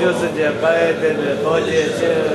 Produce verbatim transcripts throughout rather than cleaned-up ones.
ཆོས་སུ་བྱེད་དཀའ་བའི་དེ་ནི་ཐོག་རྒྱལ་ཆེ།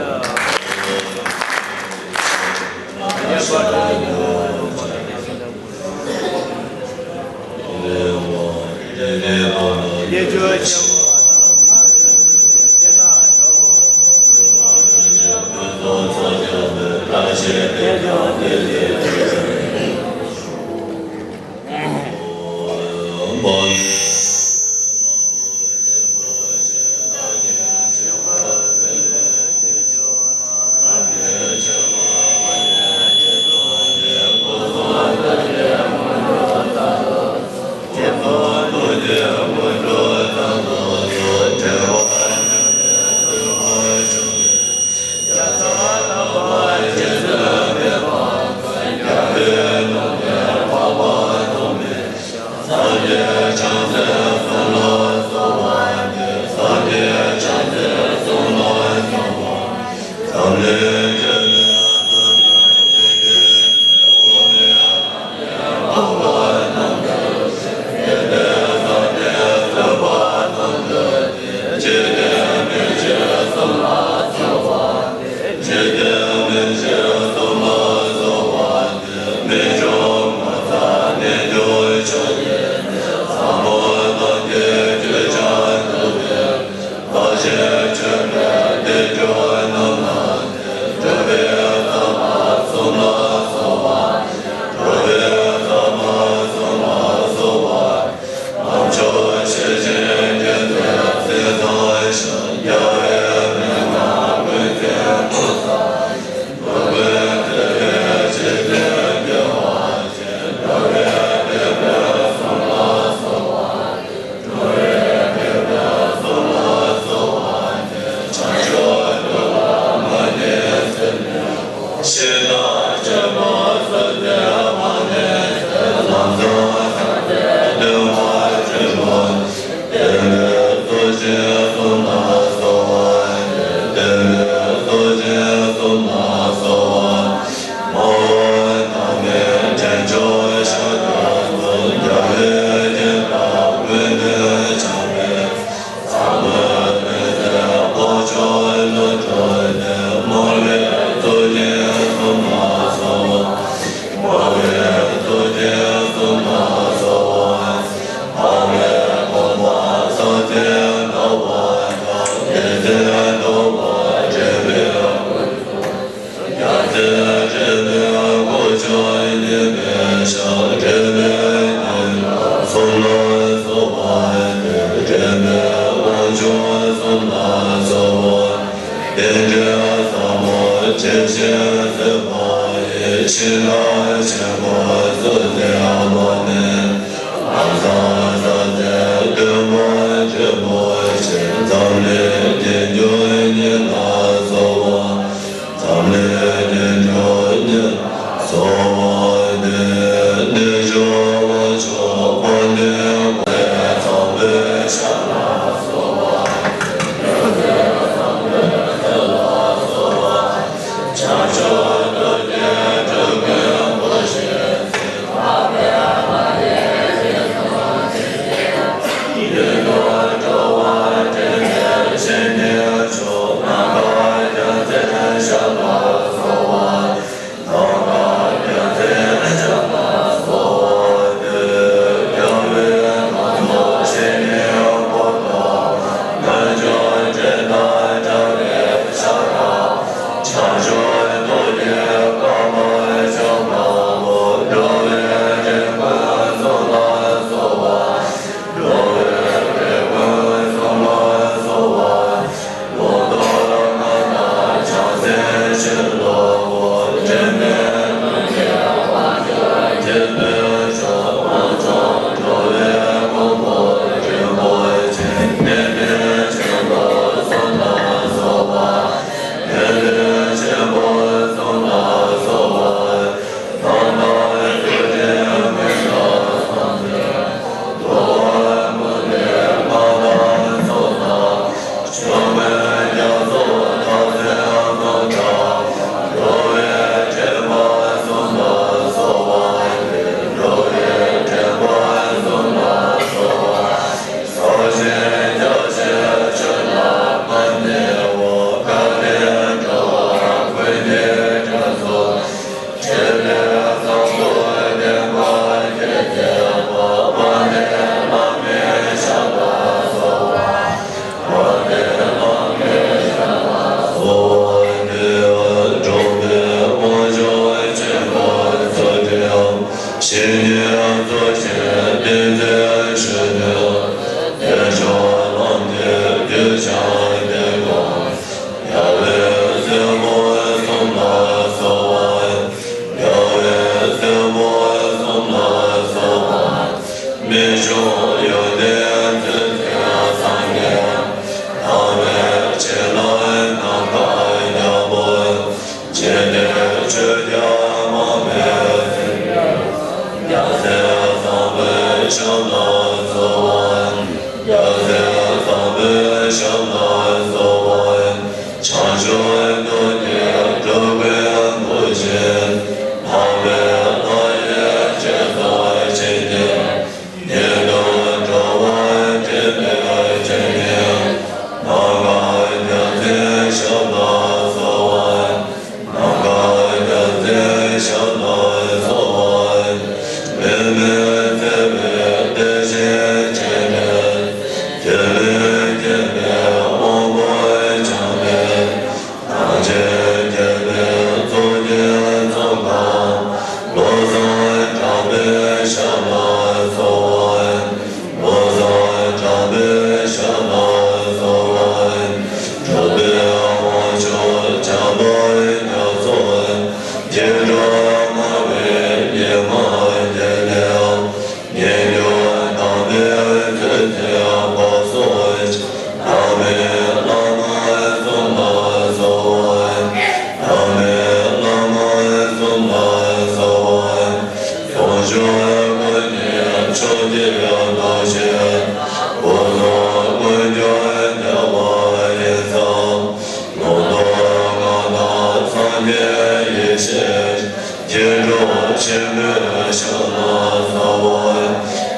ཆེན་པོའི་ཞབས་ལ་གསོལ་བ།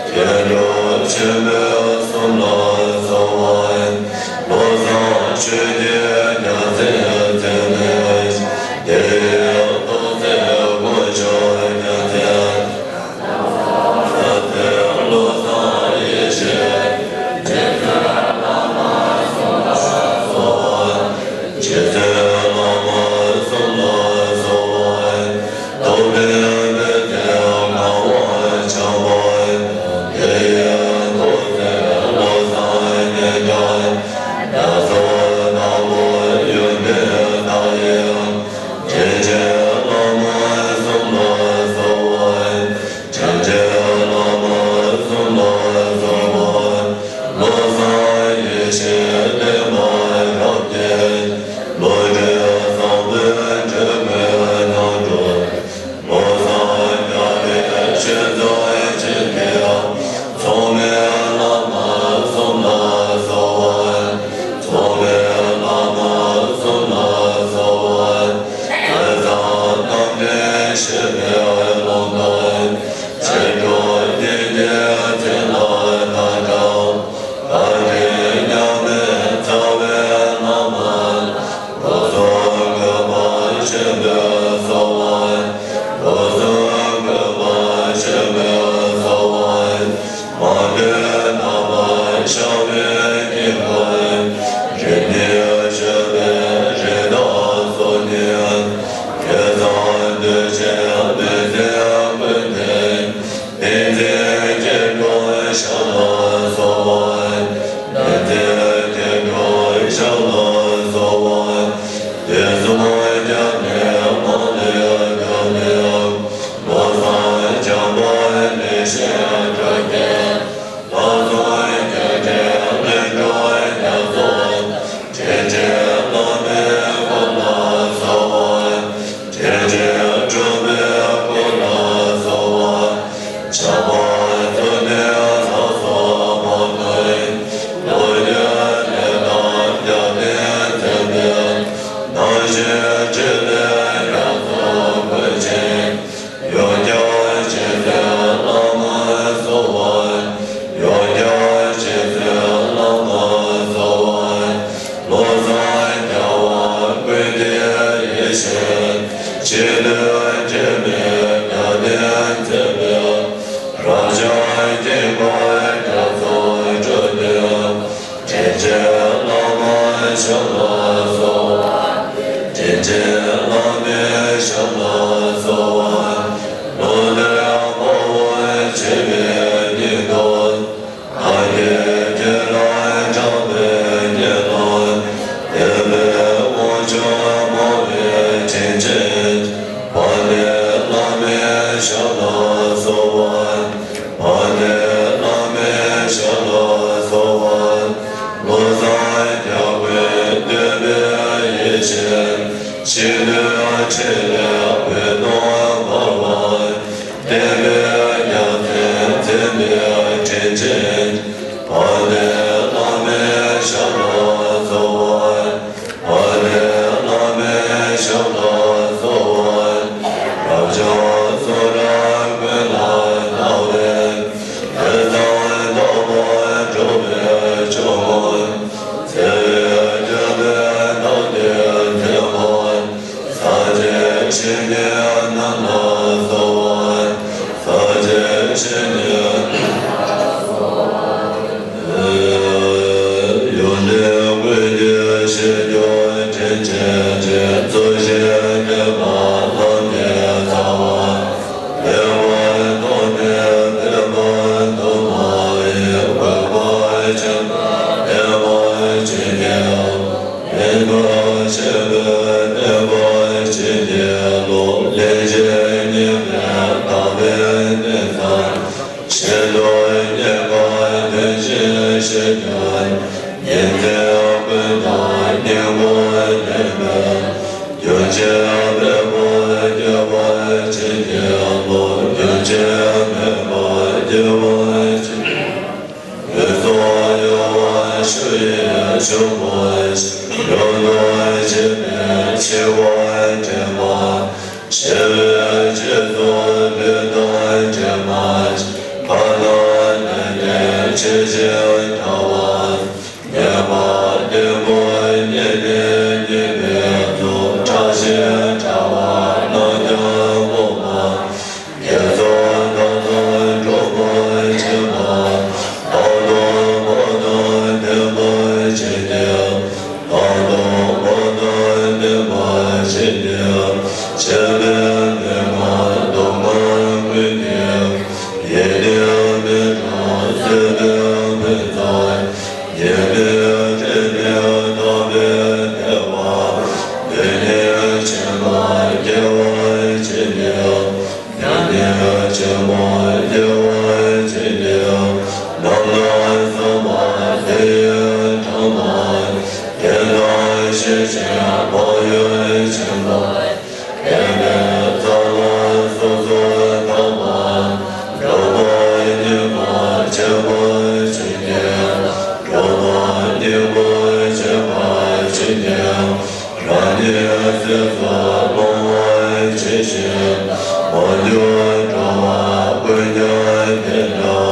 མཁས་གྲུབ་ཆེན་པོའི་གསུང་ལ་གསོལ་བ། བློ་བཟང་ཆོས་ཀྱི་རྒྱལ་མཚན་མཚན་ལས། དེ་ཡི་ཐུགས་སྲས་དཀོན་མཆོག་རྒྱལ་མཚན། བློ་བཟང་ཡེ་ཤེས། རྗེ་བཙུན་བླ་མ་གསུམ་ལ་གསོལ་བ། རྗེ་བཙུན་བླ་མ་གསུམ་ལ་གསོལ་བ། རྟོགས་ལྡན་པའི་གདན་གང་བ་ཆགས་པ། དེ་ཡི་ཐུགས་སྲས་བློ་བཟང་རྒྱལ་མཚན། རྒྱ་མཚོ་ལྟ་བུར་ཡོན་ཏན་དག་ཡིན། དྲིན་ཅན་བླ་མ་གསུམ་ལ་གསོལ་བ། དྲིན་ཅན་བླ་མ་གསུམ་ལ་གསོལ་བ། བློ་བཟང་ཡེ་ཤེས་བསྟན་པ་རབ་རྒྱས། བློ་གྲོས་བཟང་པོས་འབྲས་བུ་རྣམ་གྲོལ། བློ་བཟང་རྒྱལ་བའི་ཆོས་མཛད་ཅིང་། མཚུངས་མེད་བླ་མ་གསུམ་ལ་གསོལ་བ། མཚུངས་མེད་བླ་མ་གསུམ་ལ་གསོལ་བ། ལྷ་དང་རྣམ་འདྲེན་ཞི་བའི་ཀློང་དུ། ཕྱིར་འགྲོ་བདེ་གཤེགས་ཚེ་ལ་བདག་འདྲ། བདག་འདྲའི་མཉམ་མེད་རྩ་བའི་བླ་མ། སྐུ་གསུང་གོ་འཕང་ཆེན་པོའི་གསོལ་བ། སྐུ་གསུང་གོ་འཕང་ཆེན་པོའི་གསོལ་བ། མ་ལུས་རྣམ་པར་ཤར་བའི་དཀྱིལ་འཁོར། རིག་གནས་བཅུ་པའི་རིགས་བདག་སོགས་ནི། བསྐལ་བཟང་འདུས་བྱས་མི་ཟད་ཀུན་བསྟེན། ཏིང་འཛིན་སྐྱེ་འགྲོའི་ཞབས་ལ་གསོལ་བ། ཏིང་འཛིན་སྐྱེ་འགྲོའི་ཞབས་ལ་གསོལ་བ། དུས་གསུམ་རྒྱལ་བའི་མ་ལུས་འགག་ནས། བློ་བཟང་འཇམ་དཔལ་ལེགས་བཤད་སྒྲོག་མཁན། ལྷ་དང་སྐྱེ་དགུའི་ལྷུན་གྲུབ་རྒྱ་མཚོ། དྲིན་ཅན་བླ་མའི་སྐུ་ལ་གསོལ་བ། དྲིན་ཅན་སྤྲུལ་པའི་སྐུ་ལ་གསོལ་བ། ཆགས་པ་ཚུལ་ཁྲིམས་ལ་སོགས་མ་ནོར། བློ་ཡུལ་ལས་དང་རྒྱབ་རྟེན་མཚན་ལྡན། རྣམ་བཞི་ཕྲིན་ལས་རྒྱ་མཚོ་ཀུན་མཁྱེན། ཡང་བསྐྱར་རྗེ་བཙུན་བླ་མར་གསོལ་བ། ཡང་བསྐྱར་རྗེ་བཙུན་བླ་མར་གསོལ་བ། བློ་བཟང་རྒྱལ་བ་ཀུན་བདེ་ཡེ་ཤེས། ཕྱི་སྣོད་འབྲལ་མེད་རྒྱལ་བསྟན་མཛད་པའི། རབ་འབྱམས་དཀྱིལ་འཁོར་རྒྱ་མཚོར་སྤྲུལ་པའི། དྲིན་ཅན་བླ་མའི་ཞབས་ལ་གསོལ་བ། དྲིན་ཅན་བླ་མའི་ཞབས་ལ་གསོལ་བ། ལོ་ལྟར་དཔའ་བོ་བྱེ་བའི་སྙིང་པོ། ཨ་ཡེ་ཁྱེད་ལ་གྲགས་པའི་དགེ་སློང་། བསྟན་པའི་དབང་ཕྱུག་སྨྲ་བའི་དྲིན་ཅན། དཔལ་ལྡན་བླ་མའི་ཞབས་ལ་གསོལ་བ། དཔལ་ལྡན་བླ་མའི་ཞབས་ལ་གསོལ་བ། བློ་བཟང་རྒྱལ་པོས་བསྟོད་པའི་ཡེ་ཤེས། ཕྱི་སྣོད་ཕྲིན་ལས་འོད་སྟོང་འབར་བ། བསྟན་པའི་རྒྱལ་མཚན་མཚན་ལྡན་དྲིན་ཅན། དཔལ་ལྡན་བླ་མའི་ཞབས་ལ་གསོལ་བ། དཔལ་ལྡན་བླ་མའི་ཞབས་ལ་གསོལ་བ། རབ་འབྱམས་གསུང་རབ་ཀུན་ལ་བརྟག་པའི། དེ་དང་ལྡན་པ་འགྲོ་བའི་སྐྱོང་མགོན། བརྩེ་བའི་སྐྱབས་པའི་བདག་ལྡན་མཛད་པ། ས་སྐྱའི་ཆོས་རྒྱལ་རྣམས་ལ་གསོལ་བ། ས་སྐྱའི་ཆོས་རྒྱལ། ཡོན་ཏན་ཀུན་གྱི་ཞིང་ཁྱོད་དྲིན་ཅན་ཅན། རྫོགས་ཆེན་ཐེག་པ་ལམ་གྱི་རྩ་བ། ལེགས་པར་མཐོང་ནས་ཕན་པ་དུ་མ་ཡིན། གུས་པར་བཅོམ་ལྡན་འདས་ཆོས་ཀྱི། མི་འདུ་བྱེད་པའི་བསྟན་པ་ཆོས་ཀྱི་བློ། ལན་ཅིག་རྙེད་པས་དག་པའི་གནས་ཐམས། ཤིན་ཏུ་རྙེད་དཀའ་དོན་ཆེན་ཞིག་ཀྱང་། ཉིན་མཚན་ཀུན་ཏུ་སྙིང་པོར་གནས་པའི། རྒྱུན་ཆད་མེད་པར་སྐྱེ་བར་བྱེད་ཀྱི་བློ། རྒྱུན་ཆད་མེད་པར་སྐྱེ་བར་བྱེད། འོད་སྲུང་གཡོ་བ་ཆུ་ཡི་ཆུ་བོ་ཞིག་ཡོངས་སུ་འབྱེད་པའི་འཆི་བ་འདྲེན་པ། འཆི་བའི་རྗེས་སུ་ལུས་ ཞེས་བྱ་བ། ཉེས་པ་བདུན་པོ་ཉིད་ནི་ཉེས་པའི་ཚོགས། ཕྲ་ཞིང་ཕྲ་བ་རྣམས་ཀྱང་སྤོང་བ། དགེ་ཚོགས་རྣམས་ལ་འགྲོ་བར་བྱེད་པ། བར་དོ་བར་དང་ལྡན་པར་བྱས་ཏེ། བར་དོ་བར་དང་ལྡན་པར་བྱས་ཏེ། སྤྱན་མི་མིག་ངག་གདོང་ཁ་ཀུན་ཏུ། ཡིད་བརྟན་མི་བསྲུང་སྲིད་པའི་ཕན་ཚུན། ཉེས་པའི་སྤྲིན་ནི་དག་པའི་བདེ་བ། འདི་ནི་ཕྱི་མ་སྐྱེ་བར་བྱེད་ནས། འདི་ནི་ཕྱི་མ་སྐྱེ་བར་བྱེད་ནས། ནམ་མཁའ་སྲིད་པ་དེ་ཡི་འཕྲང་ལ། བདེ་དང་ཤེས་བཞིན་བག་ཡོད་ཕྱིན་པ། དེ་ནས་ཚར་ལ་སོ་སོར་ཐར་པ། འགྲོ་བ་གཉིས་ཀ་སྤྱད་པར་བྱེད་ནས། འགྲོ་བ་གཉིས་ཀ་སྤྱད་པར་བྱེད་ནས། རང་ཉིད་ཟས་སུ་སློང་བར་བྱེད་ཅིང་། མ་གྱུར་འགྲོ་བ་ཀུན་ཀྱང་བདེ་འགྲོ།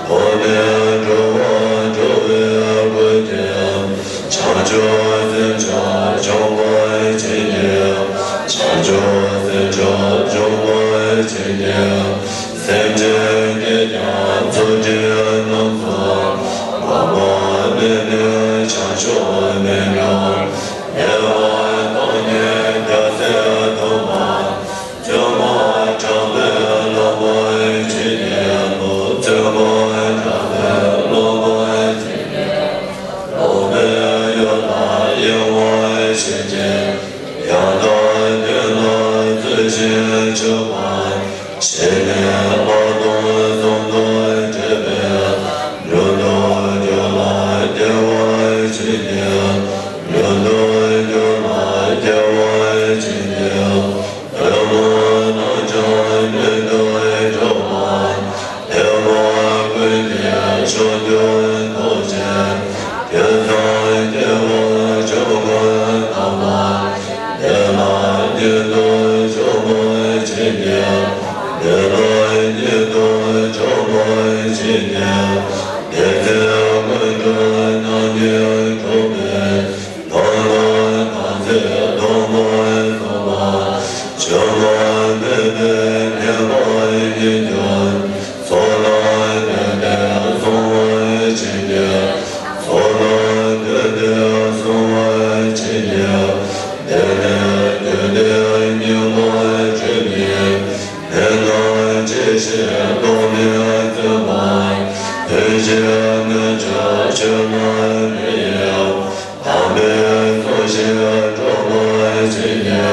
ཐོག་མེད་འགྲོ་བ་འགྲོ་བའི་སྒོ་སྟེ། བྱང་ཆུབ་སེམས་མཆོག་འབྱོངས་པར་བྱེད་ནས། བྱང་ཆུབ་སེམས་མཆོག་འབྱོངས་པར་བྱེད་ནས། སེམས་ཅན་སྐད་ཀྱང་ཚུལ་ཁྲིམས་རྣམས་སུ། འགོག་པ་མེད་ནས་བྱང་ཆུབ་མི་འགྲོ། ཉེས་པ་དང་ནི་རྒྱལ་སྲས་ཐོབ་པ། བཙུན་མོ་དྲག་པོས་བརླག་པར་བྱེད་ནས། བཙུན་མོ་དྲག་པོས་བརླག་པར་བྱེད་ནས། ལོག་པའི་ཡུལ་ལ་གཡེང་བར་བྱེད་ཅིང་། ཡང་དག་དོན་ལ་རྩོད་ཅིང་གཅོད་པ། ཞི་གནས་ལྷག་མཐོང་གསུམ་དང་བྲལ་བའི། མྱུར་དུ་རྒྱུ་ལ་སྐྱེ་བར་བྱེད་ནས། མྱུར་དུ་རྒྱུ་ལ་སྐྱེ་བར་བྱེད་ནས། ཕོ་མོ་རྣམས་ཀྱང་མྱུར་དུ་སྐྱོབ་པ། ཕོ་མོ་ཀུན་གྱི་ཕྱོགས་བཅུར་ཐོབ་ཅིང་། དུས་གསུམ་སྐྱེ་བོ་ཆོས་ཀུན་བདག་ལ། བདེ་ལ་མྱུར་དུ་འཇུག་པར་བྱེད་ནས། བདེ་ལ་མྱུར་དུ་འཇུག་པར་བྱེད་ནས། བདེ་ཚིག་ཀུན་ཏུ་སྣང་ནས་འགྲོ་བའི། ལྟ་བ་ཐམས་ཅད་སྟོང་པར་རྟོགས་པ། བཅོས་མ་མེད་པའི་ཉེས་པ་ཉིད་ཀྱང་། ཚོགས་དང་ལྡན་ཏེ་བསྲུང་བར་བྱེད་ནས། ཚོགས་དང་ལྡན་ཏེ་བསྲུང་བར་བྱེད་ནས། དེ་ནས་དུས་མཐའི་སྙིགས་མ་དྲི་མེད། ནད་རྣམས་ཇི་བཞིན་རྟོག་མེད་བརྩོན་པ། དོན་གྱི་རྣལ་འབྱོར་ཆོས་ལ་མི་གཡེལ། དམ་པའི་གསུང་བཞིན་སྒྲུབ་པར་བྱེད་ནས།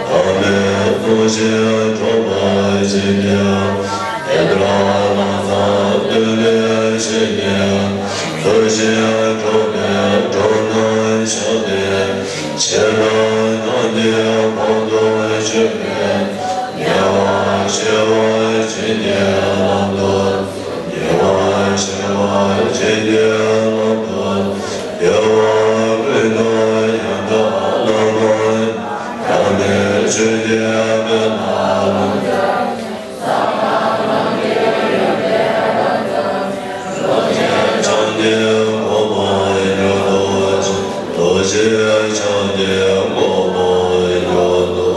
དམ་པའི་གསུང་བཞིན་སྒྲུབ་པར་བྱེད་ནས། དེ་ལྟར་ལམ་སང་སྟོན་པས་བཤད་ནས། ཚུལ་བཞིན་སྒྲུབ་པའི་གྲོགས་རྣམས་བཤགས་ཏེ། ཕྱི་ནང་ཐམས་ཅད་ཁོང་དུ་ཆུད་པའི། ཉེ་བར་ཞི་བར་བྱེད་ནས་ལམ་དུ། ཉེ་བར་ཞི་བར་བྱེད་ནས་ལམ་དུ། བདེ་བ་ཀུན་ཏུ་ཡང་དག་བླང་བར། བདག་ནི་ཆོས་ཀྱི་དཔལ་ལ་ཕྱག་འཚལ། ཐམས་ཅད་འགོག་པར་འགྱུར་ཏོ། ཐམས་ཅད་ཕྱག་ནས་འགོག་པར་འགྱུར་ཏོ།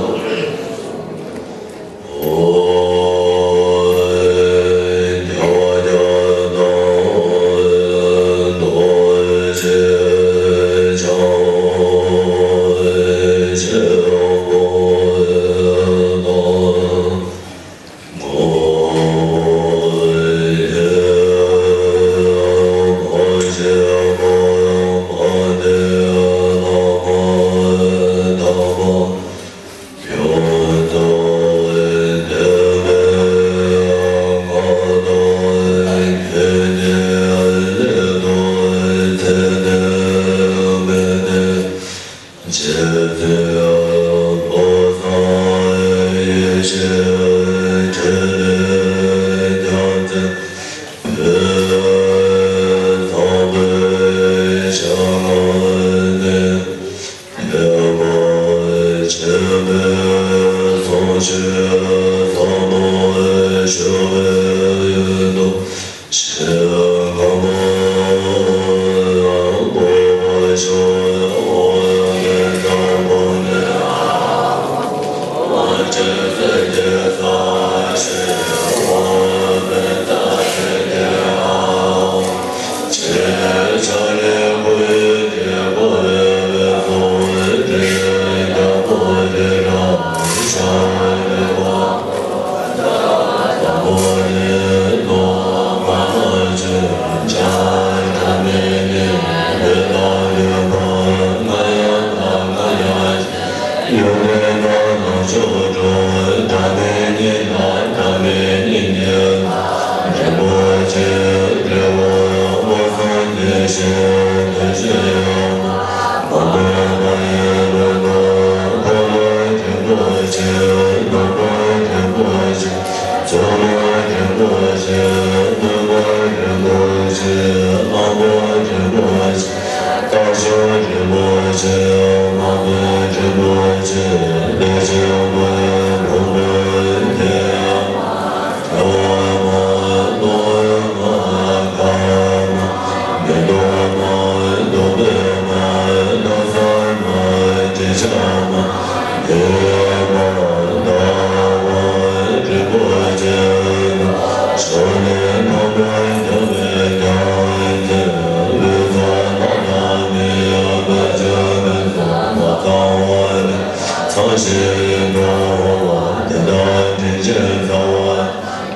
ཚངས་ཞིང་འགྲོ་བ་དེ་དག་དྲིན་ཅན་ཚ་བ།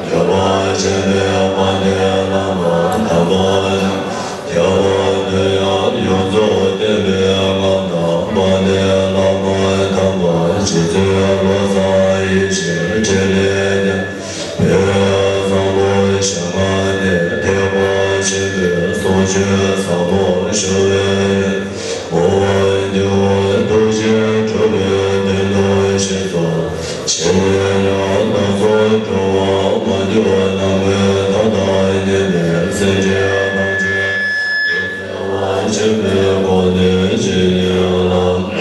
འགྱོད་པ་ཆེན་པོས་དཔལ་ལྡན་བླ་མ་དམ་པ་དང་། རྒྱལ་བ་དོན་ཡང་ཡོངས་རྫོགས་བསྟན་པའི་སྔགས་དང་། དཔལ་ལྡན་བླ་མ་དམ་པ་རྗེ་བཙུན་བློ་བཟང་ཡེ་ཤེས་འཕྲིན་ལས་རྒྱལ། དཔལ་བཟང་པོ་ཞལ་སྔ་ནས་ཐེག་པ་ཆེན་པོའི་གསུང་ཆོས་ཟབ་མོ་ཞུ་བའི། འོ་འདི་བ་ཐུགས་རྗེས་གྲུབ་པའི་དོན་དུ་ཞེས་སོགས། ཞལ་ནས་ཀྱང་བདག་སོགས་འགྲོ་བ་མ་གྱུར་ནམ་མཁའི་མཐའ་དང་མཉམ་པའི་སེམས་ཅན་ཐམས་ཅད་ཀྱི་བདེ་བ་ཆེན་པོའི་སྒོ་ནས་ཇི་སྙེད་ལ།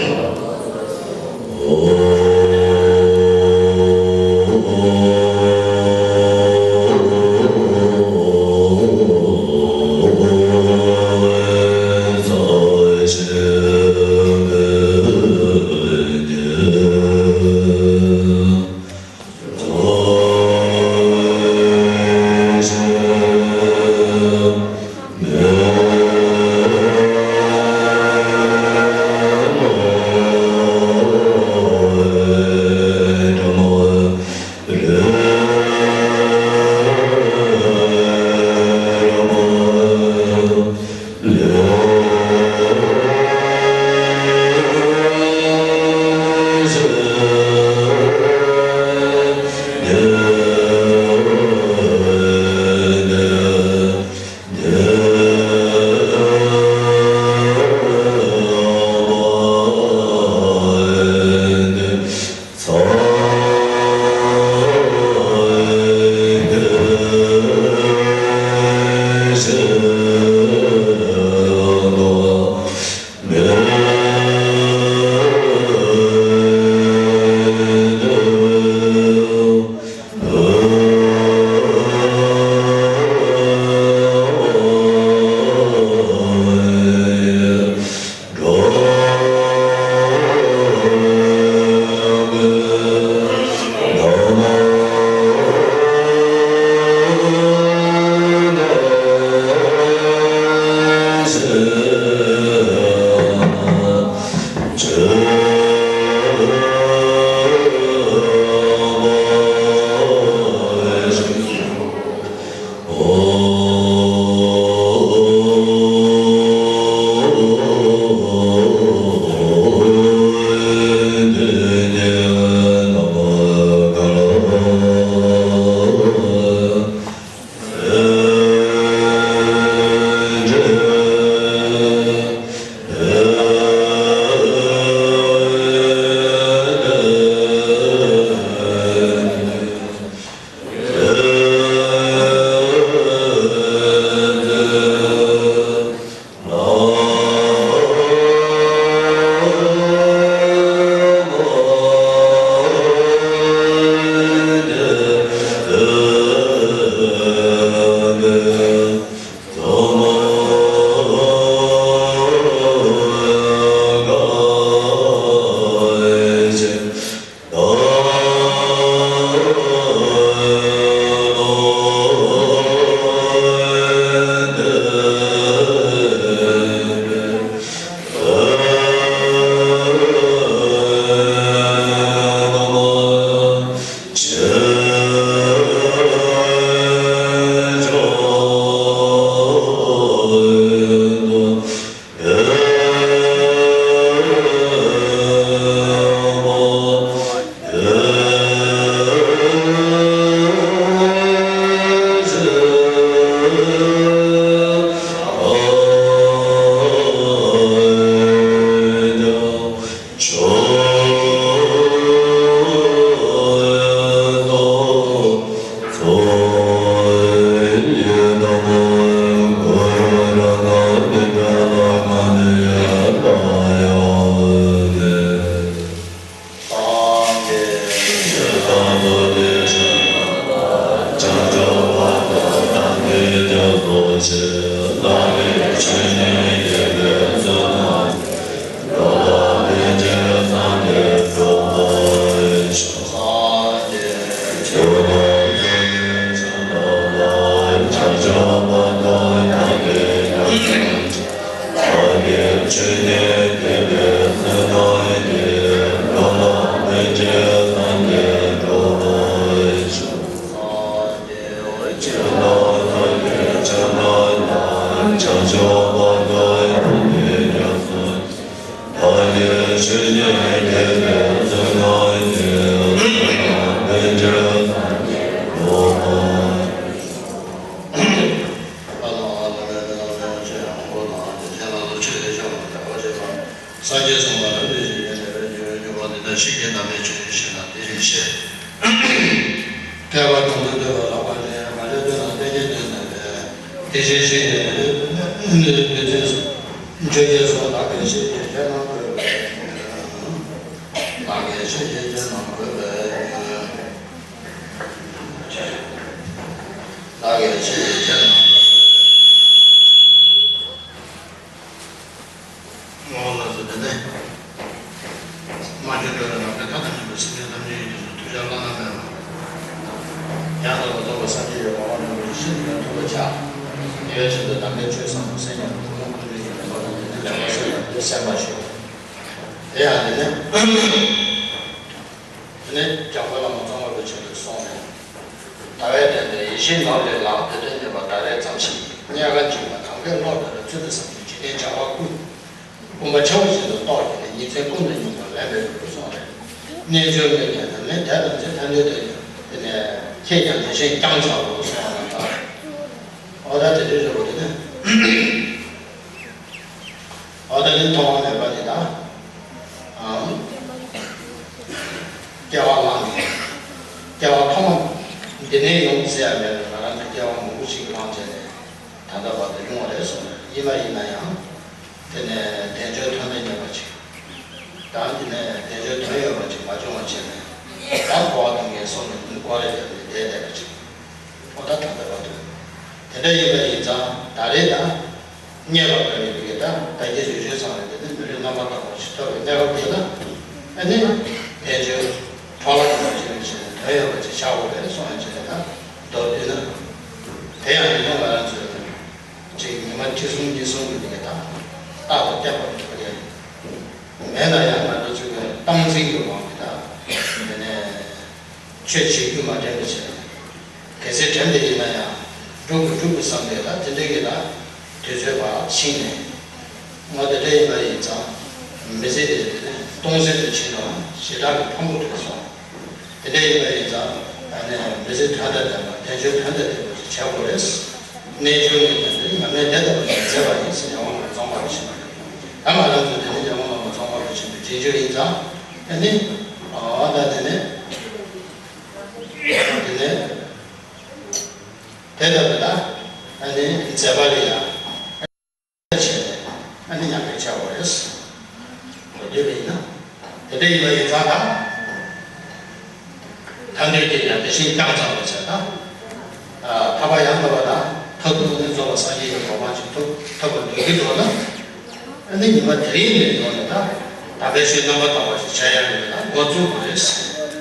སངས་རྒྱས་གསུངས་པ་ལ་འདི་ཞིག་ཡོད་དེ་བས་འགྱུར་བའི་འགྱུར་བ་འདི་དག་ཞིག་གིས་བདག་མེད་ཆོས་ཉིད་ཤེས་ན་དེ་བཞིན་གཤེགས། བསྐལ་པ་གྲོང་དུ་འདུས་པ་ལྷག་པར་ཞིང་མ་ལུས་དོན་དང་ལྡན་གྱི་དོན་དམ་པའི་དེ་བཞིན་གཤེགས་ཡོད་དེ་བས་འདུས་ཚུལ་སོགས་ཆོས་ཀྱི་སོགས་བདག་གིས་ཆོས་ཀྱི་རྗེས་གནང་དགོས་པས། བདག་གིས་ཆོས་ཀྱི་རྗེས་གནང་དགོས་པས། བདག་གིས་ཆོས་ཀྱི་རྗེས་གནང་དགོས་པས། ངོ་བོ་ལ་སོགས་དེ་ནས། མ་གྱུར་འགྲོ་བའི་ནང་པའི་མཐའ་དང་མཉམ་པའི་སེམས་ཅན་ཐམས་ཅད་ཀྱི་རྒྱུད་དུ་ཐུགས་ཅག་བླ་ན་མེད་པ། ཡང་དག་པར་རྫོགས་པའི་སངས་རྒྱས་ཀྱི་གོ་འཕང་མྱུར་དུ་ཤིན་ཏུ་ནས་ཐོབ་པར་བྱ། དེ་བས་ཆེད་དུ་དམ་པའི་ཆོས་ཟབ་མོ་གསན་སྙིང་ཐུགས་སྨོན་ཀུན་འདུས་ཀྱི་ལེགས་པ་དང་དེ་ནས་ལེགས་པར་གསན་པ་འདི་གསན་པར་ཞུ། དེ་ཡང་དེ་ནས། དེ་ནས་འཇམ་མགོན་བླ་མ་ཙོང་ཁ་པ་ཆེན་པོས་གསུངས་ནས། ཟླ་བའི་སྟེང་དུ་ཡེ་ཤེས་ནོར་ལས་ལྷག་དེ་འདྲ་མྱུར་བ་ད་རེས་ཙམ་ཞིག་རྙེད་དཀའ་འཇིགས་པ་གང་གིས་བློ་འདྲ་ལ་ཚུལ་དུ་བསམས་ཏེ་འཇིག་རྟེན་བྱ་བ་ཀུན། དཔུང་པ་ཆེན་པོ་བཞིན་དུ་རྟོགས་ཀྱི་ནས་ཉིན་མཚན་ཀུན་ཏུ་སྙོམས་པར་ལེན་པའི་རིགས་སུ་སོང་བས། རྣལ་འབྱོར་མའི་ཉམས་ལེན་དེ་དང་ཚེ་ཐར་འདོད་དེ་ཡང་དེ་ནས་ཁྱེད་ཀྱང་དེ་བཞིན་བསྐྱང་བྱའོ་གསུངས་པ་ལ་ལྟ། འོ་ད་དེ་འདྲའི་རེ་བ་དེ་ནི། འོ་ད་ནི་ཐོག་མ་མེད་པ་དེ་དང་། སྐྱེ་བ་བླངས་ནས། སྐྱེ་བ་ཐོག་མ་འདི་ནས་ཡོང་ཟེར་ཡ་མེད་པར་ང་རང་གི་སྐྱེ་བ་མང་པོ་ཞིག་བླངས་བྱས་ནས་ད་ལྟ་བར་དུ་ཡོང་བ་རེད་གསུངས་པས། ཡིན་པ་ཡིན་ན་ཡང་། དེ་ནས་དལ་འབྱོར་ཐོབ་ནས་ཉེས་པ་ཅིག་དང་དེ་ནས་དལ་འབྱོར་དོན་ཡོད་པ་ཅིག་མ་བྱུང་བ་བྱས་ནས་ད་འཁོར་བ་དུ་མའི་སོ་ནས་ཀུན་སྒོ་རེ་བརྒྱབ་ནས་བསྡད་བསྡད་པ་ཅིག་འོ་ད་ད་ལྟ་བར་དུ། དེ་འདྲ་ཡིན་པ་ཡིན་ཙང་ད་རེས་ད། རྙེད་པར་དཀའ་བའི་དེ་གའི་ད་བདག་རྐྱེན་ཡོད་ཚུལ་ཙམ་ལས་དེ་ནི་མི་ལུས་རྣམ་པར་དག་པ་ཞིག་ཐོབ་པའི་གནས་སྐབས་དེ་ལ། ཨ་ནི། དལ་འབྱོར་འཕྲོ་བརླག་ཡོང་བ་ཅིག་ཡིན་ཕྱིར་དོན་ཡོད་པ་ཅིག་བྱ་དགོས་པས་གསུངས་ཡོད་ཅེས་ད་མདོར་བསྡུས་ན། དེ་ཡང་ཡིན་ནོ་ང་རང་ཚོས་ཅིག་ཉི་མ་ཁྲི་གསུམ་ཉི་གསུམ་གྱི་ནས་ད་རྟག་ཏུ་བསྟན་པ་འདུག་པ་ཡིན། མེད་ན་ཡང་ང་ཚོ་ཚོའི་སྟངས་འཛིན་གྱི་དབང་གིས་ད་དེ་ནས་ཆོས་བྱེད་རྒྱུ་མ་དྲན་པའི་ཕྱིར། གལ་སྲིད་དྲན་པ་ཡིན་ན་ཡང་སྒྲུབ་དགོས་སྒྲུབ་དགོས་བསམ་པའི་ད་དེ་འདྲའི་གི་ད་དུས་ཚོད་ཕར་ཕྱིན་ནས། ང་དེ་འདྲ་ཡིན་པ་ཡིན་ཙང་མི་ཚེ་དེ་དེ་ནས་སྟོང་ཟད་དུ་ཕྱིན་ནའང་ཞེ་དྲག་གི་ཕངས་པོ་འཕྲད་སོང་། དེ་འདྲ་ཡིན་པ་ཡིན་ཙང་ཨ་ནི་མི་ཚེ་དོན་དང་ལྡན་པ་དལ་འབྱོར་དོན་དང་ལྡན་པ་ཞིག་བྱ་དགོས་རེད། རྣལ་འབྱོར་མའི་དོན་དུ་ཉམས་ལེན་དེ་ལྟ་བུ་ཞིག་མཛད་པ་ཡིན་ཟེར་ནས་དབང་ལུང་རྫོང་དཔར་ཕྱིན་པ་རེད། ད་ང་རང་ཚོ་དེ་ནི་ཉམས་མྱོང་ལ་མ་རྫོང་དཔར་ཕྱིན་པའི་རྗེས་འཇུག་ཡིན་ཙང་ཨ་ནི་ཨ་ད་དེ་ནི། དེ་ནས་དེ་ལྟ་བུ་ལ་ཨ་ནི་མཛད་པ་ལ་ཡང་བྱས་ནས་ཨ་ནི་མཉམ་པའི་བྱ་བ་རེད། འོ་དེ་བས་ན་དེ་འདྲ་ཡིན་པ་ཡིན་ཙང་ད་ཐར་འདོད་ཀྱི་ཡང་དེ་བཞིན་བསྐྱངས་ཙམ་ལ་བྱས་ན་ཐར་པ་ཡང་དག་པ་དང་མཐར་ཐུག་ནི་རྫོགས་པ་སངས་རྒྱས་ཀྱི་གོ་འཕང་ཞིག་ཐོབ་ཐོབ་པར་འདོད་ཀྱི་འདུག་ན། ཨ་ནི་ཉི་མ་དེ་རིང་ནས་འགྲོ་ནས་ད་དམ་པའི་ཆོས་རྣམ་པར་དག་པ་ཞིག་བྱ་ཡ་ཡོད་ན་འགོ་བཙུགས་དགོས་རེད།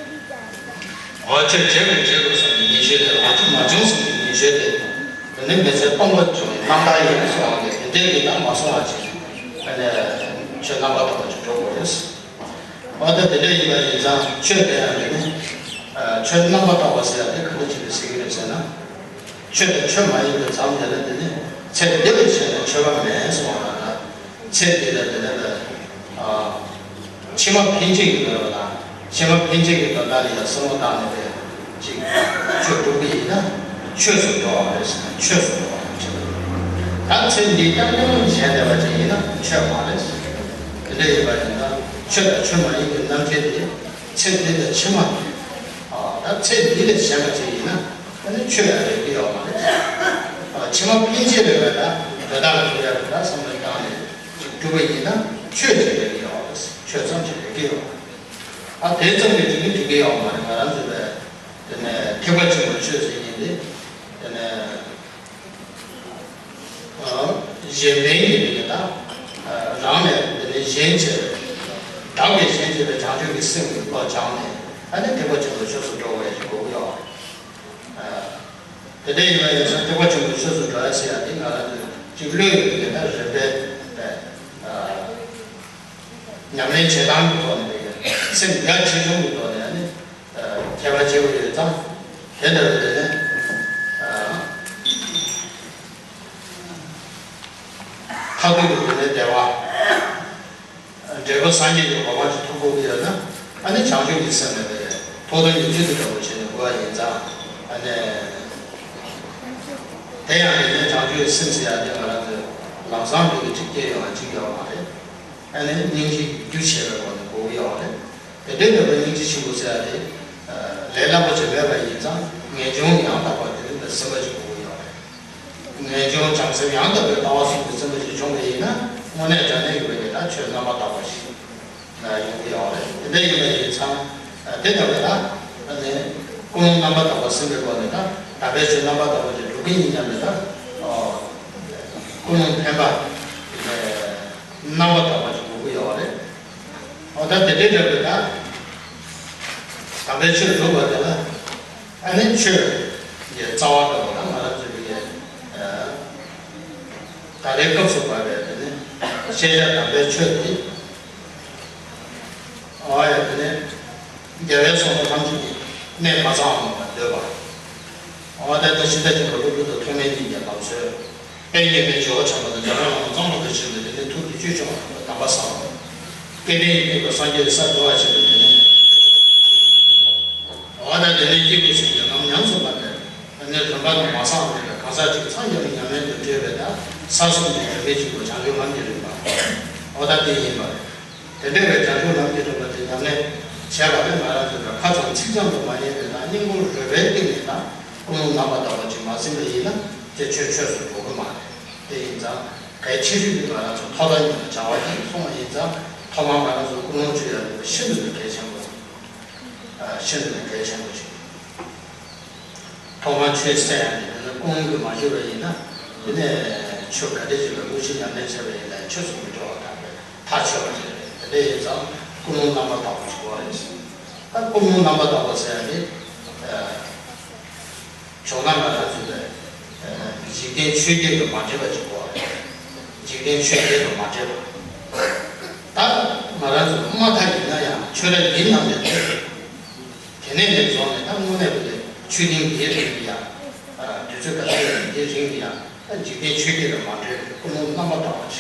འོ་ཆོས་བྱེད་དགོས་བྱེད་དགོས་བསམ་པའི་ངེས་ཤེས་དེ་འོ་ཆོས་མ་བྱུང་བསམ་པའི་ངེས་ཤེས་དེ་དེ་ནི་མི་ཚེ་སྟོང་པ་བྱུང་བའི་རྣམ་ཐར་ཡིན་གསུངས་པ་དེ་དེ་འདྲའི་གི་ད་མ་སོང་བ་ཅིག་ཨ་ནི་ཆོས་རྣམ་པར་དག་པ་ཅིག་འགྲོ་དགོས་རེད། འོ་ད་དེ་འདྲ་ཡིན་པ་ཡིན་ཙང་ཆོས་དེ་ཡང་དེ་ནི་ཆོས་རྣམ་པར་དག་པ་ཟེར་ཡ་དེ་ག་འདྲ་ཅིག་ལ་ཟེར་གྱི་རེད་ཟེར་ན། ཆོས་དང་ཆོས་མ་ཡིན་པའི་མཚམས་དེ་ལ་དེ་ནི་ཚེ་འདི་ལ་བྱས་ན་ཆོས་པ་མེད་གསུངས་པ་ལ་ཚེ་འདི་ལ་དེ་ལ་ཕྱི་མ་ཕན་ཆད་ཀྱི་དོན་ལ་ཕྱི་མ་ཕན་ཆད་ཀྱི་དོན་དག་ལ་ཡང་བསམ་བློ་བཏང་ནས་པས་ཅིག་ཆོས་སྒྲུབ་ཀྱི་ཡིན་ན་ཆོས་སུ་འགྲོ་བ་རེད་ཟེར་ན་ཆོས་སུ་འགྲོ་བ་རེད་ཅེས། ད་ཚེ་འདི་རྐྱང་རྐྱང་གཞན་བསྡད་པ་ཅིག་ཡིན་ན་ཆོས་མ་རེད། དེ་འདྲ་ཡིན་པ་ཡིན་ན་ཆོས་དང་ཆོས་མ་ཡིན་པའི་རྣམ་འབྱེད་དེ་ཚེ་འདི་དང་ཕྱི་མ། ད་ཚེ་འདི་ལ་ཞེན་པ་ཅིག་ཡིན་ན། ཨ་ནི་ཆོས་ལ་རེག་གི་ཡོད་མ་རེད། ཨ་ཕྱི་མ་ཕན་ཆད་རེད་པས་ད་དོན་དག་ལ་ཐུག་ཡག་གི་ད་བསམ་བློ་བཏང་ནས་ཅིག་སྒྲུབ་པ་ཡིན་ན་ཆོས་ཅིག་རེག་གི་ཡོད་རེད། ཆོས་ཙམ་ཅིག་རེག་གི་ཡོད་རེད། ཨ་དེ་ཙམ་གྱིས་འགྲིག་གི་འགྲིག་གི་ཡོད་མ་རེད། ང་རང་ཚོ་བས་དེ་ནས་ཐེག་པ་ཆེན་པོའི་ཆོས་ཟེར་མཁན་དེ་དེ་ནས། ཨ། གཞན་ཕན་གྱི་དེ་ནི་ད་རང་ནས་དེ་ནི་གཞན་བྱས་པའི་བདག་གིས་གཞན་བྱས་པའི་བྱང་ཆུབ་ཀྱི་སེམས་ཀྱི་བློ་སྦྱངས་ནས། ཨ་ནི་ཐེག་པ་ཆེན་པོའི་ཆོས་སུ་འགྲོ་བའི་གོ་ཡོད། དེ་འདྲ་ཡིན་པ་ཡིན་ཙང་ཐེག་པ་ཆེན་པོའི་ཆོས་སུ་འགྲོ་ཡ་ཟེར་ཡ་དེ་ང་རང་ཚོས་གཅིག་བློས་ཡོད་པའི་ད་རིམ་པས་ཉམས་ལེན་བྱེད་སྟངས་ཀྱི་ཐོག་ནས་དེ་སེམས་རྒྱ་ཆེ་ཆུང་གི་ཐོག་ནས་ཨ་ནི་ཁྱད་པར་ཕྱེ་བ་ཡོད་ཙང་། དེ་འདྲ་བའི་དེ་ནས་མཐར་ཐུག་གི་དེ་ནས་བདེ་བ། འབྲས་བུ་སངས་རྒྱས་ཀྱི་གོ་འཕང་ཅིག་ཐོབ་དགོས་ཀྱི་ཡོད་ན། ཨ་ནི་བྱང་ཆུབ་ཀྱི་སེམས་ལ་དེ་ཐོག་མཐའ་ཉིད་ཅི་ཐུབ་ཐུབ་པ་བྱས་ནས་དགོས་པ་ཡིན་ཙང་། ཨ་ནི་དེ་ཡང་དེ་ནས་བྱང་ཆུབ་ཀྱི་སེམས་ཟེར་ཡག་དེ་ང་རང་ཚོས་ལམ་སང་འགྲོ་གི་ཅིག་སྐྱེ་ཡོང་བ་ཅིག་ཡོད་མ་རེད། ཨ་ནི་སྙིང་རྗེ་རྒྱུ་བྱས་པའི་སྒོ་ནས་དགོས་ཀྱི་ཡོད་རེད། དེ་འདྲའི་འདོད་པ་སྙིང་རྗེ་ཆེན་པོ་ཟེར་ཡག་དེ་ལས་སླ་པོ་ཅིག་མེད་པ་ཡིན་ཙང་ངེས་འབྱུང་ཡང་དག་པ་དེ་རིགས་ལ་སེམས་པ་ཅིག་དགོས་ཀྱི་ཡོད་རེད། ངེས་འབྱུང་བྱང་སེམས་ཡང་དག་པའི་ལྟ་བ་གསུམ་གྱི་སེམས་པ་ཞིག་བྱུང་བ་ཡིན་ན། དངོས་གནས་དྲང་གནས་ཡོད་པའི་ད་ཆོས་རྣམ་པར་དག་པ་ཞིག་ཡོང་གི་ཡོད་རེད། དེ་འདྲ་ཡིན་པ་ཡིན་ཙང་། དེ་ལྟ་བུའི་ད་ནི་ཀུན་སློང་རྣམ་པར་དག་པ་ཟིན་པའི་སྒོ་ནས་ད་དམ་པའི་ཆོས་རྣམ་པར་དག་པ་ཞིག་སྒྲུབ་ཀྱི་ཡིན་སྙམ་པའི་ད་ཀུན་སློང་འཕེན་པ་རྣམ་པར་དག་པ་ཞིག་དགོས་ཀྱི་ཡོད་རེད། འོ་ད་དེ་འདྲའི་འདྲ་བའི་ད་དམ་པའི་ཆོས་སྒྲུབ་པ་དེ་ལ། ཨ་ནི་ཆོས་ཀྱི་རྩ་བ་འདྲ་བོ་ད་ང་རང་ཚོའི་གི་ད་ལྟའི་སྐབས་སུ་བབས་པའི་དེ་ནི་ཤེས་བྱ་དམ་པའི་ཆོས་དེ། ཨ་ཡ་དེ་ནི་རྒྱལ་བའི་གསུང་རབ་ཐམས་ཅད་ཀྱི་གནད་མ་ཚང་བ་མ་འདོད་པ། ཨ་ད་ལྟ་ཤིང་རྟ་གཅིག་པ་ཀླུ་སྒྲུབ་དང་ཐོགས་མེད་གཉིས་ཀྱི་ལམ་སྲོལ། དཔལ་མགོན་པོས་ཇོ་བོ་བྱམས་པ་དང་འཇམ་དབྱངས་ལྷ་མོ་གཙང་མ་དང་བཅས་པའི་དེ་ནི་ཐུགས་ཀྱི་སྤྱོད་ཕྱོགས་དམ་པ་བསམ། སྐལ་ལྡན་ཡེ་ཤེས་པ་སངས་རྒྱས་ས་འགྲོ་བ་བྱེད་པའི་དེ་ནི། འོ་ད་དེ་ནས་སྐྱེས་བུ་སུ་ཡིན་ནམ་ཉམས་སུ་བླངས་པས། ཨ་ནི་རིམ་པ་དང་མ་སངས་པའི་གང་ཟག་ཅིག་ཚང་ཡང་ཉམས་ལེན་དུ་སྤྲོས་པའི་ད་ས་གསུམ་གྱི་འཇུག་པའི་གཅིག་པུ་བྱང་ཆུབ་ལམ་གྱི་རིམ་པ། འོ་ད་དེ་ཡིན་པ་རེད། དེ་འདྲ་བའི་བྱང་ཆུབ་ལམ་གྱི་རིམ་པ་དེ་ཉམས་ལེན་བྱས་པ་ནི་ང་རང་ཚོས་ད་ཁ་ཙམ་ཚིག་ཙམ་དུ་མ་ཡིན་པའི་ད་སྙིང་པོ་རུས་པའི་གཏིང་ནས་ད་ཀུན་སློང་རྣམ་པར་དག་པ་ཅིག་མ་ཟིན་པ་ཡིན་ན་དེ་ཆོས་ཆོས་སུ་འགྲོ་གི་མ་རེད། དེ་ཡིན་ཙང་གལ་ཆེ་ཤོས་དེ་ང་རང་ཚོ་ཐོག་མཐའ་གཉིས་ལ་སྦྱང་བ་ཡིན་གསུངས་པ་ཡིན་ཙང་། ཐོག་མར་ང་རང་ཚོ་ཀུན་སློང་བཅོས་ཡ་དེ་ཤིན་ཏུ་ནས་གལ་ཆེན་པོ། ཤིན་ཏུ་ནས་གལ་ཆེན་པོ་ཞིག་ཐོག་མར་ཆོས་གསན་ཡ་དེ་ནི་ཀུན་སློང་གིས་མ་བཅོས་པ་ཡིན་ན། དེ་ནས་ཆོས་ག་འདྲ་ཞིག་ལ་དངོས་གཞི་ཉམས་ལེན་བྱས་པ་ཡིན་ན་ཆོས་སུ་མི་འགྲོ་བ་དང་ཐག་ཆོད་པ་ཞིག་རེད། དེ་འདྲ་ཡིན་ཙང་ཀུན་སློང་རྣམ་པར་དག་པ་ཞིག་དགོས་རེད། ད་ཀུན་སློང་རྣམ་པར་དག་པ་ཟེར་ཡ་དེ། བྱུང་ན་ང་རང་ཚོ་ལ་འཇིག་རྟེན་ཆོས་བརྒྱད་དང་མ་འདྲེས་པ་ཅིག་དགོས་རེད། འཇིག་རྟེན་ཆོས་བརྒྱད་དང་མ་འདྲེས་པ། ད་ང་རང་ཚོ་མ་མཐའ་ཡིན་ན་ཡང་ཆོས་ར་ཡིན་ནམ་ནས་དེ་དེ་ནས་ནས་བཟུང་ནས་ད་དངོས་གནས་པ་དེ་ཆོས་ཐུན་འདིའི་རིང་གི་ཡང་དུས་ཚོད་ག་ཚོད་ཡིན་འདིའི་རིང་གི་ཡང་ད་འཇིག་རྟེན་ཆོས་བརྒྱད་དང་མ་འདྲེས་པའི་ཀུན་སློང་རྣམ་པར་དག་པ་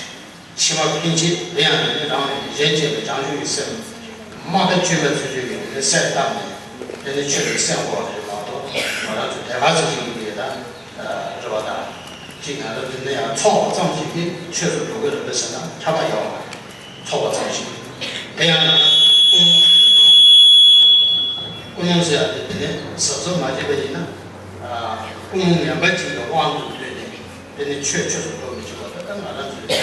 ཅིག་ཕྱི་མ་ཕན་ཆད་དེ་ཡང་དེ་ནི་རང་ལས་གཞན་གཅེས་པའི་བྱང་ཆུབ་ཀྱི་སེམས། མ་མཐའ་ཆོས་མེད་ཚུལ་འཆོས་ཀྱི་ངོ་ནས་སེམས་བཏང་ནས་དེ་ནི་ཆོས་ལ་སེམས་འགོག་པ་རེད་མ་གཏོགས། ང་རང་ཚོ་དེ་ག་ཚོད་ཅིག་ཡིན་གྱི་ད་རེད་བ། ད་ཅིག་ང་རང་ཚོ་འདི་ཡང་ཚོགས་པ་ཙམ་ཞིག་གིས་ཆོས་སུ་འགྲོ་གི་རེད་པས་ཟེར་ན་ཁྱབ་པ་ཡོད་མ་རེད། ཚོགས་པ་ཙམ་ཞིག་དེ་ཡང་ཀུན་སློང་ཟེར་ཡ་དེ་དེ་ནི་གཟབ་གཟབ་མ་བྱས་པ་ཡིན་ན། ཀུན་སློང་ངན་པ་ཅིག་གི་དབང་དུ་བཏུད་ནས་དེ་ནི་ཆོས་ཆོས་སུ་འགྲོ་མི་ཆོག་པ་ད་ལྟ་ང་རང་ཚོའི།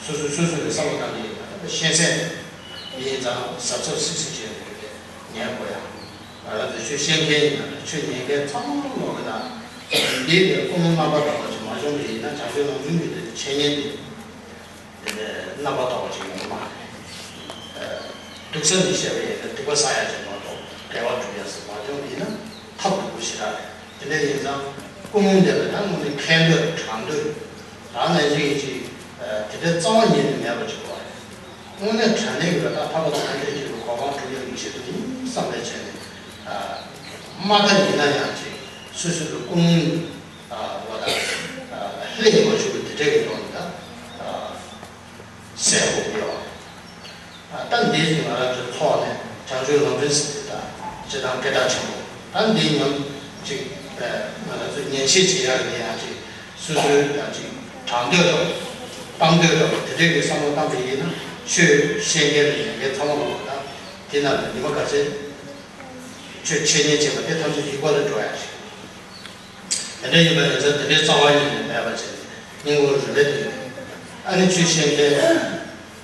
སོ་སོས་སོ་སོ་ལ་བསམ་བློ་བཏང་གི་ཡོད་པ་ད་ཤེས་གསལ་ཡིན་ཙང་གཟབ་གཟབ་སིབ་སིབ་བྱས་ནས་ཉན་དགོས་ཡ། ང་རང་ཚོ་ཆོས་ཤེས་མཁན་ཡིན་ན་ཆོས་ཉན་མཁན་ཚང་མ་ལོག་གི་ད། འདིའི་ནས་ཀུན་སློང་རྣམ་པར་དག་པ་ཅིག་མ་བྱུང་བ་ཡིན་ན་བྱང་ཆུབ་ལམ་སྒྲུབ་ཀྱི་དེ་འཆད་ཉན་དེ་དེ་ནས་རྣམ་པར་དག་པ་ཅིག་ཡོང་གི་མ་རེད། སྡུག་ས་ནས་བཤད་པ་ཡིན་ན་སྡིག་པ་བསགས་ཡ་ཅིག་མ་གཏོགས་དགེ་བ་སྒྲུབ་ཡ་ཟེར་མ་བྱུང་བ་ཡིན་ན་ཐབས་སྡུག་པོ་ཞེ་དྲག་རེད། དེ་འདྲ་ཡིན་ཙང་ཀུན་སློང་འདི་ལ་ད་དངོས་གནས་ཁེ་འདོད་དྲང་འདོད་རང་ནས་ཅིག་ཡིན་ཅིག་དེ་འདྲའི་རྩ་བ་ཉིད་ནས་མེད་པ་ཅིག་དགོས་རེད། དངོས་གནས་དྲང་གནས་ཀྱི་ལ་ད་ཐར་པ་དང་ཐམས་ཅད་མཁྱེན་པའི་གོ་འཕང་སྒྲུབ་ཡག་གི་ཆེད་དུ་ཡིན་བསམ་པའི་ཆེད་ནས་མ་མཐའ་ཡིན་ན་ཡང་ཅིག་སོ་སོ་གི་ཀུན་སློང་བ་དང་ལྷད་མ་བཅུག་པའི་དེ་འདྲའི་གི་ཐོག་ནས་ད་གསན་དགོས་ཀྱི་ཡོད། ད་འདི་ང་རང་ཚོའི་ཚོགས་ནས་བྱང་ཆུབ་ལམ་རིམ་ཟེར་དེ་དང་སྤྱིར་བཏང་སྐད་གྲགས་ཆེན་པོ། ད་འདི་ཉམས་ཅིག་ང་རང་ཚོས་ཉན་བཤད་བྱེད་ཡག་གི་ཡང་ཅིག་སོ་སོའི་ཡང་ཅིག་དྲང་འདོད་དང་གཏམ་འདོད་དང་དེ་འདྲའི་གི་བསམ་བློ་བཏང་པ་ཡིན་ན་ཆོས་ཤེས་མཁན་དང་ཉན་མཁན་ཚང་མ་ལོག་ད་དེ་ནང་ལ་ཉི་མ་ག་ཚད་ཆོས་འཆད་ཉན་བྱེད་པ་དེ་ཐམས་ཅད་ཡིད་ཁོག་ལ་འགྲོ་ཡག་ཞིག་དེ་འདྲ་ཡིན་པ་ཡིན་ཙང་དེ་འདྲའི་རྩ་བ་ཉིད་ནས་མེད་པ་བྱས་ནས་སྙིང་པོ་རུས་པའི་གཏིང་ནས། ཨ་ནི་ཆོས་ཤེས་མཁན་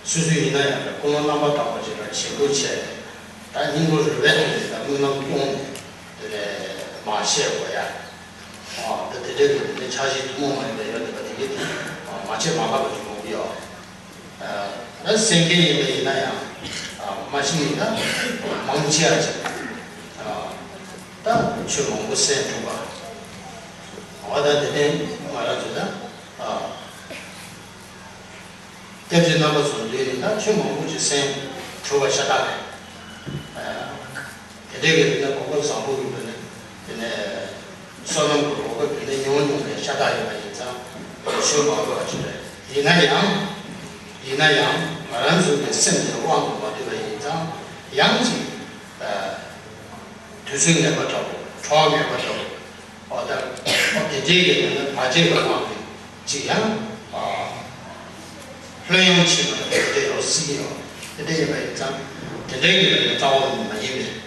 སོ་སོ་ཡིན་ན་ཡང་ཀུན་སློང་རྣམ་པར་དག་པ་ཅིག་ལ་ཞེན་སྐུལ་བྱས། ད་སྙིང་པོ་རུས་པའི་གཏིང་ནས་ད་སྨོན་ལམ་བཏུང་ནས་དེ་ནས་མར་བཤད་དགོས་ཡ། ཨོ་ད་དེ་འདྲའི་གི་དེ་འདྲའི་འཆར་གཞི་ཐུན་མོང་མ་ཡིན་པའི་ཡོད་བསྡད་པ་དེ། ཡིན་ཏེ། མ་བྱས་མ་བསླབ་པ་ཅིག་མང་པོ་ཡོད། ད་གསན་མཁན་ཡིན་པ་ཡིན་ན་ཡང་མ་ཤེས་ཡིན་ན་མང་ཆེ་བ་ཅིག་ད་ཆོས་མང་པོ་གསན་ཐུབ་པ། འོ་ད་དེ་ནས་ང་རང་ཚོ་ད་སྐྱབས་རྗེ་རྣམ་པ་ཚོ་འདུས་ནས་ད་ཆོས་མང་པོ་ཅིག་གསན་ཐུབ་པ་ཤ་སྟག་རེད། དེ་འདྲའི་གི་དེ་ནས་གོ་སྐབས་བཟང་པོ་ཡོད་པ་ནི་དེ་ནས་བསོད་ནམས་ཀྱི་གོ་སྐབས་དེ་འདྲ་ཉུང་ཉུང་རེད་ཤ་སྟག་ཡོད་པ་ཡིན་ཙང་ཞུ་མ་དགོས་པ་ཅིག་རེད། ཡིན་ན་ཡང་ཡིན་ན་ཡང་ང་རང་ཚོའི་གི་སེམས་དེ་དབང་དུ་མ་བསྡུས་པ་ཡིན་ཙང་ཡང་ཅིག་དུས་ཚོད་ངན་པ་འདྲ་བོ་གྲོགས་ངན་པ་འདྲ་བོ། འོ་ད། འོ་དེ་འདྲའི་གི་ནང་ན་བར་ཆད་ཀྱི་དབང་གིས་ཅིག་ཡང་། ཨ། ལྷོད་ཡངས་ཆེ་བ་དེ་འདྲ་ཡོད་སྲིད་ཀྱི་ཡོད། དེ་འདྲ་ཡིན་པ་ཡིན་ཙང་། དེ་འདྲའི་གི་ནང་ན་རྩ་བ་ནས་མ་ཡིན་པས།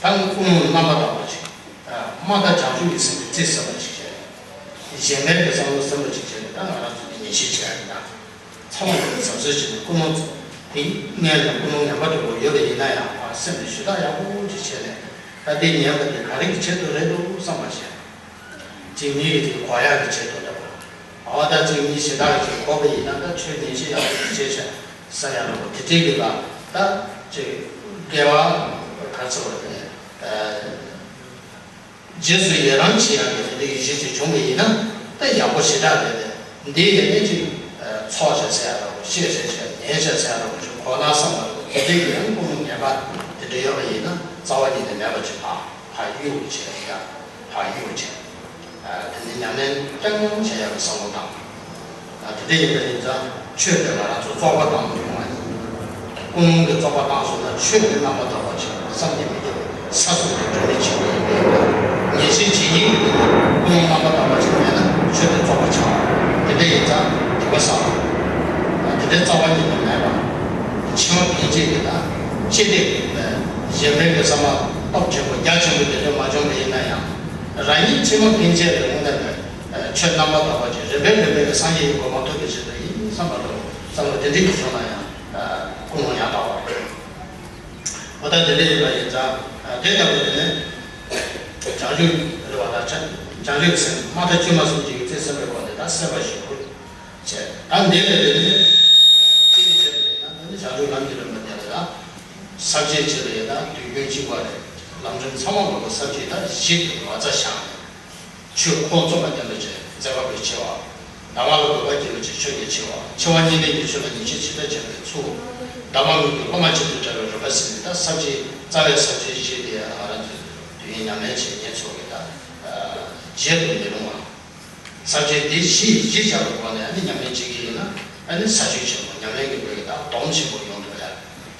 ད་ཀུན་སློང་རྣམ་པར་དག་པ་ཅིག་ཨ། མ་དག་བྱང་ཆུབ་ཀྱི་སེམས་ཀྱིས་རྩིས་ཟིན་པ་ཅིག་བྱས། གཞན་ཕན་གྱི་བསམ་བློ་ཟིན་པ་ཅིག་བྱས་ནས་ད་ང་རང་ཚོ་གི་ངེས་ཤེས་བྱས་ཡ་ཡིན་ད། ཚང་མ་ལ་ཟབ་གསལ་བྱས་ནས་ཀུན་སློང་དེ་སྔོན་ལ་ཀུན་སློང་ངན་པ་འདྲ་པོ་ཡོད་པ་ཡིན་ན་ཡང་ཕར་སེམས་ལ་ཞུ་དག་ཡག་པོ་ཅིག་བྱས་ནས་ད་དེ་ངན་པ་དེ་ག་རེ་གི་ཆེད་དུ་རེད་འདུག་བསམ་པ་བྱས། གཅིག་མི་གི་དེ་གོ་ཡག་གི་ཆེད་དུ་འདྲ་པོ། འོ་ད་གཅིག་མི་གཞན་དག་གི་ཆེད་གོ་བ་ཡིན་ན་ད་ཆོས་ཉན་ཤེས་ཡག་པོ་ཅིག་བྱས་ཤག་བསམ་ཡག་འདྲ་པོ་དེ་འདྲའི་གི་ལ་ད་ཅིག་དགེ་བ་ག་ཚོད་རེད། རྗེས་སུ་ཡི་རང་བྱེད་ཡག་གི་དེ་འདྲའི་ཡིད་ཆེས་ཅིག་བྱུང་བ་ཡིན་ན་ད་ཡག་པོ་ཞེ་དྲག་རེད་དེ། འདི་ཡིན་ནའི་ཅིག་ཚོགས་བྱས་ཟེར་ཡག་འདྲ་པོ་ཤེས་བྱས་བྱས་ཉན་བྱས་ཟེར་ཡག་འདྲ་པོ་ཅིག་གོ་ན་བསམ་པ་འདྲ་པོ་དེ་འདྲའི་ཡང་ཀུན་སློང་ངན་པ་དེ་འདྲ་ཡོད་པ་ཡིན་ན་རྩ་བ་ཉིད་ནས་མེད་པ་ཅིག་ཕར་ཕར་གཡུག་བྱས་ཡག་ཕར་གཡུག་བྱས། དེ་ནས་ཉམས་ལེན་རྐྱང་རྐྱང་བྱས་ཡག་གི་བསམ་བློ་བཏང་། དེ་འདྲ་ཡིན་པ་ཡིན་ཙང་ཆོས་དེ་ང་རང་ཚོ་བཙོག་པ་བཏང་མི་རུང་བ་ཡིན། ཀུན་སློང་གི་བཙོག་པ་བཏང་སོང་ན་ཆོས་དེ་རྣམ་པར་དག་པ་ཅིག་བསམ་གྱིས་མི་ཁྱབ་པའི་ས་གསུམ་གྱི་སྒྲོན་མེ་ཆེན་པོ་ཡིན་པས། ངེས་ཤེས་ཇི་སྙེད་ཀྱི་སྒོ་ནས་ཀུན་སློང་རྣམ་པར་དག་པ་ཅིག་མེད་ན་ཆོས་དེ་བཙོག་པ་ཆགས། དེ་འདྲ་ཡིན་ཙང་སྡིག་པ་བསགས་པ། དེ་འདྲའི་རྩ་བ་ཉིད་ནས་མེད་པ། ཕྱི་མ་ཕན་ཆད་ཀྱི་དང་ཅི་སྟེ་གཞན་ཕན་གྱི་བསམ་པ་སྟོབས་ཆེན་པོ་རྒྱ་ཆེན་པོ་དེ་འདྲ་མ་བྱུང་བ་ཡིན་ན་ཡང་རང་ཉིད་ཕྱི་མ་ཕན་ཆད་ལ་དངོས་གནས་ཆོས་རྣམ་པར་དག་པ་ཅིག་རིམ་པས་རིམ་པས་སངས་རྒྱས་ཀྱི་གོ་འཕང་ཐོབ་པའི་ཆེད་དུ་ཡིན་བསམ་པ་འདྲ་བོ་བསམ་བློ་དེ་འདྲ་ཞིག་བྱུང་ན་ཡང་ཀུན་སློང་ཡང་དག་པ་རེད། འོ་ད་དེ་འདྲ་ཡིན་པ་ཡིན་ཙང་དེ་ལྟ་བུ་དེ་ནི་བྱང་ཆུབ་རེད་བ། ད་བྱང་ཆུབ་སེམས་མ་མཐའ་དཀྱུས་མ་གསུམ་གྱི་རྩིས་ཟིན་པའི་སྒོ་ནས་ད་སེམས་པ་ཞིག་དགོས། བྱས། ད་འདི་ལས་དེ་ནི་ཅི་ནས་བྱས་པ་ཡིན་ན་ད་ནི་བྱང་ཆུབ་ལམ་གྱི་རིམ་པ་དེ་ལ་ཡང་ས་བཅད་བྱས་པ་ཡིན་ན་དུས་རྒྱུན་གཅིག་པ་རེད། ལམ་རིམ་ཚང་མ་ལོག་པ་ས་བཅད་ད་བཞི་དེ་ངོ་ཚ་བཞག་ནས་ཆོས་ཁོང་རྩོད་པ་བསྟན་པ་བྱས་མཛད་པ་པོའི་ཆེ་བ། གདམས་ངག་ལ་དགོས་པ་སྐྱེ་བའི་ཆེད་ཆོས་ཀྱི་ཆེ་བ། འཆི་བ་གཉིས་མེད་ཀྱི་ཆོས་ལ་ཉེས་བྱས་ཇི་ལྟར་བྱས་པའི་ཚུལ། གདམས་ངག་མིག་ཏུ་སློབ་མ་གཅིག་ཏུ་འདྲ་བའི་རིམ་པ་ཟིན་ནས་ད་ས་བཅད་རྩ་བའི་ས་བཅད་བཞི་དེ་ང་རང་ཚོས་དུས་ཡུན་ཉམས་ལེན་བྱེད་མཁན་ཚོ་གིས་ད་བརྗེད་དུ་མི་རུང་བ། ས་བཅད་འདི་བཞི་ཡིས་གཞི་བཞག་པའི་སྒོ་ནས་ཨ་ནི་ཉམས་ལེན་བྱེད་ཀྱི་ཡིན་ན་ཨ་ནི་ས་བཅད་ཆེན་པོ་ཉམས་ལེན་གྱི་སྒོ་ཡི་དང་སྡོམ་ཆེན་པོ་ཡོང་ཐུབ་ཡ། དེ་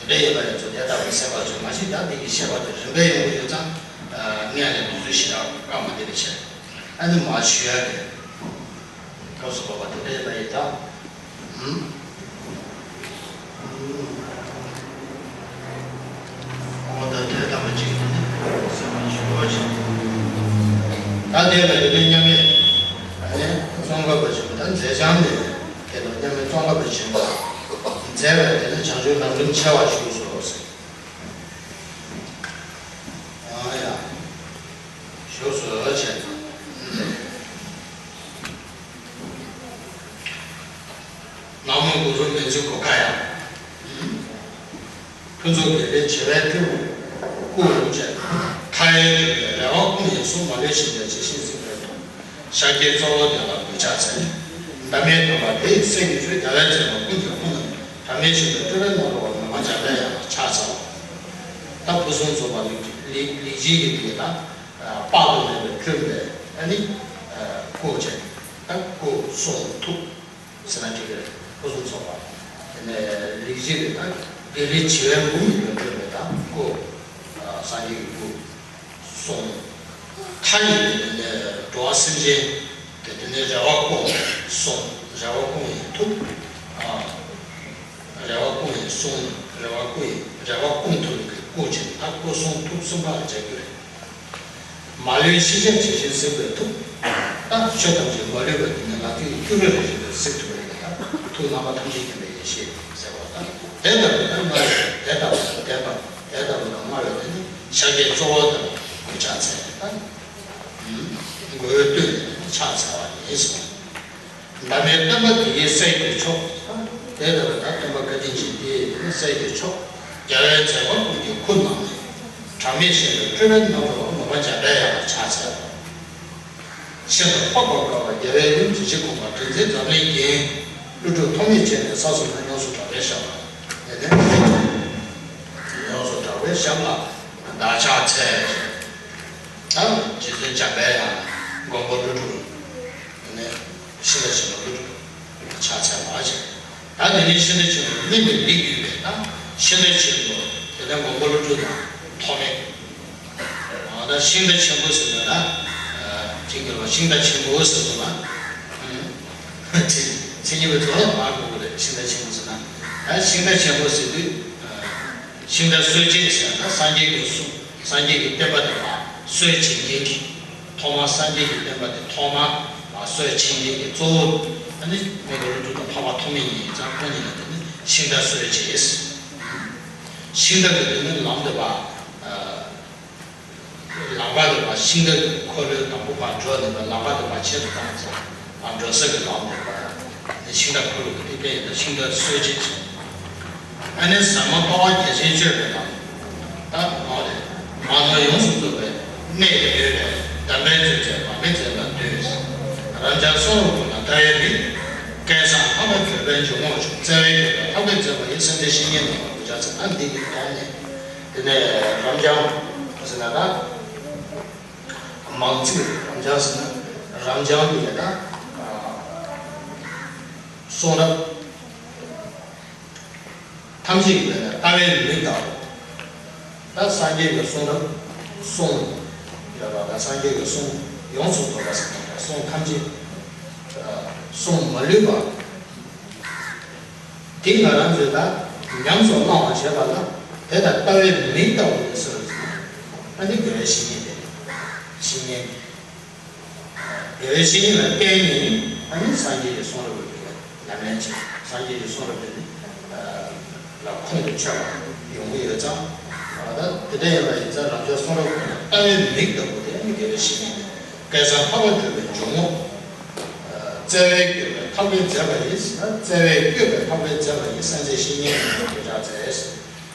འདྲ་ཡིན་པ་ཡིན་ཚུལ་དེ་ལྟ་བུའི་སེམས་པ་ཚོས་མ་གཞི་ཡང་འདི་གི་བཤད་པ་དེ་རིམ་པས་ཡོང་གི་ཡོད་ཙང་སྔོན་ལ་དུས་ཚོད་ཞེ་དྲག་བཀག་མ་བསྡད་པ་བྱས་ཨ་ནི་མར་ཞུ་ཡ་གི་སྐབས་སུ་བབ་པ་དེ་འདྲ་ཡིན་པ་ཡིན་ཙང་། འོ་ད་དེ་ལྟ་བུ་ཅིག་ནི་སེམས་ལ་ཞུ་བ་ཞིག་ད་དེ་ལ་ཡོད་པའི་མཉམ་མེད་ཨ་ནི་ཙོང་ཁ་པ་ཆེན་པོ་ད་མཛད་བྱང་དེ་དེ་ལ་མཉམ་མེད་ཙོང་ཁ་པ་ཆེན་པོ་མཛད་པའི་དེ་ནི་བྱང་ཆུབ་ལམ་རིམ་ཆེ་བ་ཞུས་སོ་ཟེར། ཨ་ཡ། ཞུས་སོ་བྱས། ནག་མོ་གུ་རུ་མི་འཛུལ་གོ་ཁ་ཡ། ཕུན་ཚོགས་དགེ་ལེགས་བྱེ་བས་སྤྲུལ། སྐུ་འོད་ཅན། མཐའ་ཡས་འདོད་པའི་རེ་བ་སྐོང་ཡི་གསུང་། མ་ལུས་ཕྱིན་པའི་ཇི་བཞིན་གཟིགས་པའི་ཐུགས། ཤཱཀྱའི་གཙོ་བོ་དེ་ལ་གུས་ཕྱག་འཚལ། བདག་མེད་སྟོན་པ་དེ་ཡི་སྲས་ཀྱི་རྒྱུད། རྒྱལ་བའི་བྱིན་རླབས་ཀུན་གྱི་ཁུངས་རྣམས། གྲངས་མེད་ཆེན་པོའི་སྤྲུལ་པའི་རྣམ་རོལ་པ། མི་མང་འཇམ་དཔལ་དབྱངས་ལ་ཕྱག་འཚལ་ལོ། ད་ཕུན་སུམ་ཚོགས་པ་ལེགས་ལེགས་བྱེད་ཀྱི་དེ་ལ་དཔག་ཏུ་མེད་པའི་སྤྲུལ་པའི་ཨ་ནི་སྐུ་བྱས་ད་སྐུ་གསུང་ཐུགས། ཟེར་ན་འགྲིག་གི་རེད། ཕུན་སུམ་ཚོགས་པ། དེ་ནས་ལེགས་བྱེད་ཀྱི་ད་དགེ་ལེགས་བྱེ་བས་འབུམ་ཡོད་པའི་ད་སྐུ། སངས་རྒྱས་ཀྱི་སྐུ། གསུང་། མཐའ་ཡས་དེ་ནས་འགྲོ་བ་སེམས་ཅན་གྱི་དེ་ནས་རེ་བ་སྐོང་། གསུང་། རེ་བ་སྐོང་ཡི་ཐུགས། རེ་བ་སྐོང་ཡི་གསུང་། རེ་བ་སྐོང་ཡི་རེ་བ་སྐོང་ཐུབ་པའི་སྐུ་བྱས་ད་སྐུ་གསུང་ཐུགས་གསུམ་ཀ་ལ་མཇལ་རྒྱུ་རེད། མ་ལུས་ཕྱིན་ཆད་ཇི་བཞིན་གཟིགས་པའི་ཐུགས། ད་ཆོས་ཐམས་ཅད་མ་ལུས་པ་དེ་ནི་ལག་མཐིལ་གྱི་སྐྱུ་རུ་རེ་བཞིན་དུ་གཟིགས་ཐུབ་པ་ཡིན་ན་ད་ཐུགས་རྣམ་པ་ཐམས་ཅད་མཁྱེན་པའི་ཡེ་ཤེས་ཟེར་བ་དང་དེ་ལྟ་བུ་ད་མངའ་བའི་དེ་ལྟ་བུ་དང་ལྡན་པ་དེ་ལྟ་བུ་དང་མངའ་བའི་དེ་ནི་ཤཱཀྱའི་གཙོ་བོ་དེ་ལ་གུས་ཕྱག་འཚལ་ད་མགོ་བོས་བཏུད་ནས་ཕྱག་འཚལ་བ་ཡིན་ཟེར། བདག་མེད་སྟོན་པ་དེ་ཡི་སྲས་ཀྱི་མཆོག་དེ་ལྟར་ད་སྟོན་པ་བཀའ་དྲིན་ཅན་དེ་ཡི་སྲས་ཀྱི་མཆོག་རྒྱལ་བའི་མཛད་པ་ཀུན་གྱི་ཁུར་བླངས་ནས། གྲངས་མེད་གཞན་དུ་སྤྲུལ་པའི་རྣམ་རོལ་པ་མོས་པ་འཇམ་པའི་དབྱངས་ལ་ཕྱག་འཚལ་ལོ། ཤིན་ཏུ་འཕགས་པ་དཀའ་བ་རྒྱལ་བའི་ཡུམ་གྱི་རྗེ་གོང་མ་དྲིན་ཅན་འཛམ་གླིང་རྒྱན། ཀླུ་སྒྲུབ་ཐོགས་མེད་ཅན་ནས་ས་གསུམ་ན་ཡོངས་སུ་གྲགས་པའི་ཞབས་ལ་ཡོངས་སུ་གྲགས་པའི་ཞབས་ལ་བདག་ཕྱག་འཚལ། ད་རྗེ་བཙུན་འཇམ་པའི་དབྱངས་མགོན་པོ་ཀླུ་སྒྲུབ་ནས་ཤིང་རྟ་ཆེན་པོ་ཀླུ་སྒྲུབ་ཕྱག་འཚལ་བ་ཞེས། ད་དེ་ནས་ཤིང་རྟ་ཆེན་པོ་སྨིན་པའི་མིག་བརྒྱུད་པས་ད་ཤིང་རྟ་ཆེན་པོ་དེ་ལས་མགོན་པོ་ཀླུ་སྒྲུབ་དང་ཐོགས་མེད། ད་ཤིང་རྟ་ཆེན་པོ་ཟེར་ན་ད་ཅིག་གི་ལ་ཤིང་རྟ་ཆེན་པོ་ཟེར་དུས་ལ་མཚན་ཉིད་པའི་ཚོགས་ལ་མར་གོ་དགོས་རེད། ཤིང་རྟ་ཆེན་པོ་ཟེར་ན་ད་ཤིང་རྟ་ཆེན་པོ་ཟེར་དུས་ཤིང་རྟ་གསོད་བྱེད་ཟེར་ན་ད་སངས་རྒྱས་ཀྱི་གསུང་སངས་རྒྱས་ཀྱི་བསྟན་པ་དེ་མར་གསོད་བྱེད་མཁན་གྱི། ཐོག་མར་སངས་རྒྱས་ཀྱི་བསྟན་པ་དེ་ཐོག་མར་མར་གསོད་བྱེད་མཁན་གྱི་གཙོ་བོ་ཨ་ནི་མགོན་པོ་ཀླུ་སྒྲུབ་དང་འཕགས་པ་ཐོགས་མེད་གཉིས་ཡིན་ཙང་ཁོང་གཉིས་ལ་དེ་ནི་ཤིང་རྟ་གསོད་བྱེད། ཤིང་རྟ་གི་དེ་ནི་ལམ་དེ་བ་ལམ་ཁ་དེ་བ་ཤིང་རྟ་གི་འཁོར་ལོའི་དང་པོ་བར་འགྲོ་ནས་ལམ་ཁ་དེ་བ་ཆེ་རུ་བཏང་ཙང་འགྲོ་ས་གི་ལམ་དེ་བ་ནི་ཤིང་རྟ་འཁོར་ལོ་གི་ཏི་པའི་ཡིན་ན་ཤིང་རྟ་གསོད་བྱེད་ཅིང་། ཨ་ནི་ཟབ་མོ་ལྟ་བ་རྒྱ་ཆེན་སྤྱོད་པའི་ལམ། ད་མ་རེད། མ་ནོར་ཡོངས་སུ་རྫོགས་པའི་གནས་དེ་ཡོད་པས་གདམས་པའི་མཛོད་ཅེས་མ་སྨད་མཛད་པར་འདོད། རབ་འབྱམས་གསུང་རབ་ཀུན་ལ་ལྟ་བའི་མིག་སྐལ་བཟང་འཕགས་པ་འགྱུར་བའི་འཇུག་ངོགས་མཆོག་བརྩེ་བས་བསྐྱོད་པའི་འཕགས་པའི་མཛད་པ་ཡི་སེམས་ཅན་བཤེས་གཉེན་རྣམས་ལ་གུས་ཕྱག་འཚལ། ཨ་འདི་གི་གདོང་ནས་དེ་ནས་རབ་འབྱམས་ཟེར་ན་ད་མང་ཚིག་རབ་འབྱམས་ཟེར་ན་རབ་འབྱམས་ཀྱི་ནས་ད་གསུང་རབ། ཐམས་ཅད་ཀྱི་ནང་ནས་ལྟ་བའི་མིག་དང་། ད་སངས་རྒྱས་ཀྱི་གསུང་རབ་གསུང་ཡོད་པ་དང་སངས་རྒྱས་ཀྱི་གསུང་ཡོངས་སུ་རྫོགས་པ་ཟེར་ན་གསུང་ཐམས་ཅད་གསུང་མ་ལུས་པ། དེ་ང་རང་ཚོས་ད་ཉམས་སུ་བླང་བ་བྱས་པ་ལ་དེ་ལྟར་ལྟ་བའི་མིག་ལྟ་བུ་ཡིན་ཟེར་བ་ཟེར་ན་ཨ་ནི་དགེ་བའི་བཤེས་གཉེན་དེ་བཤེས་གཉེན། དགེ་བའི་བཤེས་གཉེན་ལ་བརྟེན་ནས་ཨ་ནི་སངས་རྒྱས་ཀྱི་གསུང་རབ་ཀྱི་ཉམས་ལེན་བྱེད། སངས་རྒྱས་ཀྱི་གསུང་རབ་དེ་ནི་ལ་ཁོང་དུ་ཆུད་པ་ཡོང་གི་ཡོད་ཙང་། ད་དེ་འདྲ་ཡིན་པ་ཡིན་ཙང་རབ་འབྱམས་གསུང་རབ་ཀུན་ལ་ལྟ་བའི་མིག་ལྟ་བུ་དེ་ཨ་ནི་དགེ་བའི་བཤེས་གཉེན་དེ་སྐལ་བཟང་འཕགས་པ་འགྱུར་བའི་འཇུག་ངོགས། བརྩེ་བས་བསྐྱོད་པའི་འཕགས་པའི་མཛད་པ་ཡིས། བརྩེ་བས་བསྐྱོད་པའི་འཕགས་པའི་མཛད་པ་ཡིས་སེམས་ཅན་བཤེས་གཉེན་ཡིན་པར་གུས་ཕྱག་འཚལ།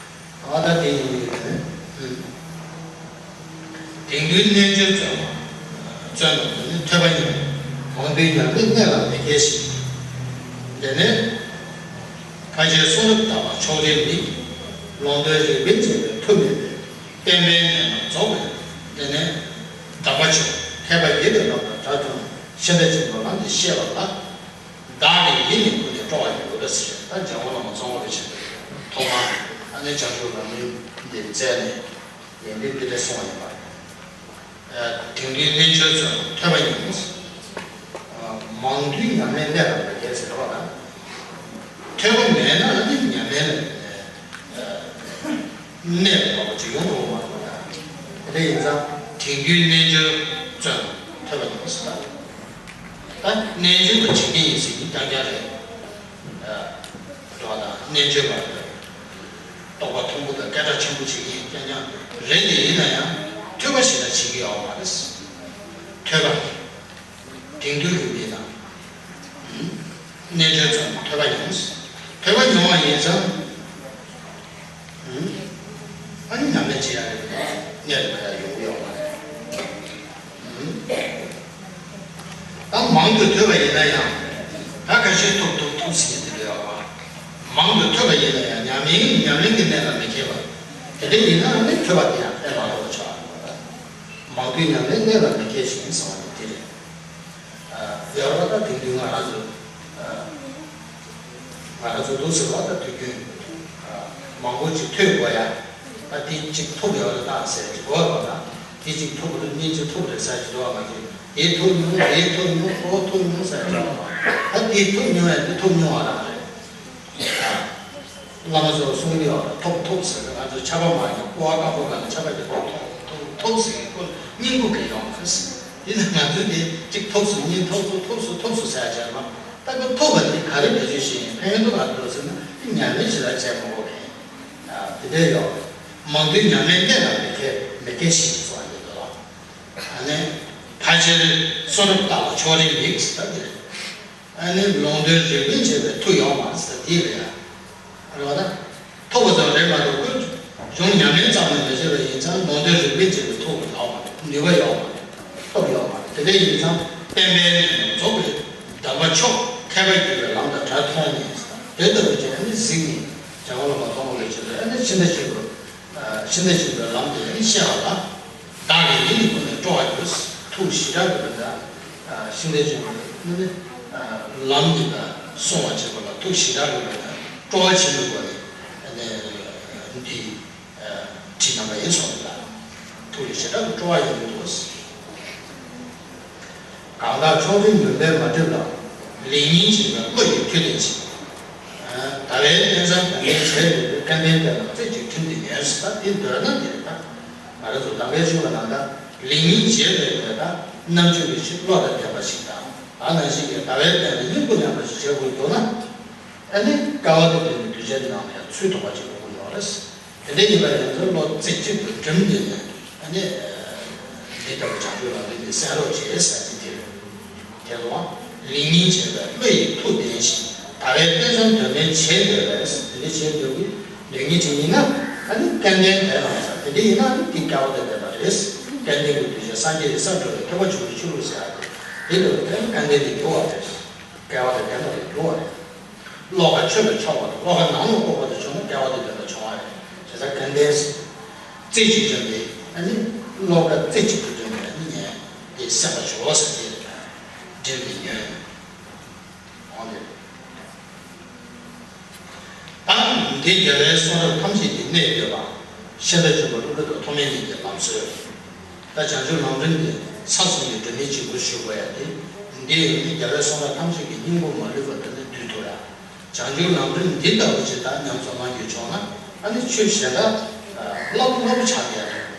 ཨ་ད་དེ་ཡིན་ནི་རེད། དེང་དུས་རྣལ་འབྱོར་བརྩོན་པ། བརྩོན་པ་ནི་ཐོས་པ་ཉིད། མང་ཐོས་ཉམས་ལེན་གནད་ལ་མི་འཁེལ་ཞིང་། དེ་ནས་ཕལ་ཆེར་གསུང་རབ་ལྟ་བ་ཕྱོགས་རིས་མིག་ལུང་དོན་རིགས་པས་འབྱེད་པའི་མཐུ་མེད་པས། བསྟན་པའི་གནད་རྣམས་རྫོགས་པའི། དེ་ནས་གྲགས་པ་ཆེ་མཁས་པ་ཡི་གེ་ལ་ལམ་དང་གྲགས་ཀྱང་ཤིང་རྟ་ཆེན་པོ་ལམ་དེ་ཤེས་པ་ལ། བདག་གི་ཡིད་ནི་ཀུན་ནས་སྤྲོ་བར་འགྱུར་ཟེར། ད་འཇམ་མགོན་བླ་མ་ཙོང་ཁ་པ་ཆེན་པོས་ཐོག་མར་ཨ་ནི་བྱང་ཆུབ་ལམ་རིམ་འདི་བཙལ་ནས་ཡོན་ཏན་འདི་འདྲ་གསུངས་པ་ཡིན་པ། དེང་དུས་རྣལ་འབྱོར་བརྩོན་པ་ཐོས་པ་ཉིད། མང་ཐོས་ཉམས་ལེན་གནད་ལ་མི་འཁེལ་ཟེར་བ་ན། ཐོས་པ་མེད་ན་ཨ་ནི་ཉམས་ལེན་ལ་གནས་པ་ཅིག་ཡོང་འགྲོ་མ་རེད་པ། དེ་འདྲ་ཡིན་ཙང་དེང་དུས་རྣལ་འབྱོར་བརྩོན་པ་ཐོས་པ་ཉིད་ཟེར་བ། ད་རྣལ་འབྱོར་པ་བྱེད་ཀྱི་ཡིན་ཟེར་གྱི་རྐྱང་རྐྱང་རེད། འགྲོ་བ་དང་རྣལ་འབྱོར་པ་རྟོགས་པ་མཐོན་པོ་དང་སྐད་གྲགས་ཆེན་པོ་བྱེད་ཀྱི་ཡིན་རྐྱང་རྐྱང་རེད། དེ་ཡིན་ན་ཡང་ཐོས་པ་ཞེ་དྲག་བྱེད་ཀྱི་ཡོད་མ་རེད། ཐོས་པ་དེང་དུས་ཀྱི་མི་དང་རྣལ་འབྱོར་ཚང་མ་ཐོས་པ་ཡོང་། ཐོས་པ་ཡོང་བ་ཡིན་ཙང་། ཨ་ནི་ཉམས་ལེན་བྱེད་ཡག་གི་གནས་ལ་ཡང་ཡོང་གི་ཡོད་མ་རེད། ད་མང་དུ་ཐོས་པ་ཡིན་ན་ཡང་ད་ཁ་ཤས་ཐོབ་ཐོབ་ཐོབ་ཟེར་གྱི་དེ་འདྲ་ཡོད་པ། མང་དུ་ཐོས་པ་ཡིན་ན་ཡང་ཉམས་ལེན་ཉམས་ལེན་གྱི་གནས་ལ་མི་མཁས་པ། དེ་འདྲ་ཡིན་ན་ཨ་ནི་ཐོས་པ་དེ་ཡང་ཕན་མ་ཐོགས་པ་ཆགས་ཡོང་བ་རེད། མང་དུ་ཉམས་ལེན་གནས་ལ་མི་མཁས་ཤིང་གསུངས་པ་དེ་རེད། ཡོད་རེད་པ། ད་དེང་དུས་ང་རང་ཚོ་ང་རང་ཚོ་འདུག་ཟེར་བ་ད་དུས་རྒྱུན་མང་པོ་ཅིག་ཐོས་དགོས་ཡ། ད་དེ་གཅིག་ཐུག་ཡོད་རེད་ད་ཟེར་གྱི་འགྲོ་བ་རེད་པ། ད་དེ་གཅིག་ཐུག་རེད་གཉིས་གཅིག་ཐུག་རེད་ཟེར་གྱི་འགྲོ་བ་མ་གཏོགས་དེ་ཐུག་མྱོང་དེ་ཐུག་མྱོང་ཨོ་ཐུག་མྱོང་ཟེར་གྱི་འགྲོ་བ་ད་དེ་ཐུག་མྱོང་ཡ་དེ་ཐུག་མྱོང་བ་རང་རེད། བླ་མ་ཚོ་གསུང་གི་ཡོད་རེད། ཐོབ་ཐོབ་ཟེར་ང་ཚོ་ཆར་པ་མ་ཡིན་ཀོ་བ་སྐམ་པོ་ག་ནས་ཆར་པ་དེ་ཐོབ་ཐོབ་ཐོབ་ཟེར་གི་ཁོ་སྙིང་པོ་གི་ཡོང་གི་ཟེར། དེ་ནི་ང་ཚོས་དེ་གཅིག་ཐོབ་སོང་གཉིས་ཐོབ་སོང་ཐོབ་སོང་ཐོབ་སོང་ཟེར་བྱས་ན་ད་ཁོ་ཐོབ་པ་དེ་ག་རེ་བེད་སྤྱོད་བྱེད་ཡིན་ཕན་ཐོགས་ག་འགྲོ་ཟེར་ན་དེ་ཉམས་ལེན་ཞེ་དྲག་བྱས་མ་དགོས་པས། དེ་འདྲ་ཡོད་རེད། མང་དུ་ཉམས་ལེན་གནད་ལ་མི་མཁས་མི་མཁས་ཤིང་གསུངས་པ་ཡོད་དོ། ཨ་ནི་ཕལ་ཆེར་གསུང་རབ་ལྟ་བ་ཕྱོགས་རིས་མིག་ཟེར་ད་དེ་རེད། ཨ་ནི་ལུང་དོན་རིགས་པས་དཔྱད་པའི་མཐུ་ཡོད་མ་རེད་ཟེར་དེ་རེད་ཡ། རེད་བ་ད། ཐུབ་པ་ཙམ་རེད་མ་གཏོགས་ཀུན་གཞུང་ཉམས་ལེན་ཙམ་ལ་མི་བྱེད་པ་ཡིན་ཙང་ལུང་དོན་རིགས་པས་དཔྱད་པའི་ཐུབ་པ་ཡོད་མ་རེད། ནུས་པ་ཡོད་མ་རེད། སྟོབས་ཡོད་མ་རེད། དེ་འདྲ་ཡིན་ཙང་བསྟན་པའི་ལས་རྫོགས་པའི་གདམས་པ་མཆོག་མཁས་པ་བརྒྱུད་པའི་ལམ་དང་སྒྲ་མཐོང་ནས་དེ་ལྟ་བུ་ཅིག་ཨ་ནི་གཟིགས་ནས་བྱ་བ་ལ་མ་གཏོང་བ་ལས་བྱེད་པའི་ཨ་ནི་ཤིན་ཏུ་ཆེན་པོ། ཤིན་ཏུ་ཆེན་པོའི་ལམ་དེ་ཤེས་པ་ལ། བདག་གི་ཡིད་ནི་ཀུན་ནས་སྤྲོ་བར་འགྱུར། ཐུགས་ཞེ་དྲག་གི་བར་དུ། ཤིན་ཏུ་ཆེན་པོའི་ནི། ལམ་འདི་ལ་སྲུང་བ་བྱེད་པ་ལ་ཐུགས་ཞེ་དྲག་གི་བར་དུ་སྤྲོ་བ་ཆེན་པོའི་སྒོ་ནས་འདི་བྲིས་གནང་བ་ཡིན་གསུངས་པ་ལ། ཐུགས་ཞེ་དྲག་གི་སྤྲོ་བ་ཡོང་གི་འདུག་གང་དག་མཆོག་སྤྲུལ་མུན་པས་མ་བསྒྲིབས་ལ། ལེགས་སྨིན་བྱེད་པའི་བློ་ཡི་མཐུ་ལྡན་ཞིང་། ཟླ་བའི་རྟེན་བཟང་དང་ལྡན་བྱས་པའི་སྐལ་ལྡན་དེ་ལ་རྩེ་གཅིག་དྲིན་དུ་ཉོན་ཟེར། ད་དེ་འདོད་ན་དེ་རེད། ད་ང་རང་ཚོ་ཟླ་བའི་ཆུ་བ་ནང་ད་ལེགས་སྨིན་བྱེད་པའི་དེ་ད་རྣམ་འགྱུར་གྱི་ཆེད་བློ་དང་ལྡན་པ་ཞིག་དང་། ད་ནང་བཞིན་གྱི་ཟླ་བའི་རྟེན་ལ་སྙིང་པོ་ལྡན་པ་ཞིག་བྱེད་དགོས་འདུག་ན། ཨ་ནི་སྐལ་བ་དང་ལྡན་པའི་གདུལ་བྱའི་ནང་ལ་ཡང་ཚུལ་ཐོགས་པ་ཅིག་དགོས་ཀྱི་ཡོད་རེད། དེ་འདྲ་ཡིན་པ་ཡིན་ཚེ་བློ་རྩེ་གཅིག་ཏུ་སྒྲིམ་ནས་ནས་ཨ་ནི་འདི་ལྟ་བུ་བྱང་ཆུབ་ལམ་རིམ་འདི་གསན་རོགས་བྱེད་ཟེར་གྱི་དེ་རེད། དེ་ལ་ལེགས་སྨིན་བྱེད་པའི་བློ་ཡི་མཐུ་ལྡན་ཞིང་། ཟླ་བའི་རྟེན་བཟང་དོན་ལྡན་བྱེད་འདོད་པས། དེ་འདྲ་བྱེད་འདོད་ཀྱི་འདོད་མཁན་ཅིག་ཡིན་ན་ཨ་ནི་སྐལ་ལྡན་དེ་ལ་ཟེར། དེ་འདྲ་ཡིན་ན་ཨ་ནི་འདི་སྐལ་བ་དང་ལྡན་པ་རེད། སྐལ་ལྡན་གྱི་གདུལ་བྱ་སངས་རྒྱས་ཀྱི་ས་འགྲོ་བའི་ཐེག་པ་ཆེན་པོའི་ཆོས་ལུགས་ཟེར་ཡ་དེ། དེ་ལྟ་བུ་དེ་ནི་སྐལ་ལྡན་དུ་འགྱུར་བ་རེད། སྐལ་བ་དང་ལྡན་པ་དུ་འགྱུར་བ་རེད། བློ་ཁ་ཆོད་པ་ཆོག་པ་དང་བློ་ཁ་ནང་ལ་ལྐོག་པ་དུ་བྱུང་ན་སྐལ་བ་དང་ལྡན་པ་བྱུང་བ་རེད། བྱས་ཙང་སྐལ་ལྡན་རྩེ་གཅིག་སྒྲིམ་པས་ཨ་ནི་བློ་ཁ་རྩེ་གཅིག་ཏུ་སྒྲིམ་པས་ཨ་ནི་ངས་འདི་གསན་པ་བྱོས་ཟེར་ཏེ་དྲན་པའི་ཉོན་འོང་ལེ། ད་འདི་རྒྱལ་བའི་གསུང་རབ་ཐམས་ཅད་ཀྱི་གནད་བསྡུས་པ། ཤིང་རྟ་ཆེན་པོ་ཀླུ་སྒྲུབ་ཐོགས་མེད་ཉིད་ཀྱི་ལམ་སྲོལ། ད་བྱང་ཆུབ་ལམ་རིམ་འདི་ས་གསུམ་གྱི་སྒྲོན་མེ་གཅིག་པུ་ཞུ་དགོས་ཡ་དེ། འདི་ནི་རྒྱལ་བའི་གསུང་རབ་ཐམས་ཅད་ཀྱི་སྙིང་པོ་མ་ལུས་པ་དེ་ནི་བསྡུས་ཐུབ་ཡ། བྱང་ཆུབ་ལམ་རིམ་འདི་ལྟ་བུ་ཅིག་དང་ཉམས་སུ་བླང་རྒྱུ་བྱུང་ན་ཨ་ནི་ཆོས་གཞན་དག་སླ་པོ་སླ་པོ་ཆགས་ཡ་རེད།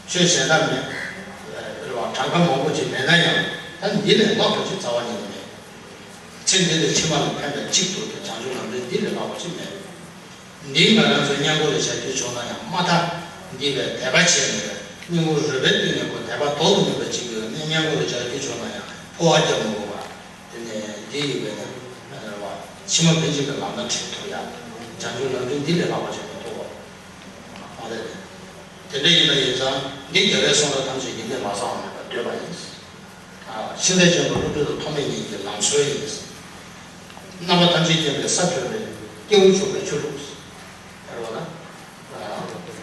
ཆོས་གཞན་དག་མེད། རེད་བ། གྲངས་ཀ་མང་པོ་ཅིག་མེད་ན་ཡང་ད་འདི་ལས་ལྷག་པ་ཅིག་རྩ་བ་ཉིད་ནས་མེད། ཚེ་འདི་ལས་ཕྱི་མ་ལ་ཕན་པའི་གཅིག་ཏུ་དེ་བྱང་ཆུབ་ལམ་རིམ་འདི་ལས་ལྷག་པ་ཅིག་མེད། འདི་ང་རང་ཚོ་སྔོན་འགྲོ་ལ་བྱ་རྒྱུ་བྱུང་ན་ཡང་མ་མཐའ་འདི་བས་དད་པ་བྱས་ནས་སྙིང་པོ་རུས་པའི་གཏིང་ནས་ཁོ་དད་པ་ལྡོག་ཏུ་མེད་པ་ཅིག་ཡོད་ནས་སྔོན་འགྲོ་ལ་བྱ་རྒྱུ་བྱུང་ན་ཡང་འཕོ་བ་རྒྱབ་མི་དགོས་པ། དེ་ནས་འདི་ཡི་བས་ནས་རེད་བ། ཕྱི་མ་ཕན་ཆད་ཀྱི་ལམ་སྣ་ཁྲིད་ཐུབ་ཡ། བྱང་ཆུབ་ལམ་རིམ་འདི་ལས་ལྷག་པ་ཅིག་མི་ཐུབ་པ། མ་རེད། དེ་འདྲ་ཡིན་པ་ཡིན་ཙང་འདི་རྒྱལ་བའི་གསུང་རབ་ཐམས་ཅད་ཀྱི་གནད་མ་ཚང་བ་མེད་པར་འདོད་པ་ཡིན། ཤིང་རྟ་ཆེན་པོ་ཀླུ་སྒྲུབ་ཐོགས་མེད་ཉིད་ཀྱི་ལམ་སྲོལ་ཡིན། རྣམ་པ་ཐམས་ཅད་མཁྱེན་པའི་ས་བགྲོད་པའི་སྐྱེས་བུ་མཆོག་གི་ཆོས་ལུགས། རེད་བ་ན།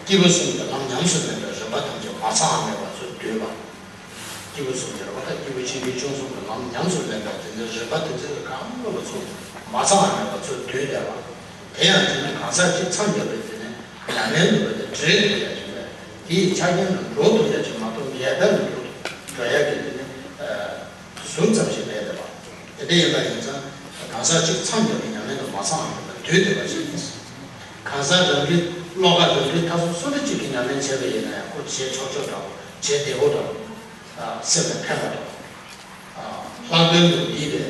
སྐྱེས་བུ་གསུམ་གྱི་ལམ་ཉམས་སུ་ལེན་པའི་རིམ་པ་ཐམས་ཅད་མ་ཚང་བ་མེད་པ་ཚུར་བསྡུས་པ། སྐྱེས་བུ་གསུམ་གྱི་རེད་བ་ད་སྐྱེས་བུ་ཆེན་པོའི་སྐྱོན་གསུམ་གྱི་ལམ་ཉམས་སུ་ལེན་པའི་དེ་ནི་རིམ་པ་དེ་ཚོའི་གང་ལ་ཚུར་མ་ཚང་བ་མེད་པ་ཚུར་བསྡུས་བསྡད་པ། དེ་ཡང་དེ་ནི་གང་ཟག་གཅིག་མཚམས་བརྒྱབ་པའི་དེ་ནི་ཉམས་ལེན་ནུས་པ་དེ་འདྲེས་ཐུབ་ཡ་བྱུང་བས་དེ་ཡི་ཆ་རྐྱེན་ལ་འགྲོ་ཐུབ་ཡ་བྱུང་མ་གཏོགས་ཡལ་ག་ལ་འགྲོ་འགྲོ་ཡ་གི་དེ་ནི། ཟུར་ཙམ་ཞིག་མེད་པ། དེ་འདྲ་ཡིན་པ་ཡིན་ཙང་གང་ཟག་གཅིག་མཚམས་བརྒྱབ་པའི་ཉམས་ལེན་དུ་མ་ཚང་བ་མེད་པར་དུས་དེ་བ་ཞིག་ཡིན། གང་ཟག་རང་གི་བློ་ཁ་རང་གི་ཐ་སོ་སོ་ནི་གཅིག་གི་ཉམས་ལེན་བྱས་པ་ཡིན་ན་ཡང་ཁོ་བྱེད་ཆོག་ཆོག་འདྲ་བོ་བྱེད་བདེ་བོ་འདྲ་བོ། སེམས་ལ་ཕན་པ་འདྲ་བོ། ལྷག་དོན་དུ་འདི་ལས་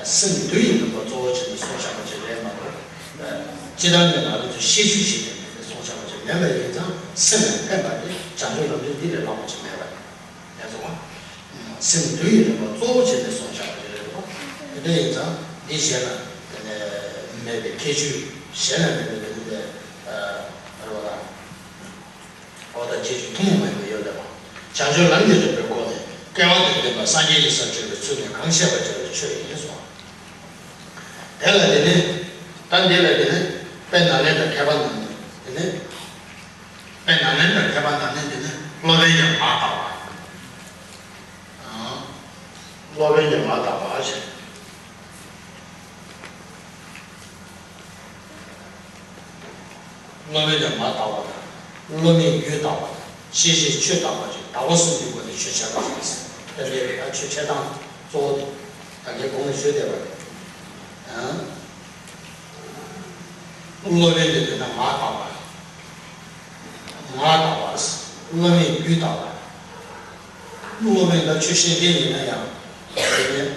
སེམས་འདུལ་ཡི་རིམ་པ་གཙོ་བོ་བྱས་ནས་གསུངས་བཞག་པ་ཅིག་རེད་མ་གཏོགས། སྤྱིར་བཏང་ནས་ང་རང་ཚོ་ཤེས་ཤུགས་ཤིག་ལྡན་པའི་གསུངས་བཞག་པ་ཅིག་མིན་པ་ཡིན་ཙང་སེམས་ལ་ཕན་པ་དེ་བྱང་ཆུབ་ལམ་རིམ་འདི་ལས་ལྷག་པ་ཅིག་མེད་པ་རེད། ཡ་ཚོ་བ། སེམས་འདུལ་ཡི་རིམ་པ་གཙོ་བོ་བྱས་ནས་གསུངས་བཞག་པ་ཅིག་རེད་འདུག་དེ་འདྲ་ཡིན་ཙང་འདི་གཞན་ལ་དེ་ནས་མེད་པའི་ཁྱད་ཆོས་གཞན་ལ་མེད་པའི་དེ་འདྲ་དེ་རེད་བ་ལ། འོ་ད་ཁྱད་ཆོས་ཐུན་མོང་མ་ཡིན་པ་ཡོད་ལ། བྱང་ཆུབ་ལམ་གྱི་རིམ་པའི་སྒོ་ནས་སྐལ་བ་དང་ལྡན་པ་སངས་རྒྱས་ཀྱི་སར་བགྲོད་པའི་ཚུལ་ནི་གང་བཤད་པ་བྱ་བའི་ཆོས་ཡིན་གསུངས། དེ་ལ་དེ་ནི། ད་འདི་ལ་དེ་ནི་དཔེ་ནཱ་ལེནྡྲ་མཁས་པ་རྣམས་ནི་དེ་ནི། དཔེ་ནཱ་ལེནྡྲ་མཁས་པ་རྣམས་ནི་དེ་ནི་སློབ་དཔོན་གྱི་ངག་ལྟ་བ། སློབ་དཔོན་གྱི་ངག་ལྟ་བ་ཞེས། སློབ་དཔོན་གྱི་ངག་ལྟ་བ་དང་། སློབ་མའི་རྒྱུད་ལྟ་བ་དང་། ཤེས་བྱའི་ཆོས་ལྟ་བ་ཞེས་ལྟ་བ་གསུམ་གྱི་སྒོ་ནས་ཆོས་འཆད་པ་ཡིན། དེ་ལས་ད་ཆོས་འཆད་སྟངས་གཙོ་བོ་དེ་ད་ངས་གོང་ནས་ཞུས་བསྡད་པ་རེད། སློབ་དཔོན་གྱི་དེ་ན་ངག་ལྟ་བ། ངག་ལྟ་བ། སློབ་མའི་རྒྱུད་ལྟ་བ། སློབ་དཔོན་ད་ཆོས་བཤད་མཁན་ཡིན་ན་ཡང་དེ་ནས།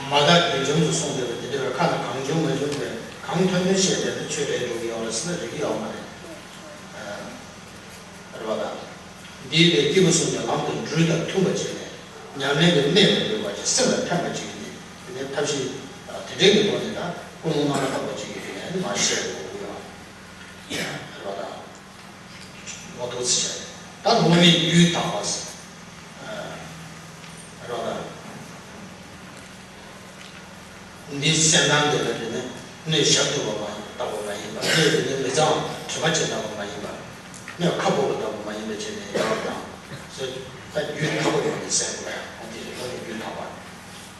མ་དག་རྒྱུན་འབྱམས་སུ་གསུངས་བསྡད་པ་དེ་འདྲ་བའི་ཁ་ནས་གང་བྱུང་མ་བྱུང་བའི་གང་ཐོན་ཐོན་བཤད་བསྡད་ན་ཆོས་རེད་འགྲོ་གི་ཡོད་རེད་ཟེར་ན་རིགས་ཡོད་མ་རེད། རེད་བ་དང་། འདིའི་ལས་སྐྱེས་བུ་གསུམ་གྱི་ལམ་དུ་འགྲོས་དང་མཐུན་པ་བྱས་ནས་ཉམས་ལེན་གྱི་གནད་ལ་འགྲོ་བ་ཅིག་སེམས་ལ་ཕན་པ་ཅིག་ནི་ ཐབས་ཤེས་དེ་འདྲའི་གི་ཐོག་ནས་ད་ཀུན་སློང་རྣམ་པར་དག་པ་ཅིག་གི་རིགས་ནས་མར་བཤད་དགོས་ཀྱི་ཡོད་རེད་པ། ད་ལོ་ཏོག་ཙི་བྱས། ད་སློབ་མའི་རྒྱུད་དག་པ། རོ་ལ། འདིའི་སེམས་སྣང་དེ་ལ་དེ་ནི་སྣོད་ཞབས་ཏུ་བབས་པ་ལྟ་བུ་མ་ཡིན་པ། སྣོད་དེ་ནི་མི་གཙང་དྲི་མ་ཅན་ལྟ་བུ་མ་ཡིན་པ། སྣོད་ཁ་ཕོ་བ་ལྟ་བུ་མ་ཡིན་པའི་ཆ་ནས་ཡལ་བ་དང་། ཟེར། ད་རྒྱུད་དག་པའི་ངང་ནས་སེམས་དགོས་ཡ། འོ་དེ་རེད། སློབ་མའི་རྒྱུད་དག་པ།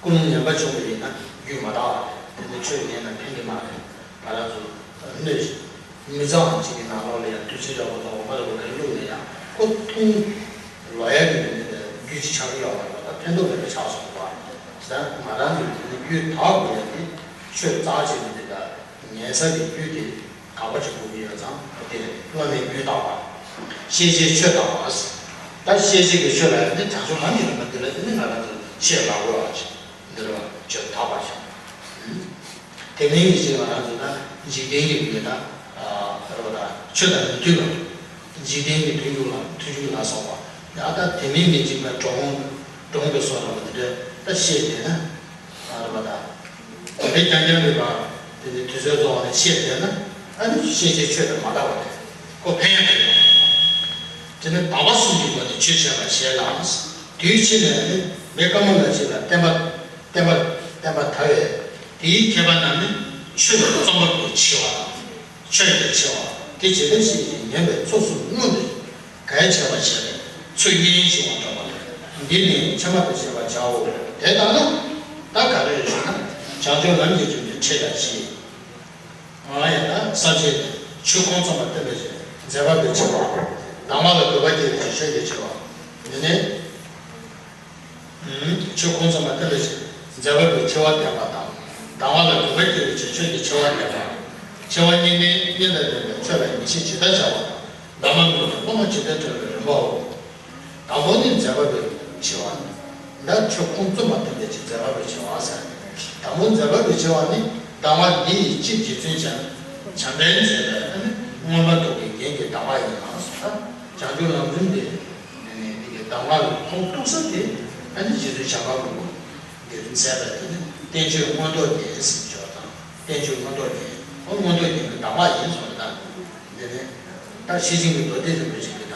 ཀུན་སློང་ངན་པ་བྱུང་བ་ཡིན་ན་རྒྱུད་མ་དག་པ་རེད། དེ་ནི་ཆོས་ཉན་ན་ཕན་གྱི་མ་རེད། ང་རང་ཚོ་སྣོད་མི་གཙང་བ་ཅིག་གི་ནང་ལོགས་ལ་ཡང་དུས་ཚོད་འདྲ་པོ་དང་འོ་མ་འདྲ་པོ་ག་རེ་བླུགས་ནས་ཡང་ཁོ་འཐུང་ལོག་ཡ་གི་མི་ནི་རྒྱུད་ཅིག་ཆགས་ཀྱི་ཡོད་མ་རེད་པ། ད་ཕན་ཐོགས་མེད་པ་ཆགས་སོང་བ། ད་ང་རང་ཚོའི་དེ་ནི་རྒྱུད་དག་དགོས་ཡ་དེ་ཆོས་རྩ་ཆེན་པོ་དེ་ལ་ཉན་ས་གི་རྒྱུད་དེ་དག་པ་ཅིག་དགོས་ཀྱི་ཡོད་ཙང་། དེ་སློབ་མའི་རྒྱུད་དག་པ། ཤེས་བྱའི་ཆོས་དག་པ། ད་ཤེས་བྱེད་ཀྱི་ཆོས་ལ་ཡང་ནི་བྱང་ཆུབ་ལམ་གྱི་རིམ་པ་འདི་ལ་ནི་ང་རང་ཚོ་ཤེས་ལ་དགོས་པ་ཅིག་འདི་རེད་པ། ཆོས་དག་པ་ཞིག་དེ་མིན་གྱི་ཅིག་ང་རང་ཚོ་ད་འཇིག་རྟེན་གྱི་ཡོད་ད། རེད་པ། ད་ཆོས་དང་མི་མཐུན་པ། འཇིག་རྟེན་གྱི་མཐུན་འཇུག་ལ་མཐུན་འཇུག་ལ་སོགས་པ། ཡང་ད་དེ་མིན་གྱི་ཅིག་ད་གྲོང་གྲོང་གི་སོགས་རེད་པ། འདི་འདྲ་ད་ཤེས་བསྡད་ན། རེད་པ། ད་དེ་འདྲ་རྐྱང་རྐྱང་རེད་པ། དེ་ནི་དུས་ཚོད་རྫོགས་ནས་ཤེས་བསྡད་ན། ཨ་ནི་ཤེས་བྱའི་ཆོས་དང་མ་འདྲ་བ་རེད། ཁོ་ཕན་ཡང་ཕན་ཡོད། དེ་ནི་དག་པ་གསུམ་གྱི་སྒོ་ནས་ཆོས་འཆད་པར་བྱེད་ལ། དུས་ཕྱིས་ནས་ནི་མི་དཀའ་མོ་ལ་ཅིག་ལ་བསྟན་པ། བསྟན་པ། བསྟན་པ་དར་བས། དེའི་མཁས་པ་རྣམས་ནི་ཆོས་ལ་བརྩོན་པ་པོས་འཆི་བ་དང་། ཆོས་ཀྱི་ཆེ་བ་དེ་ཇི་ལྟར་ཤེས་ཀྱི་ཉན་པའི་ཚོགས་སུ་མངོན་ཏེ། གལ་ཆེ་བར་བྱས་པས་ཚུལ་གཉིས་འབྱུང་བ་འགྲོ་བ་ལས། འདི་ནི་ཕྱི་མ་དང་ཕྱེ་བར་བྱའོ། དེ་ལྟ་ན། ད་ག་རེ་ཞུ་ན། བྱང་ཆུབ་ལམ་གྱི་རྒྱུ་ནི་ཁྲིད་ལ་བྱེད། ང་ཡང་ན་ས་བཅད་དེ་ཆོས་ཁུངས་བཙུན་པ་བསྟན་པའི་ཕྱིར་མཛད་པ་པོའི་ཆེ་བ། གདམས་ངག་ལ་དགོས་པ་སྐྱེ་བའི་ཕྱིར་ཆོས་ཀྱི་ཆེ་བ། འདི་ནི། ཆོས་ཁུངས་བཙུན་པ་བསྟན་པའི་ཕྱིར་མཛད་པ་པོའི་ཆེ་བ་བསྟན་པ་དང་། གདམས་ངག་ལ་དགོས་པ་སྐྱེ་བའི་ཕྱིར་ཆོས་ཀྱི་ཆེ་བ་བསྟན་པ། ཆེ་བ་གཉིས་ནི་གཉེན་དང་ལྡན་པའི་ཆོས་ལ་ཡིད་ཆེས་ཇི་ལྟར་བྱ་བ་དང་། བླ་མ་མིན་པའི་སློབ་མ་ཇི་ལྟར་གྲོལ་བའི་རིམ་པའོ། དང་པོ་ནི་མཛད་པ་པོའི་ཆེ་བ། ད་ཆོས་ཁུངས་བཙུན་པ་བསྟན་པའི་ཕྱིར་མཛད་པ་པོའི་ཆེ་བ་ཟེར། དང་པོ་མཛད་པ་པོའི་ཆེ་བ་ནི་གདམས་ངག་འདི་ཡི་སྤྱི་རྗེ་བཙུན་བྱམས་པས་མཛད་པའི་ཨ་ནི་མངོན་པར་རྟོགས་པའི་རྒྱན་གྱི་གདམས་ངག་ཡིན་ལ་སོགས། ད་བྱང་ཆུབ་ལམ་རིམ་དེ་ནི་འདི་གི་གདམས་ངག་གི་ཁུངས་གཏུགས་ས་དེ་ཨ་ནི་རྗེ་བཙུན་བྱམས་པ་མགོན་པོ་གིས་མཛད་པའི་དེ་ནི་བསྟན་བཅོས་མངོན་རྟོགས་རྒྱན་ཟེར་གྱི་ཡོད་དང་། བསྟན་བཅོས་མངོན་རྟོགས་རྒྱན། ཨོ་མངོན་རྟོགས་རྒྱན་གྱི་གདམས་ངག་ཡིན་གསུངས་པ་དང་། འདི་ནི་ད་ཤེར་ཕྱིན་གྱི་མདོ་སྡེ་རིན་པོ་ཆེ་གི་ད་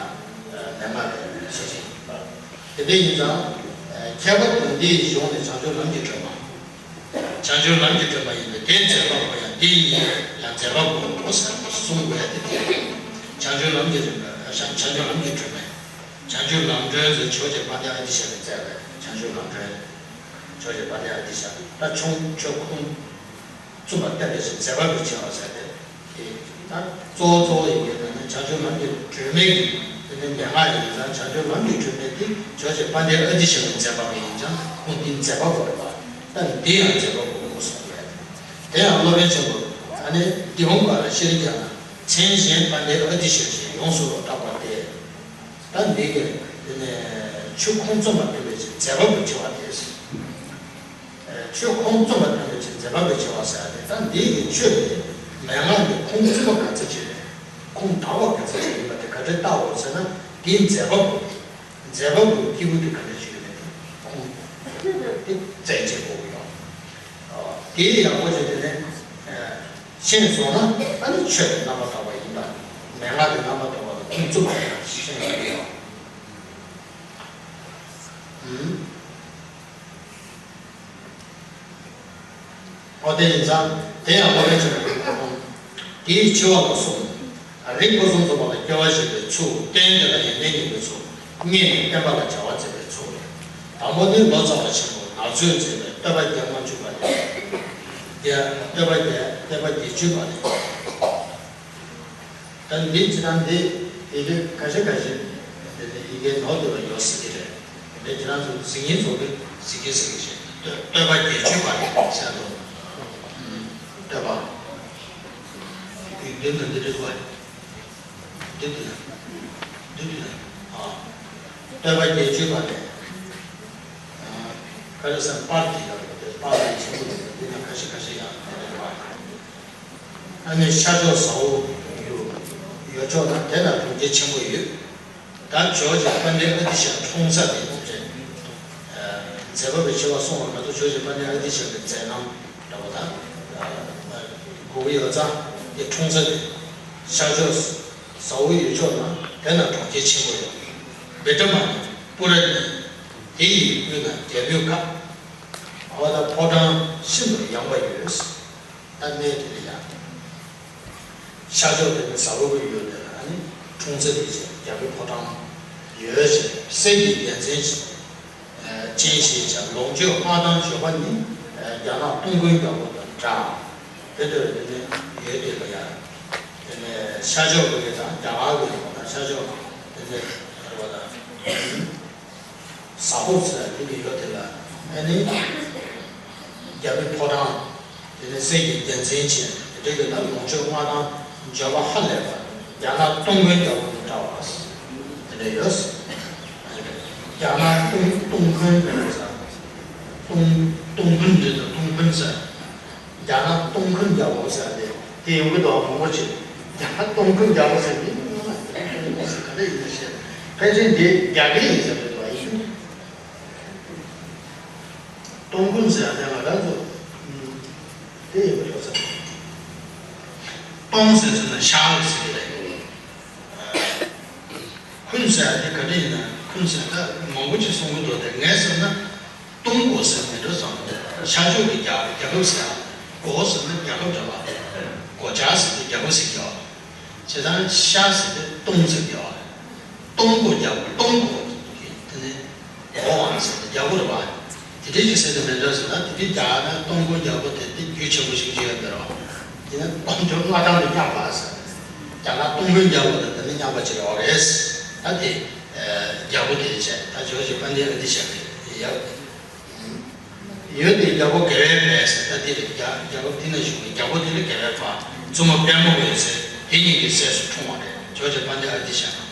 མན་ངག་རེད། ཤེར་ཕྱིན་གྱི་མདོ། དེ་འདྲ་ཡིན་ཙང་། མཁས་པ་དོན་འདི་ཡི་གཞུང་ནས་བྱང་ཆུབ་ལམ་གྱི་སྒྲོན་མ། བྱང་ཆུབ་ལམ་གྱི་སྒྲོན་མ་ཡིན་པས་དེ་མཛད་པ་པོ་ཡང་འདི་ཡིན་ཡང་མཛད་པ་པོ་ཟེར་གསུང་དགོས་ཡ་དེ་དེ་རེད། བྱང་ཆུབ་ལམ་གྱི་རིམ་པ། བྱང་ཆུབ་ལམ་གྱི་སྒྲོན་མ། བྱང་ཆུབ་ལམ་སྒྲོན་ཟེར་ཇོ་བོ་རྗེ་དཔལ་ལྡན་ཨ་ཏི་ཤ་ནས་མཛད་པའི་བྱང་ཆུབ་ལམ་སྒྲོན། ཇོ་བོ་རྗེ་དཔལ་ལྡན་ཨ་ཏི་ཤ་ད་ཆོས་ཆོས་ཁུངས་བཙུན་པ་བསྟན་པའི་ཕྱིར་མཛད་པ་པོའི་ཆེ་བ་ཟེར་ཏེ། དེ་ད་གཙོ་བོ་གཙོ་བོ་ཡིན་པའི་ནང་ནས་བྱང་ཆུབ་ལམ་གྱི་སྒྲོན་མེ་གི་དེ་ནི་མན་ངག་ཡིན་ཙང་། བྱང་ཆུབ་ལམ་གྱི་སྒྲོན་མེ་དེ་ཇོ་བོ་རྗེ་དཔལ་ལྡན་ཨ་ཏི་ཤ་ནས་མཛད་པ་པོ་ཡིན་ཙང་། ཁོང་འདི་མཛད་པ་པོ་རེད་པ། ད་འདི་ཡང་མཛད་པ་པོ་ངོ་སོང་བས། དེ་ཡང་སློབ་དཔོན་ཆེན་པོ་ཨ་ནི་དི་བང་ག་ར་ཤྲཱི་ཀ་ན་མཚན་གཞན་དཔལ་ལྡན་ཨ་ཏི་ཤ་ཞེས་ཡོངས་སུ་བཏགས་པ་སྟེ། ད་འདི་གི་དེ་ནས་ཆོས་ཁུངས་བཙུན་པ་བསྟན་པའི་ཕྱིར་མཛད་པ་པོའི་ཆེ་བ་སྟེ། ཆོས་ཁུངས་བཙུན་པ་བསྟན་པའི་ཕྱིར་མཛད་པ་པོའི་ཆེ་བ་ཟེར་ཡ་དེ། ད་འདི་གི་ཆོས་དེ་མན་ངག་གི་ཁུངས་བཙུན་པ་ག་ཚོད་ཅིག་རེད། ཁུངས་དག་པ་ག་ཚོད་ཅིག་ཡིན་པ་དེ་ག་འདྲ་བལྟ་དགོས་ཟེར་ན། དེའི་མཛད་པ་པོ། མཛད་པ་པོའི་སྐྱེས་བུ་དེ་ག་འདྲ་ཅིག་ཡོད་མེད་དེ་ཁུངས་དེ་བཙལ་བྱེད་དགོས་ཀྱི་ཡོད། དེའི་ཡག་པོ་ཅིག་དེ་ནས་ཤེས་སོང་ན། ཨ་ནི་ཆོས་དེ་རྣམ་པར་དག་པ་ཡིན་པ། མན་ངག་དེ་རྣམ་པར་དག་པ་དང་ཁུངས་བཙུན་པ་ཡིན་པ་ཤེས་ཡོང་གི་ཡོད། འོ་དེ་ཡིན་ཙང་དེ་ཡང་སློབ་དཔོན་ཆེན་པོ་ཡིན་པ་དང་། དེའི་ཆེ་བ་ལ་གསུམ། རིགས་ཕུན་སུམ་ཚོགས་པ་ལ་སྐྱེ་བ་བཞེས་པའི་ཚུལ། རྟེན་དེ་ལ་ཡོན་ཏན་ཉེར་ལྔའི་ཚུལ། བརྙེས་ནས་བསྟན་པ་ལ་བྱ་བ་མཛད་པའི་ཚུལ། དང་པོ་ནི་ལོ་ཙཱ་བ་ཆེན་པོ་ནག་ཚོས་མཛད་པའི་བསྟོད་པ་བརྒྱད་མ་བཅུ་པ་ལས། བརྒྱད། བསྟོད་པ་བརྒྱད། བསྟོད་པ་བརྒྱད་ཅུ་པ་ལས། ད་འདི་ཅི་ལྟར་འདི་ཡི་གེ་ཁ་ཤས་ཁ་ཤས་དེ་ནི་ཡི་གེ་ནོར་འདུག་པ་ཡོད་སྲིད་ཀྱི་རེད། དེ་ཁྱེད་རང་ཚོ་གཟིགས་མཁན་ཚོ་གིས་གཟིགས་ཀྱི་གཟིགས་ཀྱི་བྱེད། བསྟོད་པ་བརྒྱད་ཅུ་པ་ལས་གསལ་འདུག་བསྟོད་པ། འདི་འདི་འདི་འདི་འདི་འདི་འདི་ཨ། བསྟོད་པ་བརྒྱད་ཅུ་པ་ལས། ཁ་ཤས་སམ་པར་གྱི་ཡང་དེ་པར་ལས་ཆེན་པོ་འདུག་དེ་ནི་ཁ་ཤས་ཁ་ཤས་ཡང་དེ་རེད་པ། ཨ་ནི་ཤར་ཕྱོགས་ཟ་འོག་ཡུལ་ཡོད་ཕྱོགས་ན་དེ་ན་གྲོང་ཁྱེར་ཆེན་པོ་ཡོད། ད་ཇོ་བོ་རྗེ་དཔལ་ལྡན་ཨ་ཏི་ཤ་འཁྲུངས་ས་དེ་ནི་རེད། མཛད་པ་པའི་ཆེ་བ་གསུངས་པ་མ་གཏོགས་ཇོ་བོ་རྗེ་དཔལ་ལྡན་ཨ་ཏི་ཤ་གི་མཛད་རྣམ་འདྲ་བོ་དང་། གོ་གི་ཡོད་ཙང་དེ་འཁྲུངས་ས་དེ་ཤར་ཕྱོགས་ཟ་འོག་ཡུལ་ཕྱོགས་ན་དེ་ན་གྲོང་ཁྱེར་ཆེན་པོ་ཡོད། བི་ཀྲ་མ་ནི་པུ་ར་ནི་དེ་ཡི་དབུས་ན་རྒྱལ་པོའི་ཁབ། འོ་ད་ཕོ་བྲང་ཤིན་ཏུ་ཡངས་པ་ཡོད། ད་གནས་དེ་ལ་ཡང་། ཤར་ཕྱོགས་དེ་ནི་ཟ་འོག་གི་ཡུལ་དེ་ལ་ཨ་ནི་འཁྲུངས་ས་དེ་ཅན་རྒྱལ་པོའི་ཕོ་བྲང་ཡོད་ཅེས་གསེར་གྱི་རྒྱལ་མཚན་ཅན་ཞེས་བྱ་ལོངས་སྤྱོད་མངའ་ཐང་བརྗོད་པ་ནི་རྒྱ་ནག་སྟོང་མགོན་རྒྱལ་པོ་དང་འདྲ། དེ་ལྟར་དེ་ནི་ཡོད་དེ་ལ་ཡང་དེ་ནི་ཤར་ཕྱོགས་ཀྱི་དང་རྒྱ་གར་གྱི་ཡོད་པ་དང་ཤར་ཕྱོགས་དེ་ནི་རེད་པ་དང་། ཟ་འོག་ཟེར་དེ་གི་ཡོད་དེ་ལ་ཨ་ནི་རྒྱལ་པོའི་ཕོ་བྲང་། དེ་ནས་གསེར་གྱི་རྒྱལ་མཚན་ཅན་དེ་འདྲ་གི་ལ་ལོངས་སྤྱོད་མངའ་ཐང་འབྱོར་པ་ཧ་ལས་པ་རྒྱ་ནག་སྟོང་མགོན་རྒྱལ་པོ་དང་འདྲ་བ་དེ་འདྲ་ཡོད། རྒྱ་ནག་སྟོང་སྟོང་མགོན་རེད་ཟེར། སྟོང་སྟོང་མགོན་རེད་དང་སྟོང་མགོན་ཟེར། རྒྱ་ནག་སྟོང་མགོན་རྒྱལ་པོ་ཟེར་ཏེ་དེ་ཡོང་གི་འདུག་མང་པོ་ཅིག་རྒྱ་ནག་སྟོང་མགོན་རྒྱལ་པོ་ཟེར་ཏེ་ག་འདྲ་ཡིན་ན་ཤེས། ཕལ་ཆེར་འདི་རྒྱ་སྐད་ཡིན་ཟེར་གི་འདུག་ཡིན། སྟོང་མགོན་ཟེར་ཡ་དེ་ང་རང་ཚོ་དེ་ཡོད་པ་ཡོད་ས། སྟོང་ཟེར་ཟེར་ན་ཤར་ཟེར་གི་རེད། མགོན་ཟེར་ཡ་དེ་ག་འདྲ་ཡིན་ན་མགོན་ཟེར་ད་མང་པོ་ཅིག་གསུང་གི་འདུག་དེ་ངས་ཟེར་ན་སྟོང་གོ་ཟེར་མི་འདྲ་བསམ་གི་འདུག་ཤར་ཕྱོགས་ཀྱི་རྒྱལ་རྒྱལ་ཁབ་ཟེར་ཡ་གོ་ཟེར་ན་རྒྱལ་ཁབ་འདྲ་བ་གོ་ཇ་ཟེར་དེ་རྒྱལ་ཁབ་ཟེར་གི་ཡོད། བྱས་ཙང་ཤར་ཟེར་དེ་སྟོང་ཟེར་གི་ཡོད། སྟོང་གོ་རྒྱལ་པོ་སྟོང་གོ་དེ་ནི་གོ་བ་ཟེར་དེ་རྒྱལ་པོ་རེད་པ། དེ་འདྲའི་ཅིག་ཟེར་དེ་མི་འདྲ་ཟེར་ན་དེ་འདྲའི་རྒྱ་ནག་སྟོང་གོ་རྒྱལ་པོ་དེ་དེ་རྒྱུ་ཆེན་པོ་ཞིག་ཅིག་ཡོད་པ་རེད་པ། དེ་ནི་སྟོང་གོ་མངའ་ཐང་དུ་མཉམ་པ་ཟེར། རྒྱ་ནག་སྟོང་གོ་རྒྱལ་པོ་དང་དེ་ནི་མཉམ་པ་ཅིག་རེད་པ་རེད། ད་དེ་རྒྱལ་པོ་དེ་བྱས་ད་ཇོ་བོ་རྗེ་དཔལ་ལྡན་ཨ་ཏི་ཤ་གི་ཡབ། ཡོད་དེ་རྒྱལ་པོ་དགེ་བའི་བས་ཟེར་ད་དེ་རེད། རྒྱལ་རྒྱལ་པོ་དེ་ན་བཞུགས་པའི་རྒྱལ་པོ་དེ་ལ་དགེ་བའི་བ་བཙུན་མོ་དཔལ་མོ་བས་ཟེར་དེ་གཉིས་ཀྱི་སྲས་སུ་འཁྲུངས་པ་རེད། ཇོ་བོ་རྗེ་དཔལ་ལྡན་ཨ་ཏི་ཤ།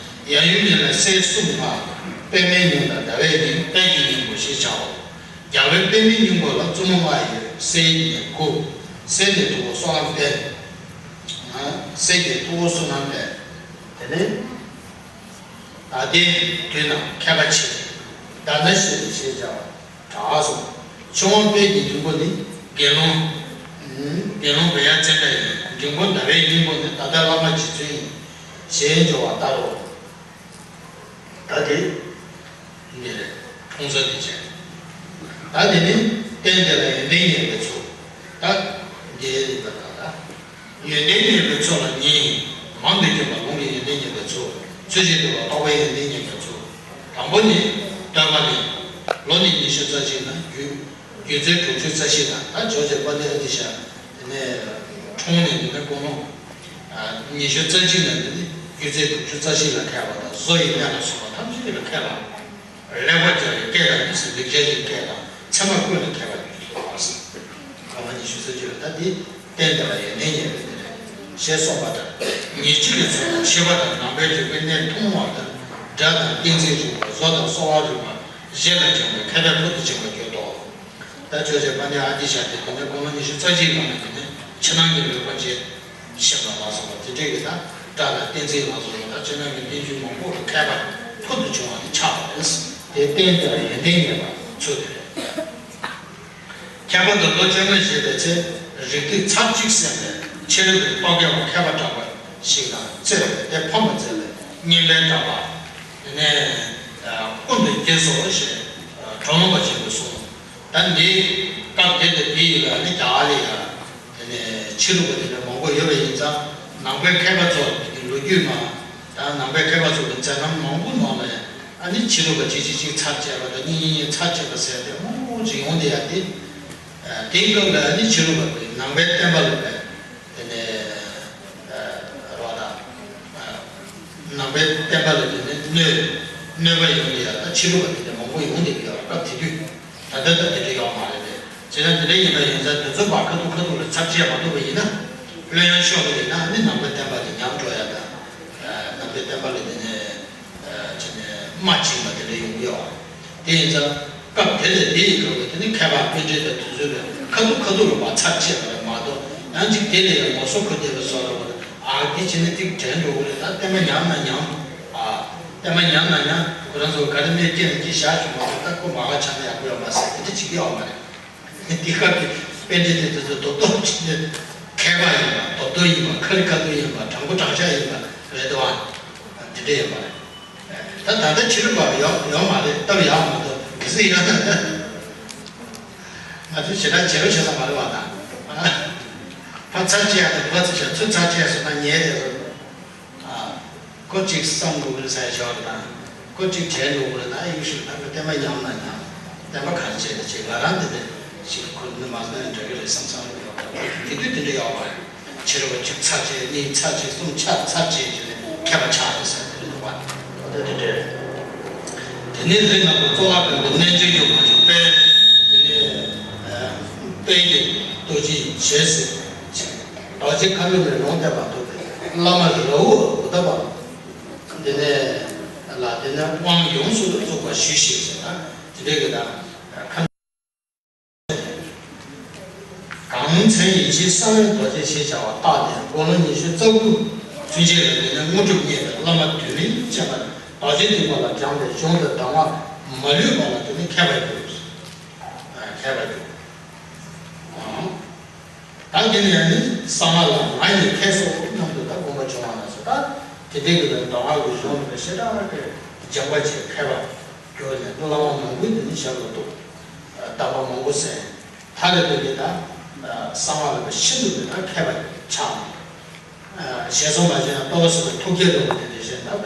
ཡབ་ཡུམ་གཉིས་ལ་སྲས་གསུམ་ལྔ། པདྨའི་སྙིང་དང་ཟླ་བའི་སྙིང་དཔལ་གྱི་སྙིང་པོ་ཞེས་བྱའོ། རྒྱལ་བའི་པདྨའི་སྙིང་པོ་ལ་བཙུན་མོ་ལྔ་ཡོད། གསེར་ནས་དགུ། གསེར་ནས་དྲུག་པོ་བསོད་ནམས་དཔལ། གསེར་གྱི་དྲུག་པོ་བསོད་ནམས་དཔལ། དེ་ནས། ད་ལྟའི་དུས་ན་མཁས་པ་ཆེ། ད་ན་ཤེས་པའི་ཞེས་བྱ་བ་གྲགས་སོ། ཆོས་དབང་དཔལ་གྱི་འབྲིང་པོ་ནི་དགེ་སློང་། དགེ་སློང་བེ་ཡ་ཙན་དྲ་ཡིན། འབྲིང་པོ་ཟླ་བའི་སྙིང་པོ་ནི་ད་ལྟ་བླ་མ་རྗེ་བཙུན་ཡིན། ཞེས་འབྱོར་བ་ལྟར་རོ། ད་དེ་འདི་རེད། འཁྲུངས་ས་དེ་བྱས། ད་དེ་ནི་རྟེན་དེ་ལ་ཡོན་ཏན་རྙེད་པའི་ཚུལ། ད་འདི་ཡིན་པ་དང་ད། ཡོན་ཏན་རྙེད་པའི་ཚུལ་ལ་གཉིས། མང་དུ་བསྐྱེད་པ་ལུང་གི་ཡོན་ཏན་རྙེད་པའི་ཚུལ། ཚུལ་བཞིན་དུ་རྟོགས་པའི་ཡོན་ཏན་རྙེད་པའི་ཚུལ། དང་པོ་ནི། བསྟོད་པ་ནི། ལོ་ནི་ཉི་ཤུ་རྩ་གཅིག་ན་རྒྱུ། རྒྱུ་ཚེ་དྲུག་ཅུ་རྩ་བཞི་ན་ད་ཇོ་བོ་རྗེ་དཔལ་ལྡན་ཨ་ཏི་ཤ། དེ་ནས་འཁྲུངས་ནས་དེ་ནས་དགུང་ལོ། ཉི་ཤུ་རྩ་གཅིག་ན་དེ་ནས་རྒྱུ་ཚེ་དྲུག་ཅུ་རྩ་བཞི་ལ་མཁས་པ་དང་བཟོ་ཡི་གནས་ལ་སོགས་པ་ཐམས་ཅད་ལ་མཁས་པ། ལེགས་པར་སྦྱར་བའི་སྐད་དང་མི་སྲིད་ལེགས་སྦྱར་གྱི་སྐད་དང་ཚད་མ་ཀུན་ལ་མཁས་པ་ཡོད་པ། སྐར་མ་ཉི་ཤུ་རྩ་གཅིག་ལ་ད་འདི་རྟེན་འདི་ལ་ཡོན་ཏན་རྙེད་པའི་འདི་རེད། ཞེས་གསུངས་པ་ལྟར་ཉེར་གཅིག་གི་ཚུལ་དང་ཕྱི་པ་དང་ནང་པའི་རིག་པའི་གནས་མཐོང་བ་ལྟར་སྒྲ་དང་ཏིང་འཛིན་རིག་པ་བཟོ་དང་གསོ་བ་རིག་པ་བཞེད་ལ་སྦྱངས་པའི་མཁས་པའི་ཕུལ་དུ་ཕྱིན་པ་གྱུར་ཏོ། ད་ཆོས་རྗེ་དཔལ་ལྡན་ཨ་ཏི་ཤ་དེ་དེ་ནས་དགུང་ལོ་ཉི་ཤུ་རྩ་གཅིག་ལ་ནས་དེ་ནས་ཕྱི་ནང་གི་ལུས་པ་བྱེད། ཤེས་པ་ལ་སོགས་པ་དེ་འདྲའི་གི་ད་སྒྲ་དང་ཏིང་འཛིན་ལ་སོགས་པ་ད་ཕྱི་ནང་གི་རྟེན་འབྱུང་མང་པོ་ལ་མཁས་པ་ཕུལ་དུ་བྱུང་བ་དེ་ཆགས་པ་རེད། དེ་རྟེན་དེ་ལ་ཡོན་ཏན་རྙེད་པ་ཚུལ་དེ་རེད། ཁྱད་པར་དུ་ལོ་བཅོ་ལྔ་བཞེས་པའི་ཚེ་རིགས་རྒྱུད་ཚར་གཅིག་ཟིན་པའི་ཕྱི་རོལ་པའི་རྟོག་གེ་བ་མཁས་པ་གྲགས་པ་ཞིག་ལ་བརྩེ་བས་དེ་ཕམ་པར་མཛད་པའི་སྙན་པའི་གྲགས་པ། དེ་ནས་ཀུན་ཏུ་དགྱེས་སོ་ཞེས་གྲོ་ལུང་པ་ཆེན་པོས་གསུངས། ད་འདི་སྐབས་དེ་དང་དེ་ཡི་ལ་ནི་རྒྱ་གར་ལ་ཡང་དེ་ནས་ཕྱི་རོལ་པ་དེ་འདྲ་མང་པོ་ཡོད་པ་ཡིན་ཙང་ནང་པའི་མཁས་པ་ཚོ་གི་ལོ་རྒྱུས་ནང་ད་ནང་པའི་མཁས་པ་ཚོ་གི་མཛད་རྣམ་མང་པོ་ནང་ལ་ཨ་ནི་ཕྱི་རོལ་པ་གཅིག་གཅིག་གཅིག་ཚར་བཅད་པ་དང་གཉིས་གཉིས་གཉིས་ཚར་བཅད་པ་ཟེར་ཏེ་མང་པོ་ཅིག་ཡོང་བསྡད་ཡ་དེ། དེའི་སྐབས་ལ་ཨ་ནི་ཕྱི་རོལ་པ་གི་ནང་པའི་བསྟན་པ་ལ་བས། དེ་ནས་རོ་དང་། ནང་པའི་བསྟན་པ་ལ་དེ་ནས་གནོད་གནོད་པ་ཡོང་གི་ཡ་ད་ཕྱི་རོལ་པ་དེ་འདྲ་མང་པོ་ཡོང་བསྡད་ཀྱི་ཡོད་རེད། སྐབས་དེ་དུས་ད་ལྟ་ད་དེ་འདྲ་ཡོད་མ་རེད་པས། བྱས་ན་དེ་འདྲ་ཡིན་པ་ཡིན་ཙང་དེ་ཚོ་བར་ཁ་ཐུག་ཁ་ཐུག་ལ་ཚར་བཅད་མ་ཐུབ་པ་ཡིན་ན་བློན་ཡང་ཤོར་གི་ཡིན་ན་ནི་ནང་པའི་བསྟན་པ་དེ་ཉམས་འགྲོ་ཡ་དང་། ནང་པའི་བསྟན་པ་ལ་དེ་ནས། བྱས་ནས་མ་བྱིན་པ་དེ་འདྲ་ཡོང་གི་ཡོད། དེ་ཡིན་ཙང་སྐབས་དེ་ལས་དེ་ཡི་སྐབས་ལ་དེ་ནི་མཁས་པ་པཎྜི་ཏ་དེ་ཚོའི་ལས་ཁ་ཐུག་ཁ་ཐུག་ལ་མ་ཚར་བཅད་པ་རེད་མ་གཏོགས་ཡང་ཅིག་དེ་ལས་ཡང་ངོ་སོ་ཁ་བསྡད་པའི་བཟོ་འདྲ་བ་རེད། ཨ་འདི་བྱས་ནས་ཏིག་དྲན་འགྲོ་གི་རེད། ད་བསྟན་པ་ཉམས་ན་ཉམས། ཨ་བསྟན་པ་ཉམས་ན་ཉམས་ཁོ་རང་ཚོ་ག་རེ་མེད་སྐྱེ་ན་སྐྱེ་བཞག་བྱུང་བ་རེད། ད་ མ་ག་ཆགས་ན་ཡག་པོ་ཡོད་མ་ཟེར་དེ་འདྲ་བྱེད་ཀྱི་ཡོད་མ་རེད། དེ་སྐབས་ཀྱི་དཔེ་འདྲ་དེ་དེ་ཚོ་རྡོག་རྡོག་བྱས་ནས་མཁས་པ་ཡིན་པ་རྡོག་རྡོག་ཡིན་པ་ཁ་ལི་ཁ་ཐུག་ཡིན་པ་དྲང་པོ་དྲང་བཞག་ཡིན་པ་རེད་དོ། དེ་འདྲ་ཡོད་མ་རེད། ད་ད་ལྟ་ཕྱི་རོལ་པ་ཡོད་ཡོད་མ་རེད། སྟབས་ཡག་མ་གཏོགས་གལ་སྲིད་ཡོད་ན་ང་ཚོས་ཞེ་དྲག་བྱེད་རོགས་བྱེད་ས་མ་རེད་བ་ད། ཕར་ཚར་བཅད་ཡག་དང་ཕར་ཚུར་བྱས་ཚུར་ཚར་བཅད་སོང་ན་ཉལ་བསྡད་རོགས། ཨ། ཁོ་གཅིག་བསམ་དགོས་ཀྱི་རེད་ཟེར་ཞོར་དང་། ཁོ་གཅིག་བྱས་འགྲོ་དགོས་རེད་ད་ཡུལ་ཤུལ་ད་ཁོ་བསྟན་པ་ཉམས་ན་ཉམས། བསྟན་པ་ག་རེ་བྱས་ད་བྱས་ང་རང་འདི་འདྲ་ཞིག་ཁོ་འདི་མ་ཟིན་ན་འདྲ་གི་རེད་བསམ་བསམ་རེད་ཡོད་ད་དེ་དུས་དེ་འདྲ་ཡོད་པ་རེད། ཕྱི་རོལ་པ་གཅིག་ཚར་བཅད་གཉིས་ཚར་བཅད་གསུམ་ཆ་ཚར་བཅད་བྱས་ནས་མཁས་པ་ཆགས་རེད་ཟེར་དེ་འདུག་པ། ད་དེ་འདྲ་རེད། དེ་ནས་རིགས་ལྔ་པོ་གཙོ་བོ་ཀུན་ཏུ་རྣལ་འབྱོར་གྱི་དབང་ཕྱུག་དཔལ། དེ་ནས་དཔལ་གྱི་རྡོ་རྗེ་ཞལ་གཟིགས། རྡོ་རྗེ་མཁའ་འགྲོ་མའི་ལུང་བསྟན་པ་ཐུབ་པའི་བླ་མ་རཱ་ཧུ་ཨུ་ཏམ་པ། དེ་ནས་ལ་དེ་ནས་དབང་ཡོངས་སུ་རྫོགས་པ་ཞུས་ཤིག་ཟེར་ན་དེ་འདྲའི་གི་ད་ཁ། གང་མཚན་ཡིད་ཆེས་གསང་བའི་རྡོ་རྗེ་ཞེས་བྱ་བ་བཏགས་ཏེ་དགུང་ལོ་ཉི་ཤུ་རྩ་དགུ་ཚུན་ཆད་ལ་དེ་ནས་དངོས་གྲུབ་བརྙེས་པའི་བླ་མ་དུས་མིན་མཁྱེན་པ་རྡོ་རྗེ་སྡིངས་པ་ལ་སྦྱངས་ཏེ་གཞུང་དུ་གདམས་ངག་མ་ལུས་པ་ལ་དེ་ནས་མཁས་པར་གྱུར། མཁས་པར་གྱུར། ད་དེ་ནས་ནི་གསང་སྔགས་ལ་ང་ཡིས་མཁས་སོ་སྙམ་དུ་ད་དགོངས་པ་བྱུང་བ་ན་ཟེར། ད་དེ་འདྲའི་གི་ལ་གདམས་ངག་གི་གཞུང་ལ་ཞེ་དྲག་གི་སྦྱངས་པ་བྱས་མཁས་པ་གྱུར་ནས་བླ་མ་མང་པོས་དེ་ནི་ཞབས་ལ་གཏུགས། བསྟན་པ་མང་པོ་གསན། ད་རེ་དེ་གི་ད་གསང་སྔགས་ལ་ཤིན་ཏུ་དེ་ད་མཁས་པ་ཆགས། ཞེས་སོགས་མ་བྱས་ན་ལྟོ་བ་སོགས་པའི་ཐུགས་བསྐྱེད་རིན་པོ་ཆེ་དེ་བཞིན་དག་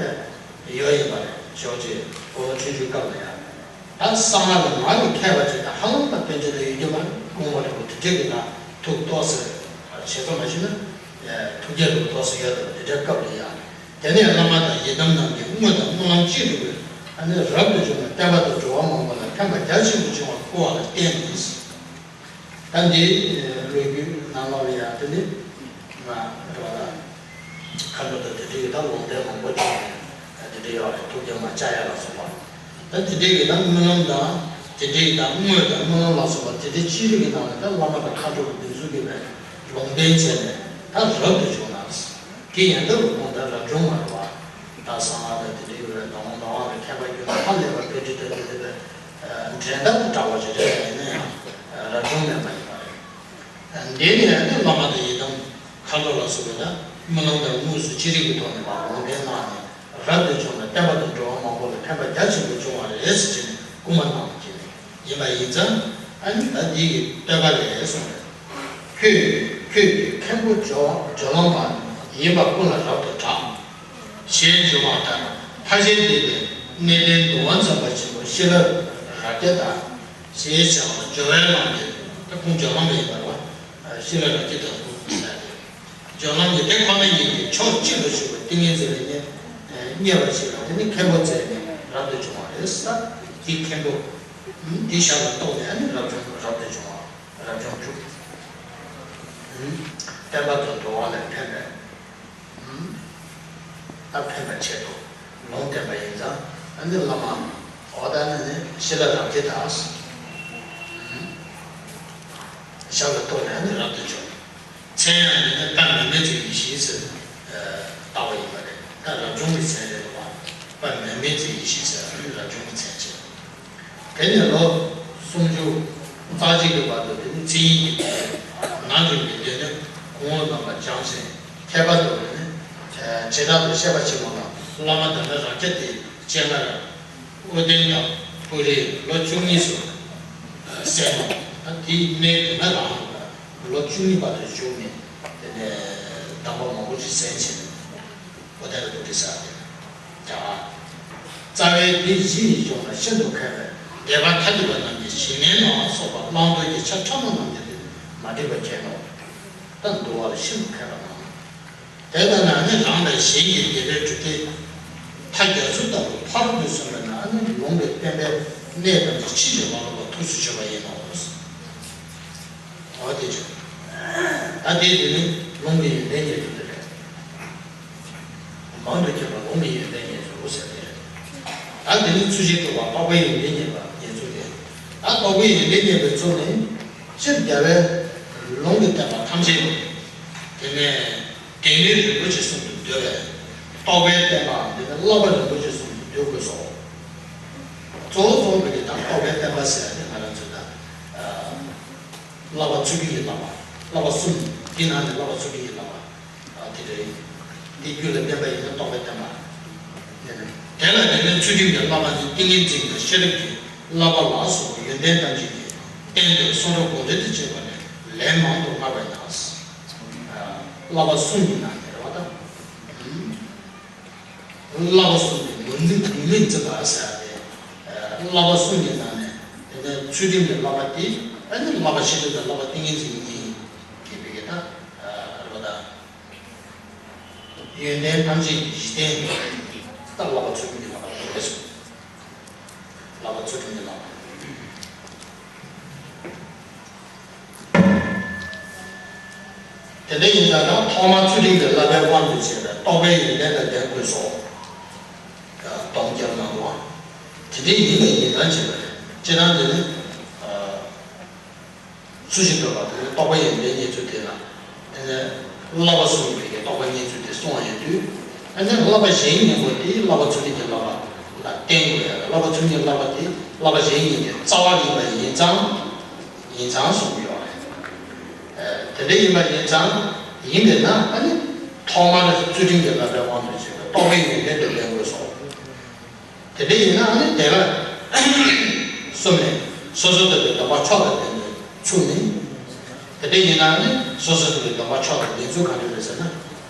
པའི་ཡོད་ཡིན་པ་རེད། ཞོགས་ཀྱི་དགུང་ལོ་ཆུང་ཆུང་སྐབས་ལ་ཡང་། ད་གསང་སྔགས་ལ་ང་ཡི་མཁས་པ་ཅིག་དང་ཧ་ལམ་པ་པཎ་ཆེན་དང་ཡོད་རྒྱུ་མ་རེད། དགོངས་པ་རིན་པོ་དེ་འདྲས་ཀྱི་ན་ཐུགས་ཏོག་ཙམ་ཞེས་སོགས་མ་བྱས་ན་ཐུགས་བསྐྱེད་རིན་པོ་ཏོག་ཙམ་ཡོད་དང་དེ་འདྲའི་སྐབས་ལ་ཡང་། དེ་ནས་བླ་མ་དང་ཡི་དམ་རྣམས་ཀྱིས་དངོས་དང་སྨོན་ལམ་གཅིག་སྒྲུབ་པའི་ཨ་ནི་རབ་ཏུ་བྱུང་བའི་བསྟན་པ་དང་འགྲོ་བ་མང་པོ་ལ་ཕན་པ་རྒྱ་ཆེན་པོ་བྱུང་བར་བསྐུལ་བ་ལ་བརྟེན་ནས། ད་འདི་ལོ་རྒྱུས་ནང་ལོགས་ལ་ཡང་དེ་ནི་ང་རེ་བ་ལ་མཁའ་འགྲོ་དང་དེ་འདྲའི་ད་ལུང་བསྟན་མང་པོ་བྱུང་ནས་དེ་འདྲའི་ཡོད་རེད། ཐུགས་རྒྱལ་མ་ལྕགས་ཡར་ལ་སོགས་པ་ད་དེ་འདྲའི་གི་ད་སྨོན་ལམ་དང་དེ་འདྲའི་ད་དངོས་དང་སྨོན་ལམ་ལ་སོགས་པ་དེ་འདྲའི་ཅི་རིགས་ཀྱི་ནང་ལ་ད་བླ་མ་དང་མཁའ་འགྲོ་གི་འདི་ཚོ་གི་བའི་ལུང་བསྟན་བྱས་ནས་ད་རབ་ཏུ་བྱུང་ན། དེ་ཡན་ལྟ་བུ་ཁོང་ད་རབ་བྱུང་མ་རེད་བ། ད་གསང་སྔགས་དང་དེ་འདྲའི་ཡོད་པའི་དང་དང་བ་ལ་མཁས་པ་ཡོད་ན་ཧ་ལས་པ་དཔེ་ཁྲིད་ད་དེ་དེ་འདྲའི་འགྲན་ཟླ་དང་བྲལ་བ་ཞིག་རེད། ཡིན་ན་ཡང་རབ་བྱུང་མེད་པ་ཡིན་པ་རེད། འདི་ནི་ཡང་ནི་བླ་མ་དང་ཡི་དམ་མཁའ་འགྲོ་ལ་སོགས་པའི་ད་སྨོན་ལམ་དང་དངོས་སུ་ཅི་རིགས་ཀྱི་ཐོག་ནས་མ་ལུང་བསྟན་གནང་ནས་རབ་ཏུ་བྱུང་ལ་བསྟན་པ་དང་འགྲོ་བ་མང་པོ་ལ་ཕན་པ་རྒྱ་ཆེན་པོ་བྱུང་བ་རེད་ཟེར་བྱས་ནས་སྐུལ་མ་གནང་བ་བྱས་ནས། ཡིན་པ་ཡིན་ཙང་ཨ་ནི་ད་འདི་གི་བསྟོད་པ་རེད་གསུངས་པས། ཁྱོད་ཁྱོད་ཀྱིས་མཁན་པོ་སྦྱོར་སྦྱོར་ལམ་པ་ཡིན་པ་ཀུན་ལ་རབ་ཏུ་གྲགས། ཞེས་འབྱུང་བ་ལྟར་ཕར་ཕྱིན་བདེ་བའི་གནས་བརྟན་གདུང་བ་འཛོམས་པ་ཆེན་པོ་ཤི་ལ་རབ་རྒྱ་དང་། ཞེས་བྱ་བ་སྦྱོར་བའི་ལམ་དེ་ད་ཁོང་སྦྱོར་ལམ་པ་ཡིན་པ་རེད་བ། ཤི་ལ་རབ་རྒྱ་དང་ཟེར་ཏེ། སྦྱོར་ལམ་གྱི་དེ་ཁོ་ན་ཉིད་ཀྱི་ཕྱོགས་གཅིག་ཏུ་བཞུགས་པའི་ཏིང་ངེ་འཛིན་ལ་བརྙས་པ་ཞིག་ལ་དེ་ནི་མཁན་པོ་བཙལ་ནས་རབ་ཏུ་བྱུང་བ་རེད་ས། དེ་མཁན་པོ། འདི་ཞབས་ལ་གཏུགས་ནས་ཨ་ནི་རབ་བྱུང་རབ་ཏུ་བྱུང་བ་རབ་བྱུང་གྲུབ། བསྟན་པ་དང་འགྲོ་བ་ལ་ཕན་པའི། ད་ཕན་པ་ཆེད་དུ་ལུང་བསྟན་པ་ཡིན་ཙང་ཨ་ནི་བླ་མ་འོ་ད་ནི་ནི་ཤི་ལ་རབ་རྒྱ་དང་། ཞབས་ལ་གཏུགས་ནས་ཨ་ནི་རབ་ཏུ་བྱུང་། མཚན་ཡང་འདི་ནི་དཔལ་མི་མེད་རྩེ་ཡེ་ཤེས་ཟེར་བཏགས་པ་ཡིན་པ་རེད། ད་རབ་བྱུང་གི་མཚན་རེད་པ། དཔལ་མི་མེད་རྩེ་ཡེ་ཤེས་ཟེར་ཨ་ནི་རབ་བྱུང་གི་མཚན་བྱས། དེ་ནས་ལོ་སུམ་ཅུ་རྩ་གཅིག་གི་བར་དུ་དེ་ནི་མཚན་ཉིད་ཀྱི་ནང་གི་མི་སྡེ་ནི་གོང་འོག་རྣམ་པ་སྦྱངས་ཤིང་མཁས་པ་དུ་ནི་བྱེ་བྲག་ཏུ་བཤད་པ་ཆེན་མོ་ལ་བླ་མ་དམ་པའི་རབ་རྒྱ་སྟེ་སྤྱན་སྔ་རབ། དབུ་སྟེང་དང་སྤུ་རིས་ལོ་བཅུ་གཉིས་སུ་གསན་ནོ། ད་དེའི་གནས་དེ་ན་རང་ལོ་བཅུ་གཉིས་བར་དུ་བཞུགས་ནས་དེ་ནས་གདམས་པ་མང་པོ་ཞིག་གསན་བྱས་ནས་དབུ་སྟེང་དུ་འདུག་སྟེ་ས་དེ་ན་རྩ་བའི་འདི་བཞི་ཡི་གཞུང་ལ་ཤིན་ཏུ་མཁས་པའི་སྡེ་པ་མཐའ་ཡས་པ་རྣམས་ཀྱིས་ཞི་གནས་ལ་སོགས་པ་བླང་དོར་གྱི་ཆ་ཁྲ་མོ་རྣམས་ཀྱང་དེ་མ་འགྲིག་པར་མཁྱེན་ནོ། ད་འདུལ་བ་ལ་ཤིན་ཏུ་མཁས་པ་རྣམས། དེ་ལྟར་ན་ནི་རང་དང་གཞན་གྱི་སྡེ་པའི་གྲུབ་མཐའི་མཐའ་རྒྱ་མཚོ་ལྟ་བུ་ཕ་རོལ་ཏུ་སོན་པ་ན་ནི་ལུང་གི་བསྟན་པའི་གནད་ཐམས་ཅད་ཕྱིན་ཅི་མ་ལོག་པར་ཐུགས་སུ་ཆུད་པ་ཡིན་ནོ། འོ་དེ་བྱུང་། ད་དེ་དེ་ནི་ལུང་གི་ཡོན་ཏན་ཉིད་དུ་དེ་རེད། མང་དུ་མཁྱེན་པ་ལུང་གི་ཡོན་ཏན་ཉིད་དུ་ཟེར་དེ་རེད། ད་དེ་ནི་ཚུལ་བཞིན་དུ་བ་རྟོགས་པའི་ཡོན་ཏན་ཉིད་པ་ཉིད་ཚུལ་དེ། ད་རྟོགས་པའི་ཡོན་ཏན་ཉིད་པའི་ཚུལ་ནི་སྤྱིར་རྒྱལ་བའི་ལུང་གི་བསྟན་པ་ཐམས་ཅད་དེ་ནས། དེ་ནི་རིན་པོ་ཆེ་གསུམ་དུ་འདོད་པས། རྟོགས་པའི་བསྟན་པའམ་དེ་ནི་བསླབ་པ་རིན་པོ་ཆེ་གསུམ་དུ་འདོད་དགོས་སོ། གཙོ་བོ་གཙོ་བོ་འདི་དང་ རྟོགས་པའི་བསྟན་པ་ཟེར་ཡ་དེ་ང་རང་ཚོ་ད་ཨ་བསླབ་པ་ཚུལ་ཁྲིམས་ཀྱི་བསླབ་པ། བསླབ་པ་གསུམ། དེའི་ནང་ནས་བསླབ་པ་ཚུལ་ཁྲིམས་ཀྱི་བསླབ་པ་ཨ་དེ་རེད། དེ་རྒྱུད་ལ་བསྟན་པ་ཡིན་ན་རྟོགས་པའི་བསྟན་པ། དེ་ནས་དེ་ལ་དེ་ནས་ཚུལ་ཁྲིམས་ཀྱི་བསླབ་པ་ནི་ཏིང་ངེ་འཛིན་དང་ཤེས་རབ་ཀྱི་བསླབ་པ་ལ་སོགས་པ་ཡོན་ཏན་ཐམས་ཅད་ཀྱི་རྟེན་དུ་གསུང་རབ་གོང་འགྲེལ་དུ་བྱས་པ་ལས་ལན་མང་དུ་བསྔགས་པ་ཡིན་ན། བསླབ་པ་གསུམ་གྱི་ནང་ནས་རེད་བ་ད། བསླབ་པ་གསུམ་གྱི་ངོས་འཛིན་གང་ལེགས་འཛིན་པ་ཟེར་ཏེ། བསླབ་པ་གསུམ་གྱི་ནང་ནས་དེ་ནས་ཚུལ་ཁྲིམས་ཀྱི་བསླབ་པ་དེ་ཨ་ནི་བསླབ་པ་ཤེས་རབ་དང་བསླབ་པ་ཏིང་ངེ་འཛིན་གཉིས་ཀྱི་བེ་གེ་ད་རེད་བ་ད། ཡོན་ཏན་ཐམས་ཅད་ཀྱི་གཞི་རྟེན་ད་བསླབ་པ་ཚུལ་ཁྲིམས་ཀྱི་བསླབ་པ་དེ་རེད་གསུངས། བསླབ་པ་ཚུལ་ཁྲིམས་ཀྱི་བསླབ་པ། དེ་འདྲ་ཡིན་ཙང་ད་ཐོག་མར་ཚུལ་ཁྲིམས་ཀྱི་བསླབ་པའི་དབང་དུ་བྱས་པའི་རྟོགས་པའི་ཡོན་ཏན་ལ་ལྡན་དགོས་སོ། སྡོམ་རྒྱབ་གནང་བ། དེ་འདྲ་ཡིན་པ་ཡིན་ཙང་བྱས་པ་རེད། སྤྱིར་བཏང་དེ་ནི། ཚུལ་བཞིན་རྟོགས་པ་དེ་ནི་རྟོགས་པ་ཡོན་ཏན་རྙེད་ཚུལ་དེ་ལ། དེ་ནས་བསླབ་པ་གསུམ་གྱི་བེ་གེ་རྟོགས་པ་རྙེད་ཚུལ་དེ་གསུངས་པ་ཡིན་དུས། དེ་ནས་བསླབ་པ་གཞན་གཉིས་པོ་དེ་བསླབ་པ་ཚུལ་ཁྲིམས་ཀྱི་བསླབ་པ་ལ་བརྟེན་དགོས་ཡ། བསླབ་པ་ཚུལ་ཁྲིམས་ཀྱི་བསླབ་པ་དེ་བསླབ་པ་གཞན་གཉིས་ཀྱི་རྩ་བ་ཡིན་པ་ཡིན་ཙང་། ཡིན་ཙང་གསུངས་ཡོད་རེད། དེ་འདྲ་ཡིན་པ་ཡིན་ཙང་། ཡིན་པས་ན་ཨ་ནི། ཐོག་མར་ཚུལ་ཁྲིམས་ཀྱི་བསླབ་པའི་དབང་དུ་བྱས་པའི་རྟོགས་པའི་ཡོན་ཏན་དེ་ལེན་དགོས་སོ། དེ་འདྲ་ཡིན་ན་ཨ་ནི་དེ་ལ་གསུམ་ནས་སོ་སོར་ཐར་པའི་སྡོམ་པ་མཆོག་ལ་བརྟེན་ནས་ཚུགས་ནས། དེ་འདྲ་ཡིན་ན་ཨ་ནི་སོ་སོར་ཐར་པའི་སྡོམ་པ་མཆོག་ལ་ལྡན་ཚུལ་ག་འདྲ་རེད་ཟེར་ན།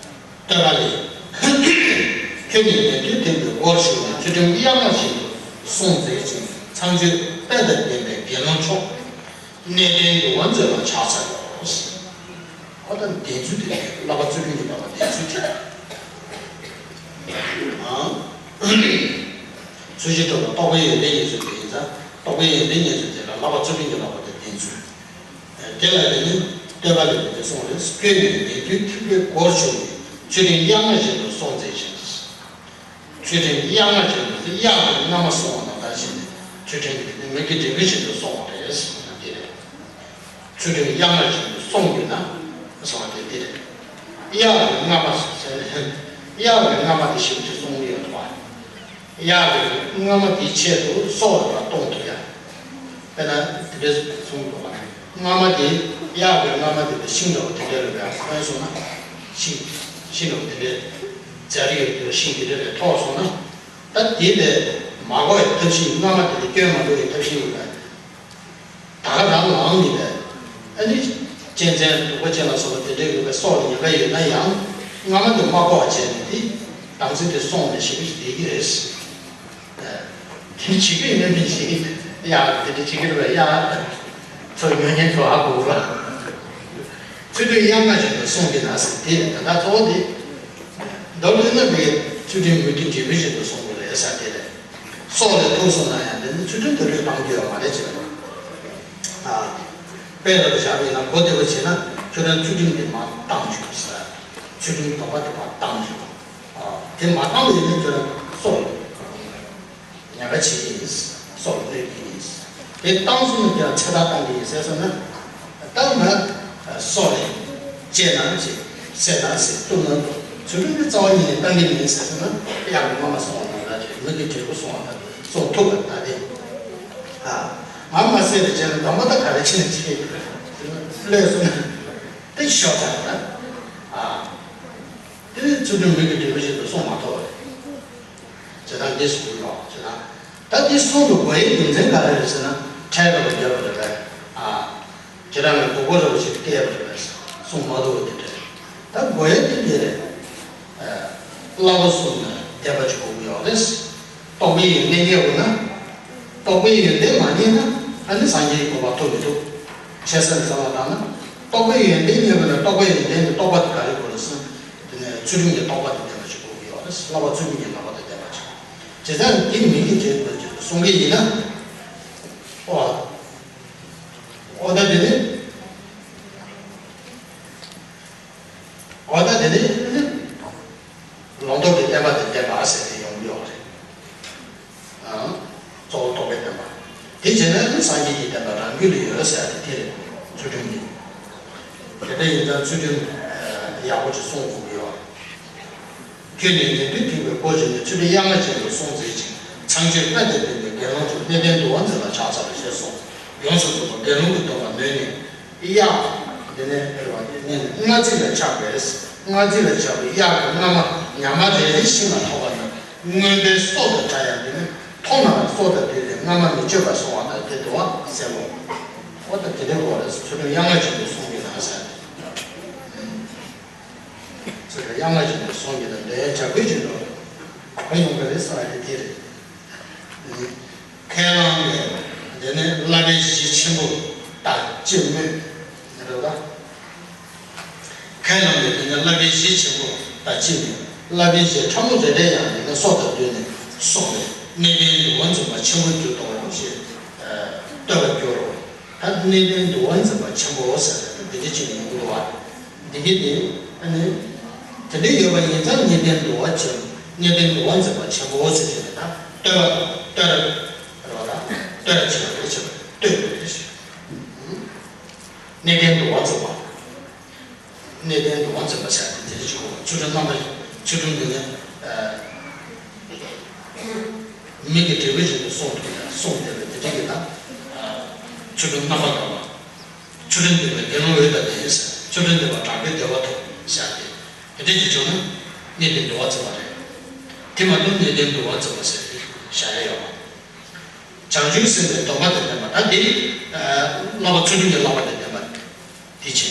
བསྟོད་པ་ལས། ཁྱོད་ནི་ཉན་ཐོས་ཐེག་པའི་སྒོར་ཞུགས་ནས། ཚུལ་ཁྲིམས་དབྱར་རྔ་བཞིན་དུ་སྲུང་མཛད་ཅིང་། ཚངས་སྤྱོད་དཔལ་དང་ལྡན་པའི་དགེ་སློང་མཆོག་གནས་བརྟན་འདུལ་བ་མཛད་པར་ཕྱག་འཚལ་ལོ། ཨོ་ད་ལྡན་ཚུལ་དེ་རེད། བསླབ་པ་ཚུལ་ཁྲིམས་ཀྱི་བསླབ་པ་ལྡན་ཚུལ་དེ་རེད། ཨང་། ཚུལ་བཞིན་རྟོགས་པ་རྟོགས་པའི་ཡོན་ཏན་རྙེད་ཚུལ་དེ་ཡིན་ཙང་། རྟོགས་པའི་ཡོན་ཏན་རྙེད་ཚུལ་དེ་ལ་བསླབ་པ་ཚུལ་ཁྲིམས་ཀྱི་བསླབ་པ་དེ་ལྡན་ཚུལ། དེ་ལ་དེ་ནི་བསྟོད་པ་ལས་དེ་གསུངས་རེད། ཁྱོད་ནི་ཉན་ཐོས་ཐེག་པའི་སྒོར་ཞུགས་ནས། ཚུལ་ཁྲིམས་དབྱར་རྔ་བཞིན་དུ་སྲུང་མཛད་ཅིང་། ཚུལ་ཁྲིམས་དབྱར་རྔ་བཞིན་དུ་དབྱར་གྱི་རྔ་མ་སྲུང་བ་དང་འདྲ་བཞིན་དུ་ཚུལ་ཁྲིམས་ཀྱི་དེ་ནི་མིག་གི་འབྲས་བུ་བཞིན་དུ་སྲུང་བ་རེད་ཟེར་ན་དེ་རེད། ཚུལ་ཁྲིམས་དབྱར་རྔ་བཞིན་དུ་སྲུང་དགོས་ན་སྲུང་བ་དེ་དེ་རེད། དབྱར་གྱི་རྔ་མ་ཟེར་ནས་དབྱར་གྱི་རྔ་མ་དེ་ཞིབ་ཏུ་སྲུང་གི་ཡོད་དོ། དབྱར་གྱི་རྔ་མ་དེའི་ཆེད་དུ་སྲོག་ལ་གཏོང་ཐུབ་ཡ། དཔེར་ན་དེ་འདྲའི་གསུང་འདུག་ག་རྔ་མ་དེ་དབྱར་གྱི་རྔ་མ་དེ་ལ་ཤིང་འདྲ་བོ་དེ་འདྲ་རེད་པས། ཁོ་ཡང་སོང་ན་ཤིང་ཤིང་འདྲ་བོ་དེ་འདྲའི་རྫ་རི་ཡོད་པའི་ཤིང་དེ་འདྲ་ལས་ཐོག་སོང་ན། ད་དེ་ལས་མ་འགོ་བའི་ཐབས་ཤེས། རྔ་མ་དེ་ལས་སྐྱོན་མ་འགྲོ་བའི་ཐབས་ཤེས་ཡོད་པས། ད་ག་རང་ལངས་ནས་ཨ་ནི་གཅན་གཟན་གདུག་པ་ཅན་ལ་སོགས་པ་དེ་འདྲའི་ཡོད་པའི་སྲོག་ལ་ཉེན་ཁ་ཡོད་ན་ཡང་རྔ་མ་དེ་མ་གོ་བ་བྱས་ནས་དེ་དམ་ཚིག་དེ་སྲུང་ནས་ཞེ་པོ་ཞིག་བསྡད་ཀྱི་རེད། དེ་བྱེད་ཀྱི་ཡོད་མེད་མི་ཤེས། ཡ་དེ་འདྲ་བྱེད་ཀྱི་རེད་པས། ཡ་ཚོ་ཉོ་མཁན་ཚོ་ཧ་གོ་གི་རེད། ཚུལ་ཁྲིམས་དབྱར་རྔ་བཞིན་དུ་སྲུང་གི་ན་ཟེར་དེ་ད་ལྟ་གཙོ་བོ་དེ། མདོར་བསྡུས་ན་དེ་ཚུལ་ཁྲིམས་མིག་གི་འབྲས་བུ་བཞིན་དུ་སྲུང་དགོས་རེད་ཟེར་དེ་རེད། སྲོག་ལས་ཐུག་སོང་ན་ཡང་དེ་ནི་ཚུལ་ཁྲིམས་དེ་ལུས་བཏང་རྒྱུ་ཡང་མ་རེད་ཅེས་པ། ཨ། དཔེ་ལ་བཞག་པ་ཡིན་ན་གོ་བདེ་བོ་བྱས་ན་ཁྱོད་རང་ཚུལ་ཁྲིམས་དེ་མ་བཏང་བཅུག་ཟེར། ཚུལ་ཁྲིམས་སྡོམ་པ་དེ་མ་བཏང་བཅུག་ཨ། དེ་མ་བཏང་བ་ཡིན་ན་ཁྱོད་རང་སྲོག་ལ་ཉེན་ཁ་བྱེད་ཀྱི་ཡིན། སྲོག་ལ་གནོད་ཀྱི་ཡིན། དེ་བཏང་སོང་ན་ཁྱོད་རང་ཚེ་ཐར་བཏང་གི་ཡིན་ཟེར་སོང་ན། ད་ང་སྲོག་ལས་བཅད་ན་ཅིག་བསད་ན་ཟེར། གཏུབ་ན་གཏུབ། ཚུལ་ཁྲིམས་ཀྱི་རྩ་བ་ཉིད་ནས་བཏང་གི་མིན་ཟེར་སོང་ན། དབྱར་གྱི་རྔ་མ་སྲུང་བ་དང་འདྲ་ཅིག་མིག་གི་འབྲས་བུ་སྲུང་བ་དང་སྲུང་ཐུབ་པ་ད་དེ། ཨ། ང་མ་བསད་པའི་རྗེས་ལ་སྡོམ་པ་ད་ག་རེ་བྱས་ནས་བྱེད་ཀློད་སོང་ན་དེ་ཤོག་ཙང་ད། ཨ། དེ་ནི་ཚུལ་ཁྲིམས་མིག་གི་འབྲས་བུ་བཞིན་དུ་སྲུང་མ་ཐུབ་པ་རེད། ཇི་ལྟར་འདི་གསུངས་ཡོད་ཇི་ལྟར། ད་འདི་གསུང་དུ་དགོས་ཡའི་རྒྱུ་མཚན་ག་རེ་རེད་ཟེར་ན། འཕྲལ་རེ་བ་རྒྱབ་པ་རེད་པས། ཨ། ཁྱེད་རང་གི་སྡུག་པོ་རེ་བ་ཞིག་སྐྱེས་པ་རེད་པས། གསུང་མ་ཐུབ་པ་དེ་འདྲ་རེད། ད་དགོས་ཡ་དེ་འདི་རེད། ཨ། བསླབ་པ་གསུམ་ལ་བརྟེན་པ་ཅིག་དགོས་ཀྱི་ཡོད་རེད། རྟོགས་པའི་ཡོན་ཏན་རྙེད་དགོས་ན། རྟོགས་པའི་ཡོན་ཏན་མ་རྙེད་ན་ཨ་ནི་སངས་རྒྱས་ཀྱི་གོ་འཕང་ཐོབ་མི་ཐུབ། བྱས་ཙང་བསམ་བློ་བཏང་ན། རྟོགས་པའི་ཡོན་ཏན་རྙེད་དགོས་ན་རྟོགས་པའི་ཡོན་ཏན་གྱི་རྟོགས་པ་དེ་ག་རེ་དགོས་རེད་ཟེར་ན། དེ་ནས་ཚུལ་ཁྲིམས་ཀྱི་རྟོགས་པ་དེ་ལྡན་པ་ཞིག་དགོས་ཀྱི་ཡོད་རེད། བསླབ་པ་ཚུལ་ཁྲིམས་ཀྱི་བསླབ་པ་དེ་ལྡན་པ་ཞིག་དགོས་ཀྱི་ཡོད་རེད། བྱས་ཙང་དེ་མིན་གྱི་བྱེད་དགོས་ཅེས་གསུང་གི་ཡིན་ན། ཨོ། ཨོ་ད་དེ་ནི། ཨོ་ད་དེ་ནི། ལུང་རྟོགས་ཀྱི་བསྟན་པ་དེ་བསྟན་པ་ཟེར་ཏེ་ཡོང་གི་ཡོད་རེད། ཨང་། གཙོ་བོ་རྟོགས་པའི་བསྟན་པ། དེ་བྱས་ན་ནི་སངས་རྒྱས་ཀྱི་བསྟན་པ་རང་རྒྱུད་ལ་ཡོད་ཟེར་ཏེ་དེ་རེད། ཚུལ་ཁྲིམས་ནི། དེ་འདྲ་ཡིན་ཙང་ཚུལ་ཁྲིམས་ཡག་པོ་ཅིག་སྲུང་དགོས་ཀྱི་ཡོད་རེད། ཁྱོད་ནི་ཉན་ཐོས་ཐེག་པའི་སྒོ་འབྱེད་ནས། ཚུལ་ཁྲིམས་དབྱར་རྔ་བཞིན་དུ་སྲུང་མཛད་ཅིང་། ཚངས་སྤྱོད་དཔལ་དང་ལྡན་པའི་དགེ་ དགེ་སློང་ཚོ་གནས་བརྟན་འདུལ་བ་འཛིན་པ་ཕྱག་འཚལ་ལོ་ཞེས་གསུངས། ཡོངས་སུ་རྫོགས་པ་དགེ་སློང་གི་སྡོམ་པ་ནོད་ནས། གཡག་འདི་ནས་རེད་བ། ནས་ནས་སྔར་རྩིས་ལ་ཆགས་པས། སྔར་རྩིས་ལ་ཆགས་པའི་གཡག་གི་རྔ་མ་ཉག་མ་རེ་རེ་ཤིང་ལ་ཐོགས་པ་ན། རྔོན་པའི་སྲོག་དང་འདྲ་ཡང་། འདི་ནི་མཐོང་ན་སྲོག་དང་བསྡོས་ཏེ་རྔ་མ་མི་གཅོད་པར་སོང་བ་དང་དེ་འདུལ་བ་གསལ་ལོ། འོ་ད་དེ་འདྲའི་སྐོར་ལ་ཚུལ་ཁྲིམས་དབྱར་རྔ་བཞིན་དུ་སྲུང་གི་ན་ཟེར། ཚུལ་ཁྲིམས་དབྱར་རྔ་བཞིན་དུ་སྲུང་གི་ན་འདོད་ཡོན་བྱ་རྒོད་བཞིན་དུ་ག་ཡོང་གི་རེད་ཟེར་བ་དེ་དེ་རེད། ཁས་བླངས་ནས་དེ་ནི་བསླབ་པའི་གཞི་ཆེན་པོ་དང་གཅིག་སྨོས། རེད་པ། ཁས་བླངས་ནས་དེ་ནི་བསླབ་པའི་གཞི་ཆེན་པོ་དང་གཅིག་ནི། བསླབ་པའི་གཞི་ཕྲ་མོ་རེ་རེ་ཡང་དེ་ནི་སྲོག་དང་བསྡོས་ནས་གསུངས་པས་གནས་བརྟན་འདུལ་བ་འཛིན་པ་ཆེན་པོར་གྱུར་ཏོ་ཞེས་བསྟོད་པར་འགྱུར་རོ། ད་གནས་བརྟན་འདུལ་བ་འཛིན་པ་ཆེན་པོ་ཟེར་ཏེ་འདི་འདྲ་ཅིག་ཡིན་དགོས་པ། འདི་གི་དེ་ཨ་ནི། དེ་འདྲ་ཡོད་པ་ཡིན་ཙང་གནས་བརྟན་འདུལ་བ་ཆེན། གནས་བརྟན་འདུལ་བ་འཛིན་པ་ཆེན་པོ་ཟེར་གྱི་ནི་ད་བསྟོད་པ་བསྟོད་ར་རོ་ལ་བསྟོད་ར་ཆེན་པོ་རེ་ཆེ་བ་བསྟོད་པ་རེ་ཆེ། གནས་བརྟན་འདུལ་བ་འཛིན་པ། གནས་བརྟན་འདུལ་བ་འཛིན་པ་ཟེར་ཏེ་དེ་རེ་ཆེ་གོ། ཆོ་འཕྲུལ་རྣམ་པ་ཆོ་འཕྲུལ་འདི་ནི་མིག་གི་འབྲས་བུ་བཞིན་དུ་གསུངས་ཐུབ་ཡ་གསུངས་བསྡད་པའི་དེ་འདྲ་གི་ད་ཆོ་འཕྲུལ་རྣམ་པ་དང་བ། ཆོ་འཕྲུལ་འདུས་པའི་དགེ་སློང་འོད་དང་ལྡན་ཟེར། ཆོ་འཕྲུལ་འདུས་པ་དྲག་པོའི་བདེ་བ་ཐོབ་ཟེར་ཏེ། དེ་འདྲ་ཅིག་བྱུང་ན་གནས་བརྟན་འདུལ་བ་འཛིན་པ་རེད། དེ་མ་གཏོགས་གནས་བརྟན་འདུལ་བ་འཛིན་པ་ཟེར་ཏེ་བཞག་ཡ་ཡོད་མ། བྱང་ཆུབ་སེམས་དཔའི་སྡོམ་པ་དང་ལྡན་པ་ད་དེ། བསླབ་པ་ཚུལ་ཁྲིམས་ཀྱི་བསླབ་པ་དང་ལྡན་པ་དེ་བྱས།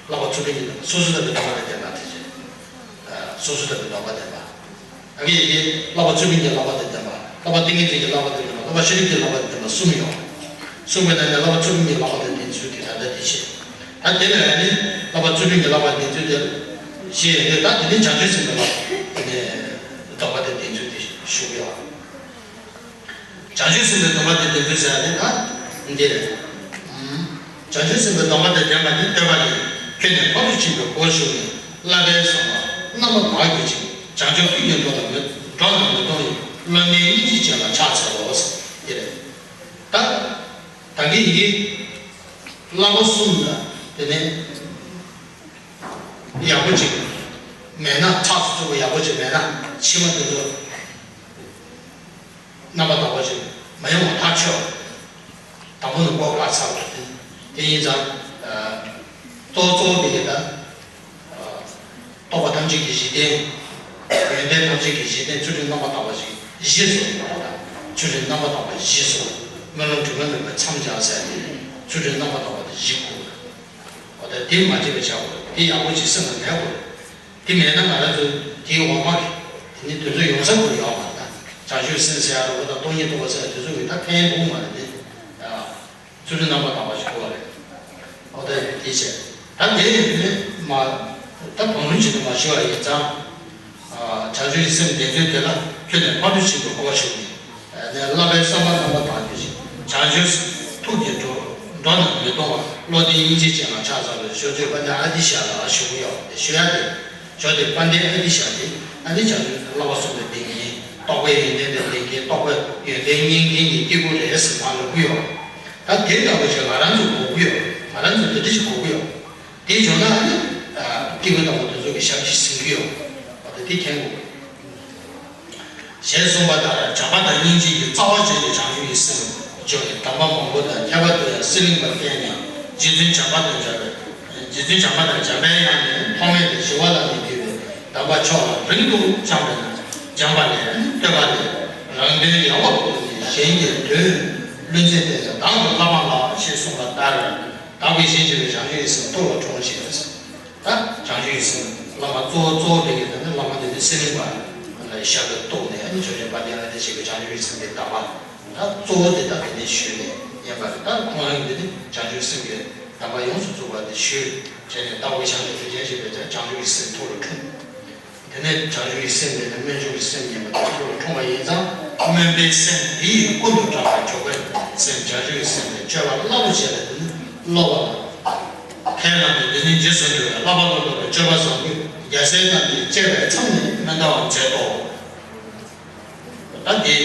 བསླབ་པ་ཚུལ་ཁྲིམས་ཀྱི་བསླབ་པ་སོ་སོ་ལྟ་བུའི་སྡོམ་པ་དང་ལྡན་པ་དེ་བྱས། སོ་སོ་ལྟ་བུའི་སྡོམ་པ་ལྡན་པ། ཨ་ཀི་ཡི་གེ་བསླབ་པ་ཚུལ་ཁྲིམས་ཀྱི་བསླབ་པ་དང་ལྡན་པ། བསླབ་པ་ཏིང་ངེ་འཛིན་གྱི་བསླབ་པ་དང་ལྡན་པ། བསླབ་པ་ཤེས་རིག་གི་བསླབ་པ་དང་ལྡན་པ་གསུམ་ཡོད། གསུམ་གྱི་ནང་ནས་བསླབ་པ་ཚུལ་ཁྲིམས་ཀྱི་བསླབ་པ་དང་ལྡན་ཚུལ་དེ་ད་ལྟ་དེ་བཤད། ད་དེ་ལ་ཡང་ནི་བསླབ་པ་ཚུལ་ཁྲིམས་ཀྱི་བསླབ་པ་ལྡན་ཚུལ་དེ་བཤད་ཡོད་དེ། ད་དེ་ནི་བྱང་ཆུབ་སེམས་དཔའི་བསླབ་པ་དེ་ནས་སྡོམ་པ་དང་ལྡན་ཚུལ་དེ་ཞུ་གི་ཡོད། བྱང་ཆུབ་སེམས་དཔའི་སྡོམ་པ་དང་ལྡན་ཚུལ་ཟེར་ཡ་དེ་ད་འདི་རེད། བྱང་ཆུབ་སེམས་དཔའི་སྡོམ་པ་དང་ལྡན་པ་ནི་བསྟོད་པ་ལས། ཁྱོད་ནི་ཕ་རོལ་ཕྱིན་པའི་སྒོར་ཞུགས་ནས། བསླབ་པའི་བསམ་པ་རྣམ་པར་དག་གྱུར་ཅིང་། བྱང་ཆུབ་ཀུན་གྱི་འགྲོ་ལ་མི་འགྲོ་ལ་མི་ལྟུང་བའི་བློ་ངན་སྙིང་རྗེ་ཅན་ལ་ཕྱག་འཚལ་ལོ། འདི་རེད། ད་ད་གི་ཡི་གེ་བསླབ་པ་གསུམ་ལ་དེ་ནས་ཡག་པོ་ཅིག་མེད་ན། ཚགས་སུ་ཚུད་པ་ཡག་པོ་ཅིག་མེད་ན་ཕྱི་མ་དེ་ཚོ། རྣམ་པར་དག་པ་ཞིག་མ་ཡོང་བ་ཐག་ཆོད། དང་པོ་ནས་བཀོད་བཀག་ཚར་བ་དེ། དེ་ཡིན་ཙང་། གཙོ་བོ་གཙོ་བོ་དེ་གའི་ད། རྟོགས་པ་ཐམས་ཅད་ཀྱི་གཞི་རྟེན། ཡོན་ཏན་ཐམས་ཅད་ཀྱི་གཞི་རྟེན་ཚུལ་ཁྲིམས་རྣམ་པར་དག་པ་ཞིག་བཞི་བཟུང་བ་དང་། ཚུལ་ཁྲིམས་རྣམ་པར་དག་པ་བཞི་བཟུང་། སྨོན་ལམ་དྲི་མ་མེད་པ་མཚམས་སྦྱངས་ཟེར་ཏེ། ཚུལ་ཁྲིམས་རྣམ་པར་དག་པ་དེ་བཞི་དགོས། འོ་ད་དེ་མ་བརྗེད་པ་བྱ་དགོས། དེ་ཡག་པོ་ཅིག་སེམས་ལ་ལེན་དགོས། དེ་མེད་ན་ང་རང་ཚོ་དེའི་འོག་མ་གི་དེ་ནི་དེ་ཚོ་ཡོང་ས་ཁོ་ཡོད་མ་རེད། ད་བྱང་ཆུབ་སེམས་ཟེར་ཡ་རོ་ད་སྟོང་ཉིད་རྟོགས་པ་ཟེར་ཡ་དེ་ཚོ་གི་ད་ཕན་ཡོན་ཐོགས་མ་རེད་དེ། ཚུལ་ཁྲིམས་རྣམ་པར་དག་པ་ཞིག་དགོས་པ་རེད། འོ་ད་དེ་བྱས། ད་དེ་ནི་མ་ད་བང་རིམ་བྱེད་དུ་མ་ཞུ་བ་ཡིན་ཙང་། བྱང་ཆུབ་ཀྱི་སེམས་ལྡན་ཚུལ་དེ་ལ་ཁྱོད་ནི་ཕ་རོལ་ཕྱིན་པའི་སྒོར་ཞུགས་ནས། ནས་བསླབ་པའི་བསམ་པ་རྣམ་པར་དག་གྱུར་ཅིང་། བྱང་ཆུབ་ཐུགས་ཀྱི་འགྲོ་འགྲོ་རྣམས་མི་ལྟུང་བ། བློ་ལྡན་སྙིང་རྗེ་ཅན་ལ་ཕྱག་འཚལ་ལོ། ཞོ་སྟོད་དཔལ་ལྡན་ཨ་ཏི་ཤ་ལ་ཞུ་གི་ཡོད་དེ་ཞུ་ཡ་དེ། ཞོ་སྟོད་དཔལ་ལྡན་ཨ་ཏི་ཤ་དེ་ཨ་ནི་བྱང་ཆུབ་བསླབ་པ་གསུམ་དང་ལྡན་མཁན། རྟོགས་པའི་ཡོན་ཏན་དང་ལྡན་མཁན། རྟོགས་པའི་ཡོན་ཏན་རྙེད་མཁན་གྱི་སྐྱེ་དགུ་རེད་ཟེར་མ་ལབ་གི་ཡོད། ད་དེ་ལྟ་བུ་ཞིག་ང་རང་ཚོ་དགོས་ཀྱི་ཡོད། ང་རང་ཚོ་དེ་འདྲ་ཞིག་དགོས་ཀྱི་ཡོད། དེ་བྱུང་ན་ཨ་ནི། སྐྱེ་དགུ་དམ་པ་དེ་ཚོ་གི་ཞབས་ཕྱི་ཟིན་གྱི་ཡོད། འོ་ད་དེ་མཁྱེན་དགོས། ཞེས་གསུངས་པ་ལྟར་བྱམས་པ་དང་སྙིང་རྗེ་གི་རྩ་བ་ཅན་གྱི་བྱང་ཆུབ་ཀྱི་སེམས་སྦྱོང་བའི་གདམས་པ་མང་པོ་དང་། མཁས་པ་དེ་ཡང་གསེར་གླིང་པ་བསྟེན་ནས་རྗེ་བཙུན་བྱམས་པ་དང་འཇམ་པའི། རྗེ་བཙུན་བྱམས་པ་དང་འཇམ་པའི་དབྱངས་ནི་ཐོགས་མེད་དང་ཞི་བ་ལྷ་ནས་བརྒྱུད་པའི་གདམས་པ་མཆོག་ལ་རིང་དུ་བཅངས་པས་ན། སྦྱངས་པ་ལས་བསྟོད་པ་ལས། རང་དོན་ཡལ་བར་བཀོད་ནས་གཞན་གྱི་དོན་བློ་འཛིན་ཏེ། བདག་གི་བླ་མ་ལགས་ཞེས་གསུངས་པ་ལྟར། བདག་གིས་གཞན་གྱི་བྱང་ཆུབ་ཀྱི་སེམས་ཐུགས་ལ་འཁྲུངས་ཤིང་། ད་བྱང་ཆུབ་ཀྱི་སེམས་བླ་མ་གཙོ་བོ་གཙོ་བོ་དེ་གའི་ད་ནི་བླ་མ་དེ་ནི་གསེར་གླིང་པ་ལ་ཞབས་ལ་གཏུགས་ནས། ཨ་ནི་ཆོས་རྒྱལ་དཔལ་ལྡན་ཨ་ཏི་ཤ་གི་བྱང་ཆུབ་ཀྱི་སེམས་ཀྱི་གདམས་པ་ད་གཙོ་བོ་དེ་ད་དེ་ནས་ཞུས་ནས་ཡིན་པ་རེད། ད་ཁོང་རང་གི་དེ་ནི་བྱང་ཆུབ་སེམས་ཀྱི་གདམས་པ་ཡོངས་སུ་རྫོགས་པ་དེ་ཞུས་བྱས་ནས། ལྟ་བའི་ཞབས་ལ་དེ་སྦྱངས་ཞེས་པའི་བྱང་ཆུབ་ཀྱི་སེམས་ཐུགས་ལ་འཁྲུངས། དེ་ནས་བྱང་ཆུབ་ཀྱི་སེམས་དེ་ནི་སྨོན་འཇུག་གི་སེམས་ཡིན་པ་དེ་ཐུགས་ལ་འཁྲུངས་པ་ཡིན་ཙང་། སྨོན་པའི་སེམས་དེ་ཡིས་ཀུན་ཏུ་དྲངས་པའི་འཇུག་པའི་སེམས། བྱང་ཆུབ་ཀྱི་སེམས་དེ་སྤྱོད་པ་སླ་པོ་བྱས་ལ་དེ་ནི་སློབ་པ་ལ། ཁས་བླངས་ཏེ་དེ་ནི་རྗེས་སུ་འགྲོ་བའི་བསླབ་པ་སློབ་པའི་སྤྱོད་པ་བཟང་པོས་རྒྱལ་སྲས་རྣམས་ཀྱིས་གཅེས་པའི་མཚམས་ནས་མི་འདའ་བར་མཛད་དོ། ད་དེ་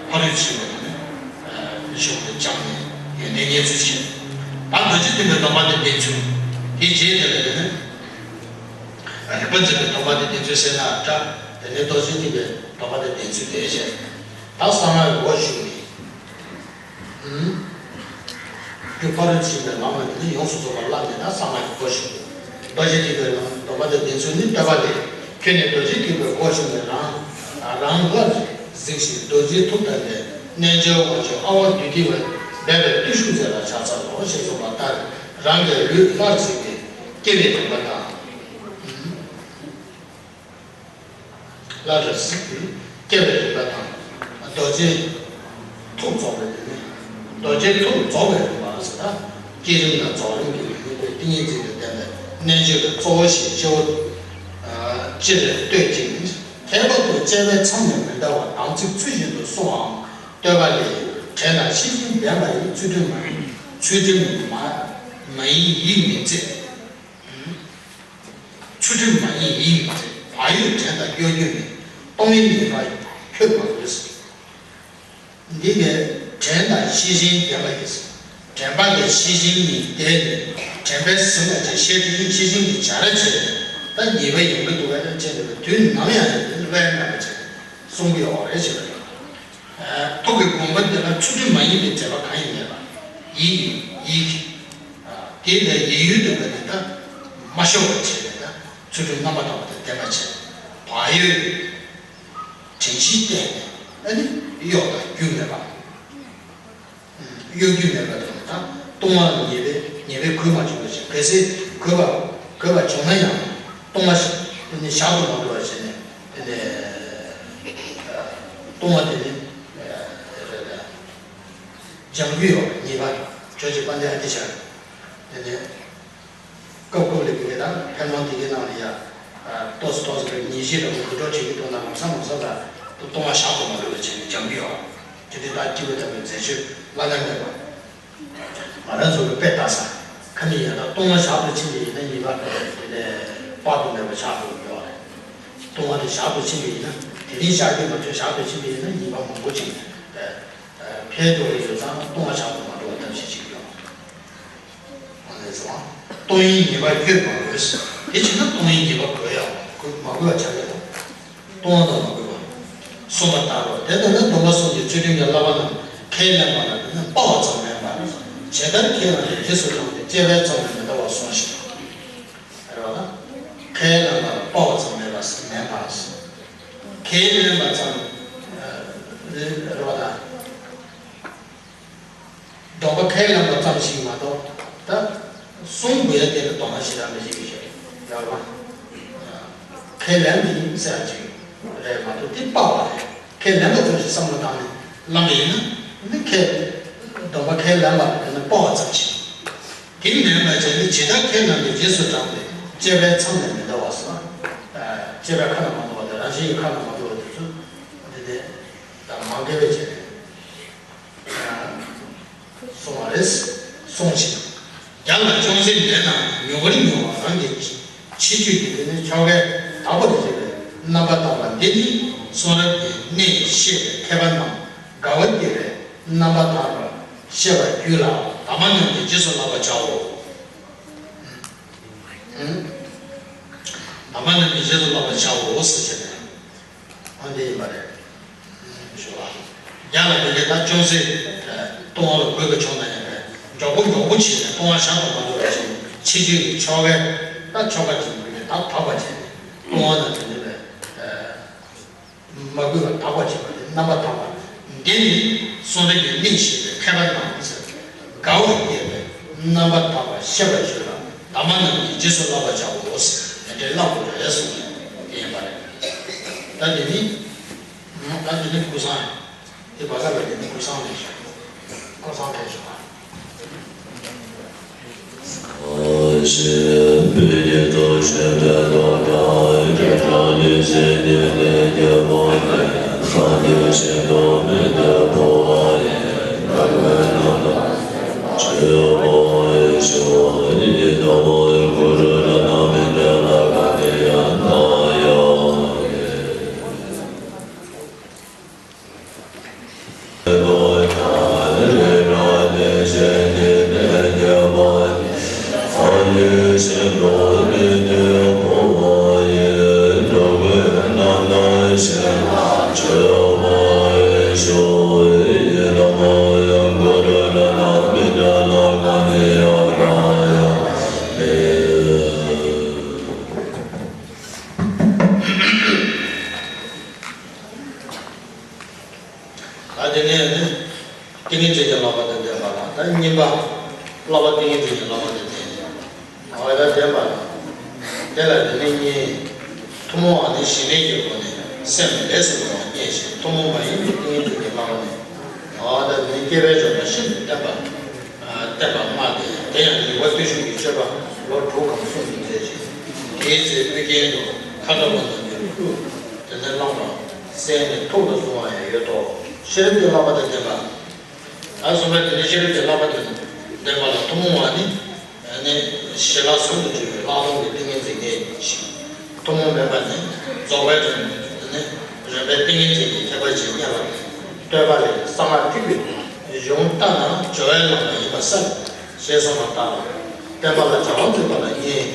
ཕ་རོལ་ཕྱིན་པ་དེ་ནི་གཞུང་དུ་བཅངས་ནས་ཡོན་ཏན་རྙེད་ཚུལ་བཤད། ད་རྡོ་རྗེ་ཐེག་པའི་སྡོམ་པ་དེ་ལྡན་ཚུལ། དེའི་རྗེས་དེ་ལ་དེ་ནི། རིག་པ་འཛིན་པའི་སྡོམ་པ་དེ་ལྡན་ཚུལ་ཟེར་ན་འདྲ། དེ་ནས་རྡོ་རྗེ་ཐེག་པའི་སྡོམ་པ་དེ་ལྡན་ཚུལ་དེ་བཤད། ད་གསང་སྔགས་ཀྱི་སྒོར་ཞུགས་ནས་ རྒྱུ་ཕ་རོལ་ཕྱིན་པའི་ལམ་ལ་དེ་ནི་ཡོངས་སུ་རྫོགས་པར་བསླབས་ནས་ན་ས་མ་ཡི་གོ་ཞིག་རྡོ་རྗེ་ཐེག་པའི་ལམ་སྡོམ་པ་དང་ལྡན་ཚུལ་ནི་བསྟོད་པ་ལས། ཁྱོད་ནི་རྡོ་རྗེ་ཐེག་པའི་སྒོ་ཕྱུགས་ནས་རང་རང་སླར་གཟིགས་ཤིང་རྡོ་རྗེའི་ཐུགས་དང་ལྡན། རྣལ་འབྱོར་དབང་ཕྱུག་ཨ་ཝ་དུ་ཏི་བ་འབད་པས་བརྟུལ་ཞུགས་མཛད་པར་ཕྱག་འཚལ་ལོ་ཞེས་གསུངས་པ་ལྟར་རང་གི་ལུས་སླར་གཟིགས་ཏེ་སྐྱེ་བའི་རིམ་པ་དང་། སླར་གཟིགས་ཏེ་སྐྱེ་བའི་རིམ་པ་དང་། རྡོ་རྗེའི་ཐུགས་རྫོགས་པའི་དེ་ནི། རྡོ་རྗེའི་ཐུགས་རྫོགས་པའི་རིམ་པ་ཟེར་ན། བསྐྱེད་རིམ་དང་རྫོགས་རིམ་གྱི་རིམ་པའི་ཏིང་ངེ་འཛིན་དུ་ལྡན་པའི་རྣལ་འབྱོར་པའི་གཙོ་བོ་ཞེས་སྤྱི་བོ། སྤྱིར་བསྟོད་ཅིང་། ཁྱད་པར་དུ་དཔྱད་པའི་མཚམས་ནས་མི་འདའ་བར་དམ་ཚིག་ཚུལ་བཞིན་དུ་བསྲུང་བའམ་བསྟོད་པ་ལས། དྲན་དང་ཤེས་བཞིན་ལྡན་པ་ཡིས་ཚུལ་ཁྲིམས་མ་ཡིན། ཚུལ་ཁྲིམས་མ་མ་ཡིན་ཡིད་མི་བརྩེ། ཚུལ་ཁྲིམས་མ་ཡིན་ཡིད་མི་བརྩེ། བག་ཡོད་དྲན་དང་གཡོ་སྒྱུ་མེད། སྟོང་ཉིད་ངེས་པ་ཁྱོད་མ་གོས། འདི་ནི་དྲན་དང་ཤེས་བཞིན་ལྡན་པ་ཡིས། དྲན་པ་དང་ཤེས་བཞིན་གཉིས་བསྡད་ནས་དྲན་པས་ཟིན་པ་བྱས་ཤེས་བཞིན་ཤེས་བཞིན་གྱི་བྱ་ར་བྱས་ནས་ད་ཉེས་པ་ཡོང་གི་འདུག་ག་ན་བྱས་ནས་དུས་ནམ་ཡང་ཡང་དེ་བླ་ན་མེད་པ་བྱས་ནས་གསུང་གི་ཡོད་རེད་ཅེས་པ་རེད། ཐུགས་ཀྱི་དགོངས་པ་འདི་ལ་ཚུལ་ཁྲིམས་མ་ཡིན་པའི་མཛད་པ་གང་ཡང་མེད་པ། ཡིད་ཡིད་ཀྱི། དེ་ལས་ཡིད་ཡུལ་དུ་བ་ནི་ད་མ་ཤོར་བར་བྱས་ནས་ད་ཚུལ་ཁྲིམས་རྣམ་པར་དག་པ་དང་ལྡན་པ་བྱས། བག་ཡོད་དྲན་ཤེས་བསྟེན་ནས་ཨ་ནི་གཡོ་དང་སྒྱུ་མེད་པ། གཡོ་སྒྱུ་མེད་པ་དང་ད་ལྟུང་བ་ཉེས་པའི་ཉེས་པའི་གོས་མ་བྱུང་བ་ཞིག་གལ་སྲིད་གོས་པ་གོས་པ་བྱུང་ན་ཡང་ལྟུང་བ་ཞིག་ནི་ཞག་ཏུ་མ་གོས་པ་བྱས་ནས་དེ་ནས་ལྟུང་བ་དེ་ནི་སྦྱང་རྒྱུ་ཡོད་ཉེས་པ་ཇོ་ཇི་པཎྜི་ཏ་ཨ་ཏི་ཤ་དེ་ནས། སྐབས་སྐབས་ལ་དགེ་བའི་དང་ཕན་ལམ་དེ་གའི་ནང་ལ་ཡ། ཏོག་ཙམ་ཏོག་ཙམ་རེ་ཉིན་ཤས་རེ་བུ་གུ་གྲོགས་བྱེད་ཀྱི་འདུག་ན་ལམ་སང་ལམ་སང་ལ་ལྟུང་བ་ཞག་ཏུ་མ་འགྲོ་བའི་ཆེད་དུ་སྦྱང་གི་ཡོད། དེ་དུས་ད་སྐྱེས་བུ་དམ་པའི་མཛད་སྤྱོད་བླ་ན་མེད་པ། ང་རང་ཚོ་གི་དཔེ་ལྟ་ས། ཁ་ནི་ཡ་ད་ལྟུང་བ་ཞག་ཏུ་ཕྱིན་པ་ཡིན་ན་ཉེས་པ་དེ་ནས་དཔག་ཏུ་མེད་པ་ཆགས་འགྲོ་གི་ཡོད་རེད། ལྟུང་བ་དེ་ཞག་ཏུ་ཕྱིན་པ་ཡིན་ན་དེ་རིང་བཤགས་རྒྱུ་མ་ཐོན་ཞག་ཏུ་ཕྱིན་པ་ཡིན་ན་ཉེས་པ་མང་པོ་ཅིག་འཕེལ་འགྲོ་གི་ཡོད་ཙང་ལྟུང་བ་ཞག་ཏུ་མ་འགྲོ་བ་ཐབས་ཤེས་བྱེད་ཀྱི་ཡོད། ལྟུང་བའི་ཉེས་པ་ཁྱོད་མ་གོས། དེ་བྱས་ན་ལྟུང་བའི་ཉེས་པ་གོས་ཡང་གོས་མ་གོས་པ་ཆགས་ཀྱི་འདུག་ལྟུང་བ་དང་མ་གོས་པ། གསུངས་པ་ལྟར་རོ། དེ་ལྟར་ན་སྡོམ་པ་གསུམ་གྱི་ཚུལ་ཁྲིམས་ཀྱི་བསླབ་པ་རྣམས་ཁས་ལེན་པ་ལ་བརྟེན་ནས་སྤང་བ་ཙམ་མིན་པར། ཇི་ལྟར་ཁས་བླངས་ཏེ་རྗེས་སུ་འབྲངས་ཏེ་སྤྱད་པའི་མཚམས་ལས་མི་འདའ་བར་བསྲུང་ཞིང་། རེད་བ། ཁས་ལེན་པ་ལ་སྤང་བ་ཙམ་མིན་པར་མིན་པར། ཁས་ལེན་པ་ཙམ་རེད་བ་དང་། སྡོམ་པ་ཁས་ལེན་པ་ཙམ་ཞིག་མ་གཏོགས་ད་གསུང་དགོས་ཡ་དེ་ལ་དོ་སྣང་ཞེ་དྲག་མི་བྱེད་པའི་ཕྱིར་ཡོད་རེད་བ། ཁས་ལེན་པ་ཡིན་ཟེར་ཡ་ཅིག་རེད་མ་གཏོགས་དེ་སྤང་བ་རེད། ཁས་ལེན་པ་ཙམ་ཞིག་བསམ་བློ་བཏང་ནས་བླངས་པ་ཡིན་ན་ནི་ཁས་སྡོམ་པ་ཁས་ལེན་པ་ལ་དེ་ནི་སྤོང་བ་ཙམ་ཞིག་དེ་མིན་པ་བྱས་ནས་ཇི་ལྟར་ཁས་བླངས་ཏེ་རྗེས་སུ་འབྲངས་ཏེ་སྤྱད་པའི་མཚམས་ལས་མི་འདའ་བར་སོ། སྤྱད་པའི་ཁ་ན་མ་ཐོ་བ་དང་རང་བཞིན་གྱི་ཁ་ན་མ་ཐོ་བ་དེ་ཚོ་འདི་ནི་མ་འགལ་བའི་ཆེད་དུ། གསུངས་པ་རེད། གསུངས་ཤིང་། རྒྱ་ལ་ཅུང་ཟད་འདས་ན་མྱུར་བར་མྱུར་བ་རང་གི་ཕྱི་ཆོས་ཀྱི་དེ་ནི་ཆོ་གས་དག་པར་བྱེད་པའི་རྣམ་པར་དག་པ་འདི་ནི་གསུང་རབ་ཀྱི་གནད་བཤད་པའི་མཁས་པ་རྣམས་དགའ་བ་སྐྱེ་བའི་རྣམ་པར་དག་པར་བཤད་པ་རྒྱུད་ལ་དམ་པ་རྣམས་ཀྱིས་རྗེས་སུ་བསླབ་པར་བྱའོ། དམ་པ་རྣམས་ཀྱིས་རྗེས་སུ་བསླབ་པར་བྱའོ་ཟེར་བྱས་ནས། ཨ་འདི་ཡིན་པ་རེད། ཞུ་བ། རྒྱ་ལ་དེ་འདྲའི་ད་ཅུང་ཟད་ལྟུང་བ་ལ་གུས་པ་བྱུང་ན་ཡང་རེད། མགྱོགས་པོ་མགྱོགས་པོ་བྱས་ནས་ལྟུང་བ་བཤགས་པ་མ་གཏོགས་རེད་ཅེས་ཕྱི་ཆོས་ཀྱི་ཆོ་ག་ད་ཆོ་ག་ཅིག་མ་རེད་ད་དག་པ་བྱས་ནས་ལྟུང་བ་ན་དེ་འདྲ་བས། མ་གུས་པ་དག་པ་བྱེད་པ་དེ་རྣམ་པར་དག་པ། འདི་ནི་གསུང་རབ་ཀྱི་གནད་བཤད་པའི་མཁས་པ་རྣམས་ཀྱིས། དགའ་བ་སྐྱེ་བའི་རྣམ་པར་དག་པ་བཤད་པར་ཞུས་ལ་དམ་པ་རྣམས་ཀྱིས་རྗེས་སུ་བསླབ་པར་བྱའོ་ཟེར་ནས་བསླབ་དགོས་རེད་གསུངས་ནས་དེ་ཡིན་པ་རེད། ད་འདི་ནི། ད་འདི་ནི་ཀུན་བཟང་ཡིན། དེ་བ་ས་བས་འདི་ནི་ཀུན་བཟང་ལས་བྱུང་། ཀུན་བཟང་ལས་བྱུང་བ། གཉིས་པ། བསླབ་པ་ཏིང་ངེ་འཛིན་གྱི་བསླབ་པ་དེ་བསྟན་ཅིང་། འོ་ད་བདེན་པ། དེ་ལ་དེ་ནི་གཉིས། ཐུན་མོང་བ་ནི་ཞི་གནས་ཀྱི་སྒོ་ནས་སེམས་ལས་སུ་འགྲོ་བ་རྙེད་ཅིང་། ཐུན་མོང་མ་ཡིན་པའི་ཏིང་ངེ་འཛིན་གྱི་བསླབ་པ་ནི། འོ་ད་དེ་ནི་སྐྱེས་པའི་འཇོམས་པ་ཤིན་ཏུ་བརྟན་པ། བརྟན་པར་སྨྲ་སྟེ། དེ་ཡང་རིག་པ་བརྟུལ་ཞུགས་ཀྱི་སྤྱོད་པ་ལོ་དྲུག་གམ་གསུམ་དུ་མཛད་ཅིང་། དེའི་ཚེ་ཨུ་རྒྱན་དུ་ཁ་དོག་པ་རྣམས་ཀྱི་སྐུ་དེ་ནས་བླངས་པ་གསན་ནས་ཐུགས་ལ་བཟུང་བ་ཡང་ཡོད་དོ། ཤེས་རབ་ཀྱི་བསླབ་པ་དང་ལྡན་པ། ད་གསུམ་པའི་དེ་ནི་ཤེས་རབ་ཀྱི་བསླབ་པ་དང་ལྡན་པ་ལ་ཐུན་མོང་བ་ནི། ནི་ཞི་ལྷག་ཟུང་དུ་འཇུག་པའི་ལྷག་མཐོང་གི་ཏིང་ངེ་འཛིན་ངེས་ཤིང་། ཐུན་མོང་མིན་པ་ནི་རྫོགས་པའི་དོན་ནི་རིམ་པའི་ཏིང་ངེ་འཛིན་གྱི་ཁྱད་པར་ཅན་རྙེད་པ་སྟེ། བསྟོད་པ་ལས་གསང་སྔགས་ཐེག་པའི་གཞུང་ལྟར་ན་སྦྱོར་བས་བླངས་པ་ཡིན་པར་གསལ་ཞེས་གསུངས་པ་ལྟར། བསྟན་པ་ལ་བྱ་བ་མཛད་པ་ལ་གཉིས།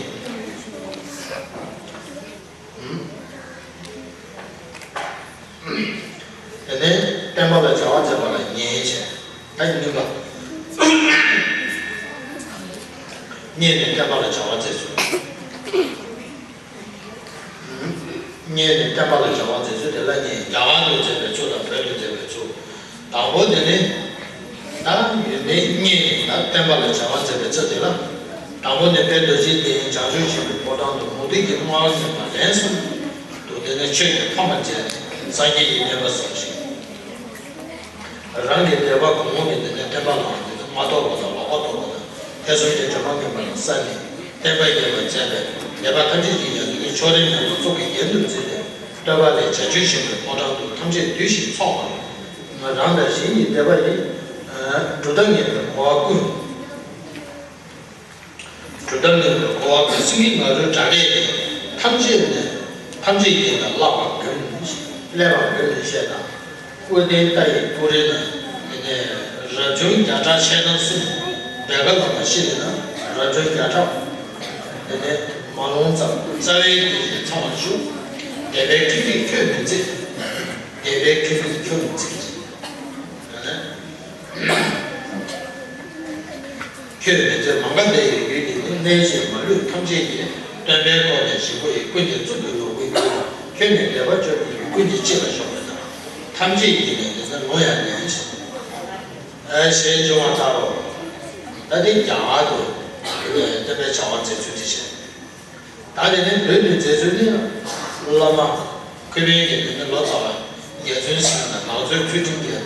དེ་ནས་བསྟན་པ་ལ་བྱ་བ་མཛད་པ་ལ་ཉེས་བྱས། ད་གཉིས་པ། གཉིས་ནས་བསྟན་པ་ལ་བྱ་བ་མཛད་ཚུལ། གཉིས་ནས་བསྟན་པ་ལ་བྱ་བ་མཛད་ཚུལ་དེ་ལ་གཉིས། རྒྱ་གར་དུ་མཛད་པའི་ཚུལ་དང་བོད་དུ་མཛད་པའི་ཚུལ། དང་པོ་དེ་ནི། ད་ཡོན་ཏན་གཉིས་ནི་ད་བསྟན་པ་ལ་བྱ་བ་མཛད་པའི་ཚུལ་དེ་ལ། དང་པོ་ནི་དཔལ་རྡོ་རྗེ་གདན་བྱང་ཆུབ་ཆེན་པོའི་ཕོ་བྲང་དུ་མུ་སྟེགས་ཀྱི་དམག་རྣམས་ལ་ལན་གསུམ་དུ་དེ་ནས་ཆོས་ཀྱི་ཕ་མ་མཛད་ནས་སངས་རྒྱས་ཀྱི་བསྟན་པ་སྲུང་ཞིང་། རང་གི་སྡེ་པ་གུང་མོ་གིས་དེ་ནས་ཐེམ་པ་བླངས་ཏེ་མ་ཐོག་པ་དང་ལོག་པ་ཐོག་པ་དང་ཐེ་ཚོམ་གྱི་སྒྲོན་མ་མངོན་པ་ལ་བསལ་ནས་བསྟན་པ་རྒྱས་པར་མཛད་པས། སྡེ་པ་ཐམས་ཅད་ཀྱིས་ཡང་དེ་ནས་ཕྱོགས་རིས་མེད་པར་གཙུག་གི་རྒྱན་དུ་བརྩིས་ཏེ། བསྟོད་པ་ལས་བྱང་ཆུབ་ཆེན་པོའི་ཕོ་བྲང་དུ་ཐམས་ཅད་འདུས་ཤིང་ཚོགས་པ། རང་དང་གཞན་གྱི་སྡེ་པ་ཡི་གྲུབ་མཐའ་ངེས་པའི་གོ་བ་ཀུན། གྲུབ་མཐའ་ངེས་པའི་གོ་བ་ཀུན་སེང་གེ་ང་རོའི་སྒྲ་སྐད་ཀྱིས་ཐམས་ཅད་ནས་ཐམས་ཅད་ཀྱིས་ནི་བརླག་པར་འགྱུར་ནས་བརླག་པར་འགྱུར་ནས་བཤད་དང་། ཀུན་ལྡན་ལྟ་ཡི་སྤུ་རིས་ན། དེ་ནས་རབ་བྱུང་བརྒྱ་ཕྲག་ཕྱེད་དང་གསུམ། བེ་ག་ལ་མ་ཤི་ལེ་ན་རབ་བྱུང་བརྒྱ་ཕྲག། དེ་ནས་མ་ལོང་ཙམ་རྩ་བའི་དེ་བཞིན་ཚང་བར་ཞུ། སྡེ་པའི་ཁྲིམས་ཀྱིས་ཁྱོད་མི་འཛིན། སྡེ་པའི་ཁྲིམས་ཀྱིས་ཁྱོད་མི་འཛིན། དེ་ནས། ཁྱོད་མི་ཚེ་མ་འགགས་པའི་ཡོད་རྒྱུ་དེ་ནི་གནས་ཆེན་མ་ལུས་ཐམས་ཅད་ཀྱི་སྟོན་པའི་སྒོ་ནས་ཞིག་པོ་ཡི་ཀུན་གྱི་གཙུག་གི་ནོར་བུ་ཡིན་ལ། ཁྱོད་ནི་སྡེ་པ་སྐྱོང་མི་ཡི་ཀུན་གྱི་སྤྱི་ལ་ཤོག་པ་དང་། ཐམས་ཅད་ཀྱིས་ནི་དེ་ཚེ་ལོང་ཡང་ལེན་ཞིང་། ཨ་ཞེས་འབྱུང་བ་ལྟར་རོ། ད་དེ་རྒྱ་གར་དུ་བསྟན་པའི་བྱ་བ་མཛད་ཚུལ་དེ་བྱས། ད་དེ་ནས་བོད་དུ་མཛད་ཚུལ་ནི། བླ་མ་ཁུ་དབོན་གྱི་དེ་ནི་ལོ་ཙཱ་བ་རྒྱལ་བཙུན་ཞིང་དང་ནག་མཛོད་ཚུལ་ཁྲིམས་ཀྱི་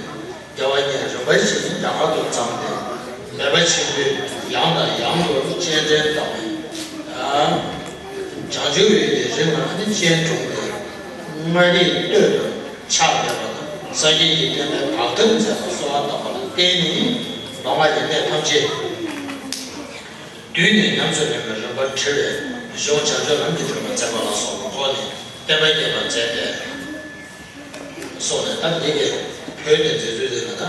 རྒྱལ་བ་གཉིས་རིམ་པ་བཞིན་རྒྱ་གར་དུ་བརྫངས་ཏེ། མེས་པོ་ཆེན་པོས་ཡང་དང་ཡང་དུ་སྤྱན་འདྲེན་བཏང་བས། བྱང་ཆུབ་འོད་ཀྱི་རིམ་ལ་ནི་སྤྱན་དྲངས་ཏེ། མངའ་རིས་སྟོད་དུ་ཕྱག་ཕེབས་པ་དང་། སངས་རྒྱས་ཀྱི་བསྟན་པའི་བག་ཐོན་མཛད་པར་གསོལ་བ་བཏབ་པ་ལ་བརྟེན་ནས་ལོ་ལྔ་ཡི་གནས་ཐམས་ཅད། དུས་ནས་ཉམས་སུ་ལེན་པའི་རིམ་པར་འཁྲིལ་བའི་གཞུང་བྱང་ཆུབ་ལམ་གྱི་སྒྲུབ་པ་མཛད་པ་ལ་སོགས་པའི་སྒོ་ནས་བསྟན་པ་རྒྱས་པར་མཛད་དེ། སོགས་ནས་ད་འདི་གའི་བོད་ནས་མཛད་ཚུལ་དེ་ལ་ད།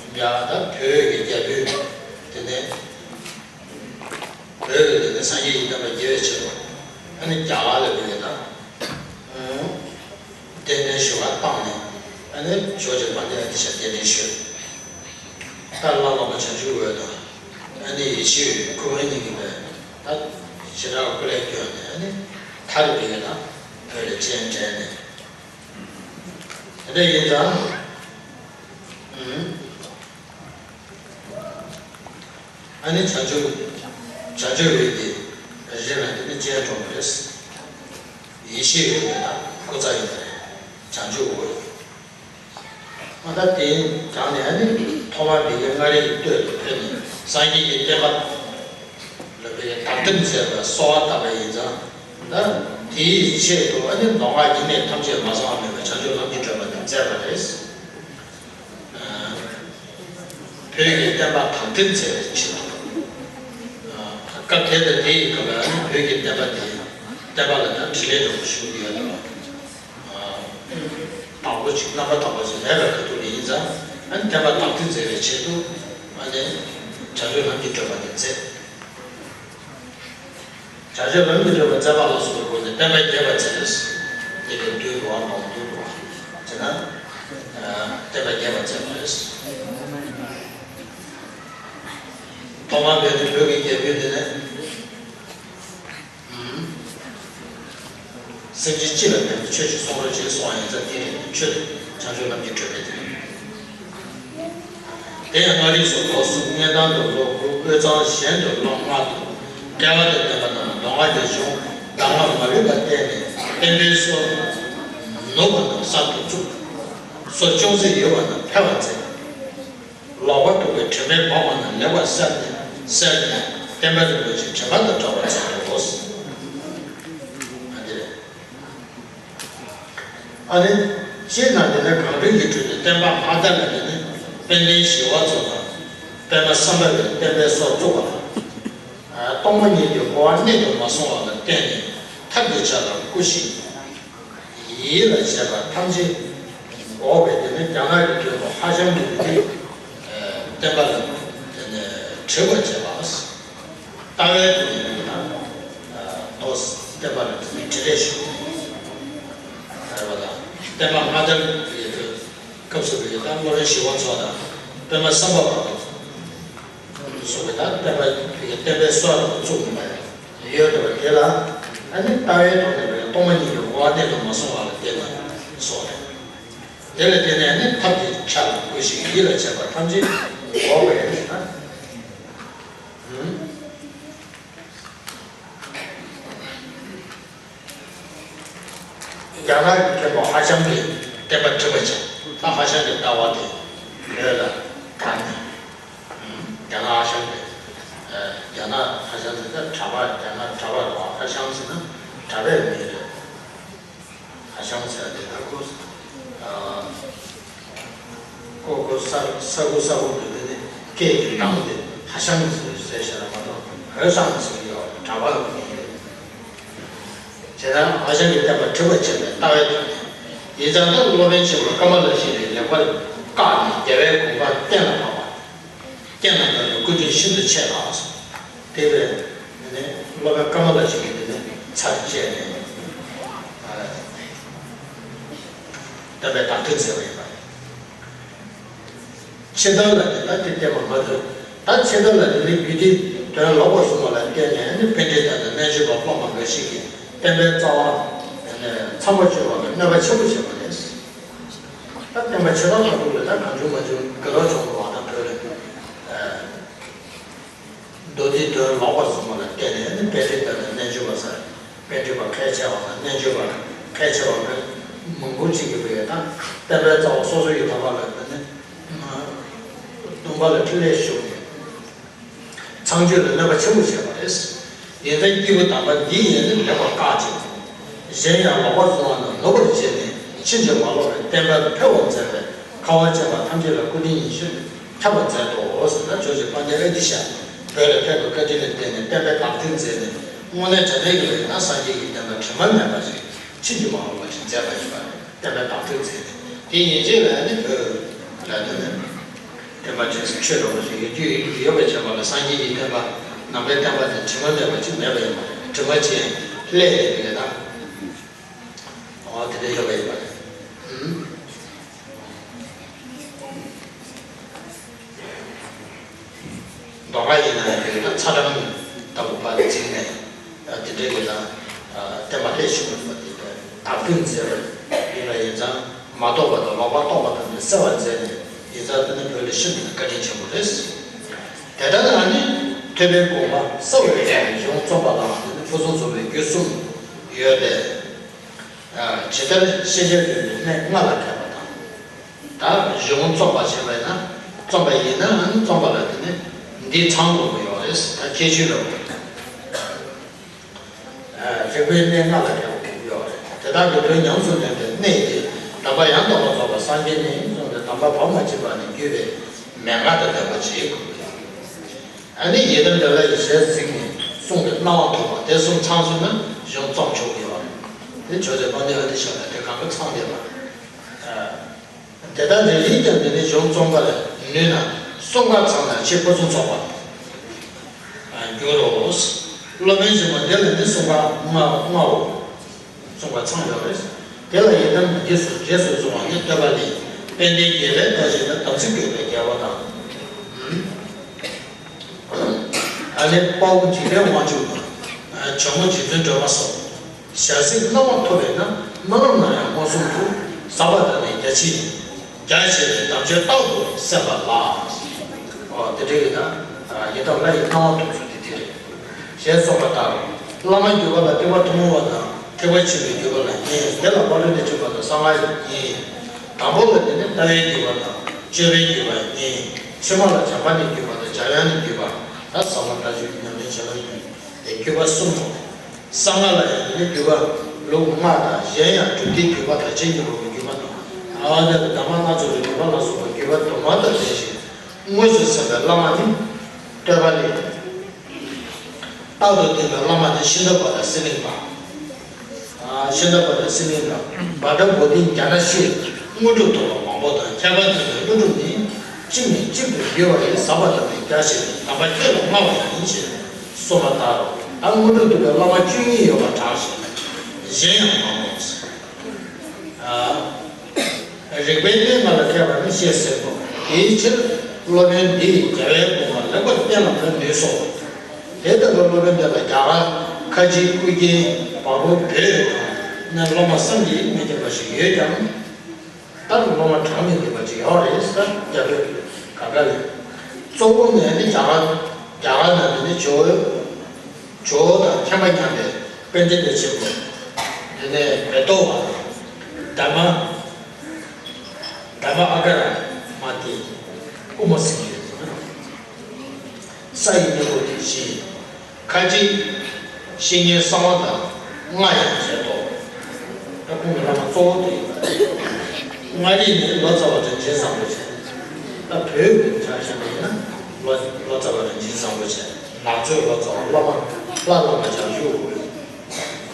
ཡ་ད་བོད་ཀྱི་རྒྱལ་པོས་དེ་ནས་བོད་ཀྱི་དེ་ནས་སངས་རྒྱས་ཀྱི་བསྟན་པ་རྒྱས་པའི་ཕྱིར་རོ། ཨ་ནི་རྒྱ་གར་ལ་བོད་ཀྱི་ད། རྟེན་འབྲེལ་ཞུ་བ་བཏང་ནས་ཨ་ནི་ཞོགས་ཀྱི་བར་དེ་ཨ་ཏི་ཤ་རྟེན་འབྲེལ་ཞུས། ད་བླ་མ་བྱང་ཆུབ་འོད་དང་ཨ་ནི་ཡེ་ཤེས་འོད་ཁུ་བ་གཉིས་ཀྱིས་ནས་ད་ཞེ་དྲག་སྐུ་ལས་བསྐྱོན་ནས་ཨ་ནི་ཐར་བའི་ཡོད་ན་བོད་ལ་སྤྱན་འདྲེན་ནས་དེ་འདྲ་ཡིན་ཙང་། ཨ་ནི་བྱང་ཆུབ་བྱང་ཆུབ་འོད་ཀྱི་རི་ལ་དེ་ནི་སྤྱན་དྲངས་པ་རེད། ཡེ་ཤེས་འོད་ཀྱི་ད་སྐུ་རྩ་ཡིན་པ་རེད། བྱང་ཆུབ་འོད། ཨ་ད་དེ་དྲངས་ནས་ཨ་ནི་ཐོག་མར་མི་དགེ་ལྔ་རིག་གི་སྟོད་དུ་ཕེབས་ནས་སངས་རྒྱས་ཀྱི་བསྟན་པ་ལ་བའི་བདག་ཁྲིམས་མཛད་པར་གསོལ་བ་བཏབ་པ་ཡིན་ཙང་། ད་དེའི་ཆེད་དུ་ཨ་ནི་ལོ་ལྔ་ཡི་གནས་ཐམས་ཅད་མ་ཚང་བ་མེད་པར་བྱང་ཆུབ་ལམ་གྱི་སྒྲུབ་པ་དེ་མཛད་པ་རེད། བོད་ཀྱི་བསྟན་པ་དར་ཐེབས་མཛད་པའི་ཆེད་དུ། སྐབས་དེ་དང་དེ་ཡི་སྐབས་ལ་བོད་ཀྱི་བསྟན་པ་དེ་བསྟན་པ་ལ་ད་འཕྲིན་ལས་འདྲ་པོ་ཞུ་གི་ཡོད་དོ། དང་པོ་ཅིག་རྣམ་པ་དང་པོ་ཅིག་མེད་པའི་ཁ་ཐུག་ལ་ཡིན་ཙང་ཨ་ནི་བསྟན་པ་དར་ཐེབས་མཛད་པའི་ཆེད་དུ་ཨ་ནི་བྱང་ཆུབ་ལམ་གྱི་སྒྲུབ་པ་དེ་མཛད། བྱང་ཆུབ་ལམ་གྱི་སྒྲུབ་པ་མཛད་པ་ལ་སོགས་པའི་སྒོ་ནས་བསྟན་པ་རྒྱས་པར་མཛད། དེ་ལས་བདུད་འགྲོ་བ་མང་པོ་འདུལ་བ་ཟེར་ན། བསྟན་པ་རྒྱས་པར་མཛད་པ་རེད། ཐོག་མར་བོད་དུ་བོད་ཀྱི་རྒྱལ་པོས་དེ་ནས། སེམས་ཅན་སྤྱི་ལ་ཕན་པའི་ཆོས་ཅིག་གསུང་རོགས་ཞེས་གསུངས་པ་ཡིན་ཙང་དེ་ནས་ཆོས་དེ་བྱང་ཆུབ་ལམ་གྱི་སྒྲུབ་པ་དེ་རེད། དེ་ཡང་མངའ་རིས་སུ་ལོ་གསུམ། གཉན་ཐང་དུ་ལོ་དགུ། དབུས་གཙང་གཞན་དུ་ལོ་ལྔ་དང་། བསྐལ་པ་དང་ལྡན་པ་རྣམས་མདོ་སྔགས་ཀྱི་གཞུང་གདམས་ངག་མ་ལུས་པ་བསྟན་ནས་བསྟན་པའི་སྲོལ་ནུབ་པ་རྣམས་གསར་དུ་བཙུགས། སྲོལ་ཅུང་ཟད་ཡོད་པ་རྣམས་འཕེལ་བར་མཛད། ལོག་པར་རྟོག་པའི་དྲི་མས་སྦགས་པ་རྣམས་ལེགས་པར་བསལ་ནས་བསལ་ནས་བསྟན་པ་རིན་པོ་ཆེའི་དྲི་མ་དང་བྲལ་བར་མཛད་དོ། ཨ་ནི། སྤྱིར་ན་དེ་ནི་གངས་རིའི་ཡུལ་གྲུ་ནས་བསྟན་པ་མ་དར་བའི་དེ་ནི་དཔལ་ལྡན་ཞི་བ་འཚོ་དང་། པདྨ་སམ་བྷ་ཝས་བསྟན་པའི་སྲོལ་བཙུགས་པ་དང་། སྟོང་པ་ཉིད་ཀྱི་གོ་བ་གནད་དུ་མ་སོང་བ་ལ་བརྟེན་ནས་ཐབས་ཀྱི་ཆ་ལ་བཀུར་ཞིང་། ཡིད་ལ་བྱེད་པ་ཐམས་ཅད་འགོག་པའི་དེ་ནི་རྒྱ་ནག་གི་མགོན་པོ་ཧ་ཤང་གིས་དེ་ནི་བསྟན་པ་ལ་དེ་ནི་བྲི་བར་བྱེད་པ། ལྟ་བའི་ཐོག་ནས་ཡིན་ན། ཨ། མདོ་བསྟན་པ་ལ་དེ་ནི་བྲི་རེས་ཞུ། ཨ། བ་ལ་བསྟན་པ་མ་དར་བའི་སྐབས་སུ་བའི་ད་སློབ་དཔོན་ཞི་བ་འཚོ་དང་། པདྨ་སམ་བྷ་བ་སོགས་པའི་ད་བསྟན་པ་བའི་བསྟན་པའི་སྲོལ་བཙུགས་པ་ཡོད་དེ། བ་དེ་ལ་ཨ་ནི་ལྟ་བའི་ཐོག་ནས་བའི་སྟོང་པ་ཉིད་ཀྱི་གོ་བ་གནད་དུ་མ་སོང་བ་ལ་བརྟེན་ནས་སོགས་རེད། དེ་ལ་བརྟེན་ནས་ཨ་ནི་ཐབས་ཀྱི་ཆ་ལ་བཀུར་ཞིང་། ཡིད་ལ་བྱེད་པ་ཐམས་ཅད་འགོག་པའི་ཨ། རྒྱ་གར་གྱི་མཁན་པོ་ཧ་ཤང་གིས་བསྟན་པ་བྲི་བར་བྱ། ད་ཧ་ཤང་གི་ལྟ་བ་དེ་ལོས་ལ་དར་ནས། རྒྱ་ནག་ཧ་ཤང་གི། རྒྱ་ནག་ཧ་ཤང་ཟེར་ན་གྲྭ་པ། རྒྱ་ནག་གྲྭ་པ་རེད་པ། ཧ་ཤང་ཟེར་ན་གྲྭ་པའི་མིང་རེད། ཧ་ཤང་ཟེར་དེ་ད་ཁོ། ཨ། ཁོ་ཁོ་ས་ས་ཁུ་ས་ཁུ་གི་དེ་ནི་སྐད་ཀྱི་གདངས་དེ་ཧ་ཤང་ཟེར་ཟེར་བྱས་ན་མ་གཏོགས་ཧོས་སང་ཟེར་གྱི་ཡོད། གྲྭ་པ་གི་མིང་རེད། བྱས་ཙང་ཧ་ཤང་གིས་བསྟན་པ་བྲི་བར་བྱེད་པའི་ལྟ་བའི་ཐོག་ནས། ཡིན་ཙང་ད་སློབ་དཔོན་ཆེན་པོ་ཀ་མ་ལ་ཤཱི་ལས་ལེགས་པར་བཀག་ནས་རྒྱལ་བའི་དགོངས་པ་གཏན་ལ་ཕབ་པ། རྐྱེན་ལ་བརྟེན་ནས་སྐུ་རྒྱུན་ཤིན་ཏུ་ཆད་ལ། དེ་བས་ནི་སློབ་དཔོན་ཀ་མ་ལ་ཤཱི་ལ་དེ་ནི་ཚར་བཅད་ནས། ཨ། བསྟན་པའི་བདག་སྐྱོང་མཛད་པ་ཡིན་པ་རེད། ཆེ་མཐོང་ལ་ནི་ད་དེ་བསྟན་པ་མ་ཐོས། ད་ཆེ་མཐོང་ལ་དེ་ནི་རྒྱུད་སྡེའི་དོན་ལོག་པར་བཟུང་བ་ལ་བརྟེན་ནས་ནི་པཎྜི་ཏ་དང་རྣལ་འབྱོར་པ་སློབ་མ་འགའ་ཞིག་གིས་བསྟན་པའི་རྩ་བ་ཚང་མ་གཅོད་པ་ལ་གནོད་པ་ཆེན་པོ་བྱས་པ་རེད། ད་བསྟན་པ་ཆེ་མཐོང་ཁ་ཐུག་ལ་ད་གང་བྱུང་མང་བྱུང་དགེ་སློང་ཆུང་བ་དང་བོད་ལ། མདོ་སྡེའི་དོན་ལོག་པར་བཟུང་བ་ལ་བརྟེན་ནས་ནི་པཎྜི་ཏ་དང་རྣལ་འབྱོར་པ་ཟེར། པཎྜི་པ་ཁས་འཆེ་བ་དང་རྣལ་འབྱོར་པ་ཁས་འཆེ་བ་མང་པོ་ཅིག་གིས་བོད་དང་བསྟན་པའི་རྩ་བ་སོ་སོ་ཡི་དམ་པ་ལ་ནི་སྡོམ་པ་ལ་འཕྲིན་ལས་ཞུགས་ནས་ཚངས་སྤྱོད་ལ་གནོད་པ་ཆེན་པོ་བྱས་པ་རེད། ཡིན་ཙང་སྐྱེས་བུ་དམ་པ་འདི་ཡིས་ནི་ལེགས་པར་བཀག་ཅིང་། གཞན་ཡང་ལོག་པར་བཟུང་བ་རྣམས་ནུབ་པར་བྱས་ནས་ཕྱིན་ཅི་མ་ལོག་པའི་བསྟན་པ་འཕེལ་བར་མཛད་པའི་ཁ་བ་ཅན་པ་ཐམས་ཅད་ལ་སྐུ་དྲིན་ཡིད་བཞིན་ཁྱབ་པར་མཛད་དོ་ཟེར་ན། ཇོ་བོ་རྗེ་དཔལ་ལྡན་ཨ་ཏི་ཤ་བོད་ལ་ཕེབས་པའི་བཀའ་དྲིན་ལ་བརྟེན་ནས་བསྟན་པའི་བདག་སྐྱོང་མཛད་ནས། དངོས་གནས་དྲང་གནས་ཀྱི་ལས་ན་སངས་རྒྱས་ཀྱི་བསྟན་པ་དྲི་མ་མེད་པ་ཞིག་ཕྱིན་ཅི་མ་ལོག་པ་ཞིག་མཛད་པ་ཡིན་པ་རེད། བསྟན་པའི་བདག་སྐྱོང་མཛད་ནས། དེ་ཡན་ཆད་ལ་ནི་བོད་ལ་དེ་ནི། བསྟན་པ་ཆོས་ཆོས་འགྲོ་བ་ཞིག་ཡོད་རྒྱུ་ཡོད་པའི་ཆ་བ་ལ། སངས་རྒྱས་ཀྱི་བསྟན་པ་ནང་པའི་བསྟན་པ་དེ་དྲི་མ་མེད་པ་ཅིག་མེད་པ་ཡིན་པ་རེད། དྲི་མ་ཅན་ཀླད་ཀྱི་ལས་དང་། འོ་དེ་འདྲ་ཡོད་པ་ཡིན་པ་རེད། ཨུམ། མདོ་སྔགས་ཡིན་ན་ཡང་ཡོད་ན་ཚ་གྲང་ལྟ་བུ་པ་འཛིན་ནས། དེ་འདྲའི་ལས་ལ་བསྟན་པ་ལྷད་ཞུགས་པ་དེ་བདག་སྐྱོང་མཛད་པ་ཡིན་པ་ཡིན་ཙང་། མ་རྟོགས་པ་དང་ལོག་པར་རྟོག་པ་ཐམས་ཅད་སེལ་བར་མཛད་ནས། ཡིན་ཙང་དེ་ནི་བོད་ལ་ཤིན་ཏུ་ནས་བཀའ་དྲིན་ཆེན་པོ་རེད། དེ་ལྟར་ཨ་ནི་ཐོས་པའི་དགོངས་པ་གསལ་བར་མཛད་པའི་གཞུང་རྩོམ་པ་ལའང་དེ་ནི་ཕུན་སུམ་ཚོགས་པའི་རྒྱུད་གསུམ་ཡོད་པས། ཇི་ལྟར་ཤེས་བྱ་ཡོད་པའི་གནས་ལྔ་ལ་མཁས་པ་དང་། ད་གཞུང་རྩོམ་པ་བྱས་པ་ཡིན་ན། རྩོམ་པ་ཡིན་ན་ཨ་ནི་རྩོམ་པ་ལ་དེ་ནི་འདི་ཚང་དགོས་ཀྱི་ཡོད་རེད། ད་ཁྱད་ཆོས་ལ། རིགས་པའི་གནས་ལྔ་ལ་མཁས་པ་ཡོད་རེད། དེ་དག་གི་དོན་ཉམས་སུ་ལེན་པའི་གནད་ཀྱིས་དམ་པ་ཡང་དག་པར་རྫོགས་པ་སངས་རྒྱས་ནས་བཟུང་སྟེ་དམ་པ་བར་མ་ཆད་པ་ནས་བརྒྱུད་པའི་མན་ངག་དང་ལྡན་པ་ཅིག་དགོས་ཀྱི་ཡོད། ཨ་ནི་ཡི་དམ་དེ་ལ་ཡི་ཞལ་གཟིགས་ནས་གསུངས་པའི་སྣང་བ་ཐོབ་པ་དེ་གསུམ་ཚང་སོང་ན་གཞུང་རྩོམ་ཆོག་གི་ཡོད་རེད། དེ་ཇོ་བོ་རྗེ་དཔལ་ལྡན་ཨ་ཏི་ཤ་ལ་དེ་གང་ག་ཚང་བསྡད་པ། དེ་ལྟར་རེ་རེས་ཀྱང་དེ་ནི་གཞུང་རྩོམ་པར་ནུས་ན་གསུམ་ཀ་ཚང་ན་ཆེས་ཕུན་སུམ་ཚོགས་པར་འགྱུར་རོ། སློབ་དཔོན་ཆེན་པོ་འདི་ལ་ནི་གསུམ་ཀ་ལྔའོ། གསུམ་ཀ་ཚང་ཡོད་རེད། དེ་ལ་ཡི་དམ་རྗེས་སུ་རྗེས་སུ་བཟུང་བ་ནི་བསྟོད་པ་ལས། དཔལ་ལྡན་དགྱེས་པའི་བཀའ་བཞིན་དུ། དམ་ཚིག་བཀོད་པའི་རྒྱལ་པོ་དང་། ཨ་ནི་དཔའ་བོ་འཇིགས་པའི་དབང་ཕྱུག་དང་། ཇོ་མོ་རྗེ་བཙུན་སྒྲོལ་མ་སོགས། ཞལ་གཟིགས་གནང་བ་ཐོབ་པས་ན། རྨི་ལམ་ན་ཡང་མངོན་སུམ་དུ། ཟབ་པ་དང་ནི་རྒྱ་ཆེ། རྒྱ་ཆེ་བའི་དམ་ཆོས་རྟག་ཏུ་གསན་པ་ལགས། དེ་འདྲའི་ཡིན་ན་ཡི་དམ་ལྷ་ཡི་སྣང་བ་ཐོབ་ཚུལ་དེ་དེ་རེད། ཞེས་གསུངས་པ་ལྟར། བླ་མ་བརྒྱུད་པ་ལ་ཐེག་པ་ཐུན་མོང་བ་དང་ཐེག་པ་ཆེན་པོའི་བརྒྱུད་པ་ལ་གཉིས། དེ་ལ་བླ་རབས་ནས་བྱུང་བ་དང་གསང་སྔགས་ཡིན། དང་པོ་ལ་དེ་ནི་ལྟ་བའི་བརྒྱུད་པ་དང་སྤྱོད་པའི་བརྒྱུད་པ་གཉིས། ཕྱི་མ་ལ་བྱམས་པ་ནས་བརྒྱུད་པ་དང་འཇམ་དབྱངས་ནས་བརྒྱུད་པ། ད་ཟབ་མོ་ལྟ་སྤྱོད་ཀྱི་ཉམས་ལེན་བྱེད་ལ་བརྒྱུད་དེ་བརྒྱུད་པ་གསུམ་མོ། གསང་སྔགས་ལ་ཡང་དེ་ནི་བརྒྱུད་པ་ལུགས་ལྔ་དང་གཞན་ཡང་སྒྲུབ་སྡེའི་བརྒྱུད་པ་དང་རྗེས་ཀྱི་ལུགས་ཀྱི་བརྒྱུད་པ་དང་། ཨ་ནི་གདམས་ངག་སྣ་ཚོགས་ཀྱི་བརྒྱུད་པ་ལ་སོགས་པ་བརྒྱུད་པ་དུ་མ་དང་ལྡན་ཞིང་དངོས་སུ་ཟིན་པའི་བླ་མ་ནི་བསྟོད་པ་ལས། རྟག་ཏུ་བསྟེན་པའི་བླ་མ་ནི་ཤིང་རྟ་པ་དང་གསེར་གླིང་པ། ཨ་ཤིང་རྟ་པ་དང་གསེར་གླིང་པ། བྷ་དྲ་བོ་དྷི་ཛྙཱ་ན་ཤྲཱི། དངོས་གྲུབ་ཐོབ་པ་མང་པོ་དང་ཁྱད་པར་དུ་ནི་ཀླུ་སྒྲུབ་ནི། གཅིག་ནས་གཅིག་ཏུ་བརྒྱུད་པ་ཡི་ཟབ་པ་དང་ནི་རྒྱ་ཆེ་བའི་དམ་པ་ཁྱེད་ལ་མངའ་བ་ཡིན་ཞེས་གསུངས་པ་ལྟར་རོ། ད་དངོས་གྲུབ་ཐོབ་པའི་བླ་མ་བཅུ་གཉིས་ཡོད་པར་གྲགས་ཤིང་། གཞན་ཡང་མང་པོ། ཨ། རིག་པའི་གནས་ལྔ་ལ་མཁས་པ་ནི་ཤེས་གསལ་ལོ། དེའི་ཕྱིར་སློབ་དཔོན་འདིས་རྒྱལ་བའི་དགོངས་པ་ལེགས་པར་བསྟན་ལ་མོས་ནུས་སོ། དེ་ལྟ་བུའི་སློབ་དཔོན་འདི་ལ་རྒྱ་གར་ཁ་ཆེ་ཨུ་རྒྱན་བལ་པོ་བོད་ནས་སློབ་མ་བསམ་གྱིས་མི་ཁྱབ་པ་ཞིག་ཡོད་ཀྱང་། ད་སློབ་མ་གྲངས་མི་ཐེག་པ་ཅིག་ཡོད་རེད་ཟེར་རྒྱ་བོད་ག་ག་ལས། གཙོ་བོ་ནས་ནི་རྒྱ་གར་རྒྱ་གར་ནང་ནས་ནི་ཇོ་བོ་ཇོ་བོ་དང་མཁྱེན་པ་མཉམ་པའི་པཎྜི་ཏ་ཆེན་པོ། དེ་ནས་བེ་ཏོ་བ། དྷརྨ། དྷརྨ་ཨ་ག་ར་མ་ཏི། དབུ་མ་སེང་གེ། ས་ཡི་སྙིང་པོ་དེ་བཞི། ཁ་ཅིག་བཤེས་གཉེན་གསང་བ་དང་ལྔ་ཡང་བྱས་ཏོ། ད་ཁོང་གི་བླ་མ་གཙོ་བོ་དེ་ཡིན་པ་རེད། མངའ་རིས་ནས་ལོ་ཙཱ་བ་རིན་ཆེན་བཟང་པོ་བྱས། ད་བོད་ཀྱི་ཆ་བཞག་པ་ཡིན་ན་ལོ་ལོ་ཙཱ་བ་རིན་ཆེན་བཟང་པོ་བྱས། ནག་ཆུ་ལོ་ཙཱ་བ་བླ་མ་ལྷ་བླ་མ་བྱང་ཆུབ་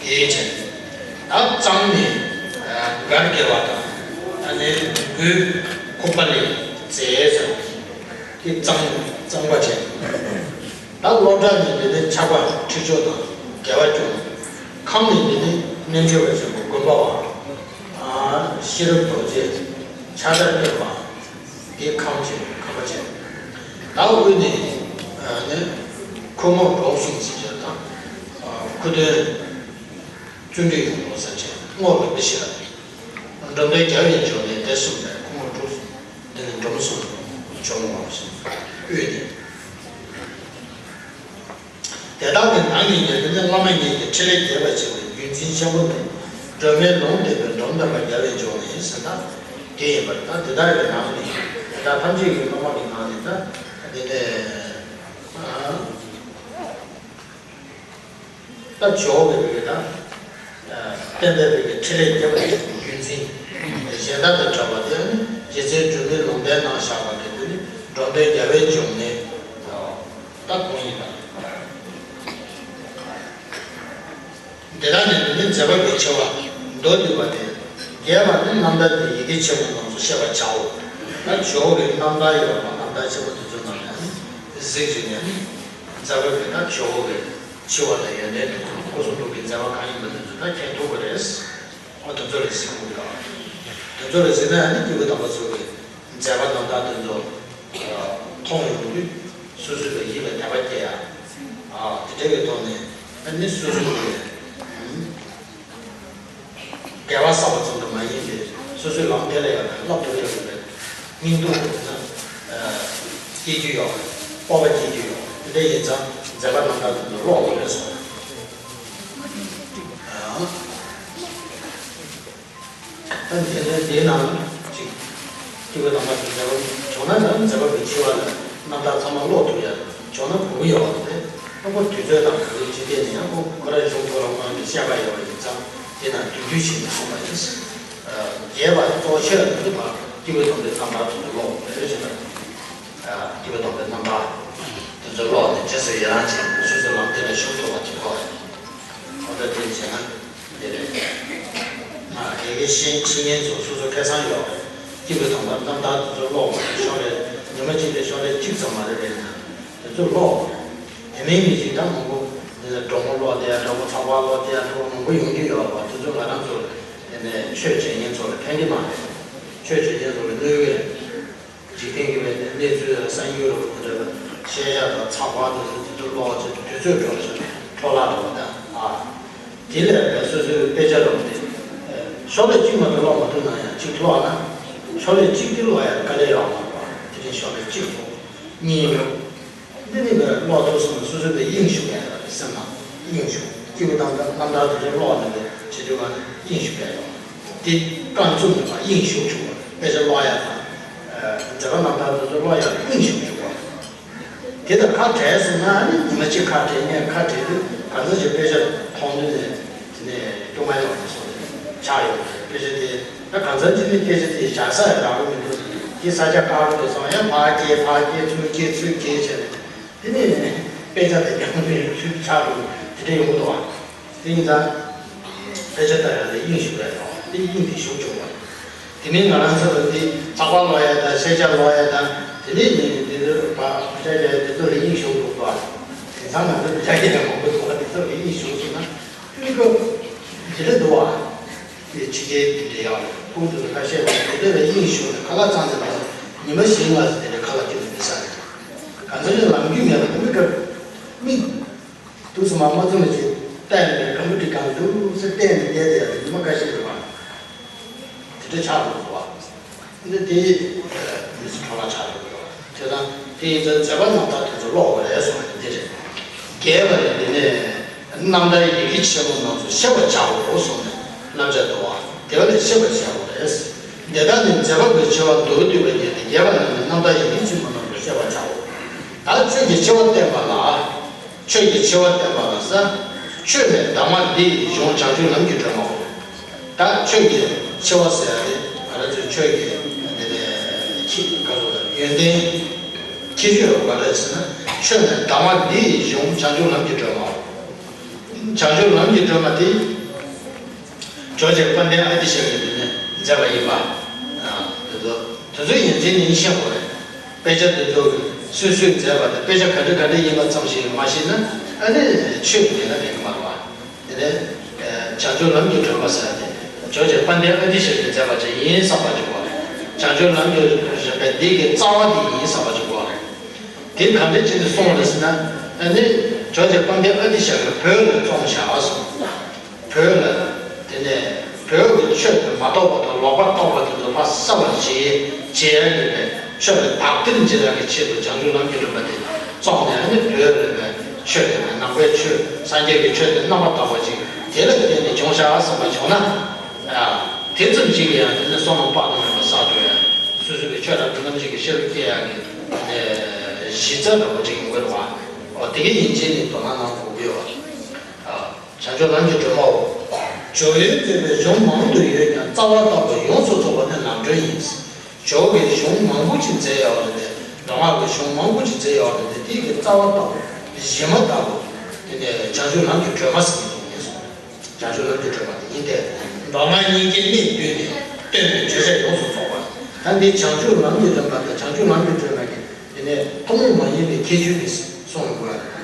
དགེ་ཆེན། ད་གཙང་ནས་གར་དགེ་བ་དང་། ཨ་ནི་དགུ་ཁུག་པ་ལས་རྩེ་ཟེར་བ་དེ་གཙང་གཙང་པ་བྱས། ད་སློབ་གྲྭ་ནས་འདི་ནི་ཕྱག་དཔེ་ཁྲིད་སྦྱོར་དང་དགེ་བ་སྐྱོང་། ཁམས་ནས་འདི་ནི་རྣལ་འབྱོར་བའི་ཆེན་པོ་དགོན་པ་བ། ཤེས་རབ་རྡོ་རྗེ། ཕྱག་རྒྱ་སྟོན་པ། འདི་ཁམས་ཆེན་ཁམས་པ་ཆེན། ད་དབུས་ནས་ནི་ཁུ་རྔོག་འབྲོག་གསུམ་ཟེར་བྱས་དང་། ཁུ་སྟོན། བརྩོན་འགྲུས་ཡོངས་རྫོགས་ས་ཆེན་རྔོག་ལ་འདི་ཤེས་རབ། འགྲོ་འདོད་རྒྱལ་བའི་འབྱུང་གནས་དེ་གསུམ་པའི་ཁུ་རྔོག་འབྲོག་གསུམ། འདི་ནི་འབྲོམ་གསུམ་འབྱུང་བ་ཞིག་དབུས་ནས། དེ་དག་གི་ནང་ནས་ཉན་ཏེ་ནི་བླ་མ་ཉིད་ཀྱི་ཕྲིན་ལས་རྒྱས་པར་བྱེད་པའི་རྒྱུ་མཚན་ཆེན་པོ་ནི། སྒྲོལ་མའི་ལུང་བསྟན་པའི་འབྲོམ་སྟོན་པ་རྒྱལ་བའི་འབྱུང་གནས་ཟེར་ན་དེ་ཡིན་པར། ད་དེ་དག་གི་ནང་ནས་དེ་དག་ཐམས་ཅད་ཀྱི་སློབ་མ་གི་ནང་ནས་ད་དེ་ནས། ད་ཇོ་བོ་གི་རིགས་ད། བསྟན་པའི་རིགས་ཀྱི་ཕྲིན་ལས་རྒྱས་པར་བྱེད་པའི་རྒྱུ་མཚན། གཞན་དག་དང་བྲལ་བ་དེ་ནི་རྗེ་བཙུན་སྒྲོལ་མའི་ལུང་བསྟན་གནང་བཞག་པ་དེ་དེ་ནི་འགྲོ་འདོད་རྒྱལ་བའི་འབྱུང་གནས། ད་ཁོང་ཡིན་ལ། འདི་དག་ནི་དེ་ནི་མཛད་པ་གལ་ཆེ་བ་མདོར་བསྡུས་པ་སྟེ། རྒྱས་པ་ནི་རྣམ་ཐར་གྱི་ཡི་གེ་ཆེན་པོ་རྣམས་སུ་བཤད་པར་བྱའོ། ད་ཇོ་བོ་གི་རྣམ་ཐར་ཡོད་པ་རྣམ་ཐར་ཆེན་པོ་དེ་ཚོ་རྣམས་ནི་གཟིགས་བྱས་ནས་ནི། མཛད་པ་གི་ད་ཇོ་བོ་གི་འཆི་བ་དང་ཡོན་ཏན་དེ་ཚོ་སྐུ་གསུང་ཐུགས་ཀྱི་མཛད་པ་གང་ཡིན་པ་དེ་ཚོ་ད་མཁྱེན་ཐུབ་ཀྱི་རེད། འོ་དེ་ཚོ་ལ་གཟིགས་དགོས་ཀྱི། དེ་ཚོ་ལ་གཟིགས་ན་ནི་སྐྱེས་བུ་དམ་པ་ཚོ་གི་མཛད་པ་རྣམ་ཐར་དེ་ཚོ་མཐོང་ཡོང་དུས་སོ་སོའི་གི་ཡིད་ལ་དད་པ་སྐྱེ་ཡ། དེ་འདྲ་གི་ཐོག་ནས་ནི་སོ་སོའི་གི་དགེ་བ་བསགས་པ་ཙམ་དུ་མ་ཡིན་པའི་སོ་སོའི་ལམ་དེ་ལ་ཡང་བསླབ་ཏུ་ལེན་དགོས་པའི་སྙིང་སྟོབས་དེ་ཚོ་སྐྱེ་རྒྱུ་ཡོད། སྤོབས་པ་སྐྱེ་རྒྱུ་ཡོད། དེ་འདྲ་ཡིན་ཙང་མཛད་པ་རྣམ་དག་དེ་ཚོ་ཀློག་དགོས་རེད་གསུངས། ད་དེ་ནས་དེའི་ནང་གཅིག་སྐྱེས་བུ་དམ་པ་དེ་མཛད་པ་བྱུང་ན་ཡང་མཛད་པ་གི་འཆི་བ་ལ་རྣམ་དག་ཚང་མ་ཀློག་ཐུབ་ཡ་བྱུང་ན་གོ་གི་ཡོད་པ་རེད། ཨ་ཁོ་དུས་ཚོད་དང་ག་ཚོད་ཅི་ཐད་ནས་ཡང་ཁོ་ཁོ་རང་གཞུང་ཐོག་ལ་ཁོ་རང་གི་བཤད་པ་ཡོད་པ་ཡིན་ཙང་དེ་ནང་བསྡུས་བསྡུས་བྱས་ནས་གསུངས་པ་ཡིན། རྒྱས་པ་གཙོ་ཆེ་བ་དེ་ཚོ་ཕར་སྐྱེས་བུ་དམ་པའི་རྣམ་ཐར་དེ་ཚོ་ཀློག་དགོས་རེད་ཟེར་ན། སྐྱེས་བུ་དམ་པའི་རྣམ་ཐར་དེ་ཚོ་ཀློག་ནས་རྗེས་སུ་ཡི་རང་བྱས་ནས་སོ་སོའི་ལམ་དེ་ལ་ཞུགས་ཐུབ་པ་དེ་ཁོ་རེད། ཁོ་ཚོ་དེ་བྱས་ན་དེ་རེད། ང་དགེ་རྒན་ཤེས་ཤེས་མཁན་ཚོ་སོ་སོ་ཁ་སང་ཡོད་རེད། སྐྱེས་བུ་དམ་པ་རྣམ་ཐར་དེ་ཚོ་ཀློག་པ་ཞོར་རེད། ཉི་མ་གཅིག་ལས་ཞོར་རེད་གཅིག་ཙམ་མ་རེད་རེད་ན་དེ་ཚོ་ཀློག་དགོས་རེད། དེ་མིན་གྱི་ཅིག་ད་མང་པོ་འདི་ལ་སྒྲོལ་མ་ཀློག་དེ་ཡ་སྒྲོལ་མ་ཚོགས་པ་ཀློག་དེ་ཡ་སྒྲོལ་མ་མང་པོ་ཡོང་རྒྱུ་ཡོད་རེད་བ། དེ་ཚོ་ང་རང་ཚོ་དེ་ནས་ཆོས་བྱེད་མཁན་ཚོ་ལ་ཕན་གྱི་མ་རེད། ཆོས་བྱེད་མཁན་ཚོ་ལ་གནོད་གི་རེད། འཇིག་རྟེན་གྱི་བའི་གནས་ཚུལ་གསར་འགྱུར་རོ་དེ་འདྲ་བཤད་ཡ་དང་ཚགས་པར་དེ་ཚོ་དེ་ཚོ་ཀློག་ཅིག་དུས་ཚོད་འགྲོ་ཞིང་འཕྲོ་བརླག་འགྲོ་བ་དང་ཨ། དེ་ལས་བའི་སོ་སོའི་དཔེ་ཆ་ཀློག་དེ། ཤོག་ལྷེ་གཅིག་མ་གཏོགས་ཀློག་མ་ཐུབ་ན་ཡང་གཅིག་ཀློག་ན། ཤོག་ལྷེ་གཅིག་དེ་ཀློག་ཡ་དཀའ་ལས་ཡོད་མ་རེད་བ། དེ་རིང་ཤོག་ལྷེ་གཅིག་ཐོབ། གཉིད་ཡོད། འདི་ནི་བའི་ཀློག་ཐུབ་སོང་ན་སོ་སོའི་བའི་དབྱིངས་ཞུགས་ཡ་ཡོད་རེད། སེམས་ནང་དབྱིངས་ཞུགས། སྐྱེས་བུ་དང་ད་རྣམ་ཐར་དེ་ཚོ་ཀློག་ནས་བའི་བྱེད་དུས་ག་ནས་དབྱིངས་ཞུགས་ཡ་ཡོད། དེ་རྐང་བཙུགས་ནས་བ་དབྱིངས་ཞུགས་བྱུང་བ། དཔེ་ཆ་ཀློག་ཡ་དང་། མཛད་པ་རྣམ་ཐར་དེ་ཚོ་ཀློག་ཡ་དབྱིངས་ཞུགས་བྱུང་བ། དེ་དང་ཁ་བྲལ་སོང་ན་ཨ་ནི་ཉི་མ་གཅིག་ཁ་བྲལ་ནས་ཁ་བྲལ་དུས་གང་འཚམ་ཞིག་དཔེ་ཆ་མཐོང་དུས་ནས་དེ་ནས་སྐྱོ་མ་ཡོང་བ་སོང་ནས་ཆགས་ཡོང་བ་རེད། དཔེ་ཆ་དེ་ད་གང་འཚམ་ཅིག་ནི་སྐད་ཆ་དེ་བཞག་ས་ཡང་རག་གི་མི་འདུག་དེ་ས་ཆ་དཀར་པོ་དེ་སོང་ཡང་ཕར་སྐྱེལ་ཕར་སྐྱེལ་ཚུར་སྐྱེལ་ཚུར་སྐྱེལ་བྱས་ནས་དེ་ནས་དཔེ་ཆ་དེ་རྒྱང་རིང་ཚུར་ཆགས་འགྲོ་དེ་འདྲ་ཡོང་གི་འདུག་བ། དེ་ཡིན་ཙང་། དཔེ་ཆ་ལྟ་ཡག་ལ་དབྱིངས་ཞུགས་པའི་ཐོག་དེ་དབྱིངས་དེ་ཞུགས་བྱུང་བ། དེ་ནས་ང་རང་ཚོ་ལ་འདི་ཚགས་པར་ཀློག་ཡག་དང་ཤེས་བྱ་ཀློག་ཡག་དང་དེ་ནས་ནི་འདི་ཚོ་བ་བྱ་བྱ་དེ་ཚོ་ལ་དབྱིངས་ཞུགས་འདུག་པ། དེང་སང་ང་ཚོ་བྱ་བྱ་མང་པོ་འདུག་པ་དེ་ཚོ་ལ་དབྱིངས་ཞུགས་སོང་ན་ཀུན་སློང་དེ་འདྲ་འདུག་བ། དེ་ཕྱི་རྒྱལ་དེ་འདྲ་ཡག་རེད། ཁོང་ཚོ་ལ་ཁ་ཤས་ལ་དེ་འདྲ་ལ་དབྱིངས་ཞུགས་ནས་ཁ་ལག་ཚང་ནས་ལ་ཉི་མ་བཞི་ལྔ་ཙམ་དེ་འདྲ་ཁ་ལག་སྐྱོན་མི་ཟ་རེད། གང་ཚོད་ནས་ལམ་རྒྱུས་མེད་པ་དེ་མི་དགའ་མི། དུས་སུ་མ་མ་བཙུམ་ཅིག་བལྟས་ནས་ཀམ་པུ་ཊར་སྒང་དུ་སེ་བལྟས་ནས་བསྡད་དེ་ཉི་མ་འགའ་ཤས་རེད་པ། དེ་འདྲ་ཆགས་འགྲོ་འདུག་བ། འདི་དེ་མི་ཚེ་འཕྲོ་བརླག་ཆགས་འགྲོ་འདུག་བ། དེ་དང་དེ་ཡིན་ཙང་མཛད་པ་རྣམ་ཐར་དེ་ཚོ་ཀློག་དགོས་རེད་གསུངས་པ་འདི་རེད། རྒྱས་པ་ནི་འདི་ནས་རྣམ་ཐར་ཡི་གེ་ཆེན་མོ་རྣམས་སུ་ཤེས་པར་བྱའོ་གསུངས་ནས་རྣམ་བཅད་འདུག་བ། དེ་བ་ལས་ཤེས་པར་བྱའོ་རེད། འདི་དག་ནི་མཛད་པ་པོའི་ཆེ་བ་མདོར་བསྡུས་པ་ཉིད་དེ། རྒྱས་པ་རྣམས་ནི་རྣམ་ཐར་ཡི་གེ་ཆེན་མོ་རྣམས་སུ་ཤེས་པར་བྱའོ། ད་ཆོས་ཀྱི་ཆེ་བ་བསྟན་པ་ལ། ཆོས་ཀྱི་ཆེ་བ་བསྟན་པ་ལ་ཟེར། ཆོས་ནི་གདམས་ངག་འདི་ཡི་གཞུང་བྱང་ཆུབ་ལམ་གྱི་སྒྲོན་མའོ། ད་ཆོས་ཀྱི་ཆེ་བ་ཟེར་ཡ་དེ་ང་རང་ཚོའི་ཆོས་ཀྱི་འདི་ནས་ཁྱི་ག་ཚོད་ཡོན་ཏན་ཁྱད་ཆོས་ག་རེ་ཟེར་ན། ཆོས་ནི་གདམས་ངག་འདི་ཡི་གཞུང་བྱང་ཆུབ་ལམ་གྱི་སྒྲོན་མའོ། བྱང་ཆུབ་ལམ་གྱི་སྒྲོན་མ་དེ། ཇོ་རྗེ་དཔལ་ལྡན་ཨ་ཏི་ཤ་གིས་དེ་ནས་མཛད་པ་ཡིན་པ། དེ་ཚོ་དེ་ཚོ་ཡིན་ཚུལ་ནི་ཤེས་དགོས་རེད། དཔེ་ཆ་དེ་ཚོ་སུས་སུས་མཛད་པ་དང་དཔེ་ཆ་ག་འདྲ་ག་འདྲ་ཡིན་པ་ཙམ་ཞིག་མ་ཤེས་ན་ཨ་ནི་ཆོས་ཀྱི་དགེ་ལ་ཕན་གི་མ་རེད་བ། དེ་ནས་བྱང་ཆུབ་ལམ་གྱི་སྒྲོན་མ་ཟེར་ཏེ་ཇོ་རྗེ་དཔལ་ལྡན་ཨ་ཏི་ཤ་གིས་མཛད་པ་ཅིག་ཡིན་བསམ་པ་ཅིག་དགོས་རེད། བྱང་ཆུབ་ལམ་གྱི་རིམ་པའི་འདི་གི་རྩ་བ་དེ་ཡིན་བསམ་པ་ཅིག་དགོས་རེད། དེ་ག་འདྲ་བྱས་ནས་གསུངས་རེད་ཟེར་ན། ཨ་ནི་ཇོ་རྗེ་དཔལ་ལྡན་ཨ་ཏི་ཤ་གིས་བོད་ལ་བཙོང་བཞག་སོང་། བོད་ལ། དེ་ནས་བོད་ཀྱི་ཆོས་དེ་མ་རྟོགས་པ་དང་ལོག་པར་རྟོག་པ་དེ་ཚོ་ཕར་གསལ་བར་བྱེད་བྱེད་ཡ་ཡོད་པའི་ཆོས་ལ་དག་ཐེར་བྱེད་ཡ་གི་ཆེད་དུ་བྱང་ཆུབ་ལམ་གྱི་རིམ་པ་དེ་བཙོང་ནས་ཨ་ནི་བོད་ལ་བའི་ཆོས་དེ་ནང་པའི་ཆོས་སངས་རྒྱས་ཀྱི་ཆོས་དེ་རྣམ་པར་དག་པ་ཅིག་དེ་ལ་བརྟེན་ནས་བྱུང་བཞག་བསམ་པ་བྱུང་ན། ཨ། དེ་ཙམ་ཞིག་གིས་ཡང་དེ་ནས་བསོད་ནམས་དཔག་ཏུ་མེད་པ་བསགས་འགྲོ་ཡ། སོ་སོ་གི་ཆོས་དང་དེ་ཙམ་ཞིག་གི་ཤེས་རབ་སྐྱེ་ཡ་གི་གཞི་རྩ་འདྲ་པོ་ཅིག་ཡོང་གི་རེད་བ། འོ་དེ་ག་ཡིན་ཕྱིན་ནི་དོ་སྣང་གནང་དགོས་ཀྱི་ཡོད་པ། བྱང་ཆུབ་ལམ་གྱི་སྒྲོན་མའོ། ཇོ་བོས་མཛད་པའི་གཞུང་མང་དུ་ཡོད་ཀྱང་རྩ་བ་དག་པ་ཡོངས་སུ་རྫོགས་པ་ནི་ལམ་སྒྲོན་ཡིན། ཇོ་བོ་གིས་གཞུང་མང་པོ་ཅིག་མཛད་ཡོད་རེད་དེ། མདོ་སྔགས་ཀྱི་གཞུང་མང་པོ་ཅིག་མཛད་ཡོད་རེད་དེ་དེ་གི་རྩ་བ་དག་པ་གཞི་མ་དག་པ་དེ་ནས་བྱང་ཆུབ་ལམ་གྱི་སྒྲོན་མ་ཟེར་གྱི་འདུག་ངེས་སོ། བྱང་ཆུབ་ལམ་གྱི་སྒྲོན་མ་དེ་ཡིན་ཏེ། མདོ་སྔགས་གཉིས་ཀའི་གནད་བསྡུས་ནས་སྟོན་པའི་བརྗོད་བྱ་ཡོངས་སུ་རྫོགས་པ། ད་འདི་བྱང་ཆུབ་ལམ་གྱི་སྒྲོན་མ་དང་བྱང་ཆུབ་ལམ་གྱི་སྒྲོན་མ་གི་དེ་ནས་ཐུན་མོང་མ་ཡིན་པའི་ཁྱད་ཆོས་དེ་གསུངས་དགོས་པ་རེད།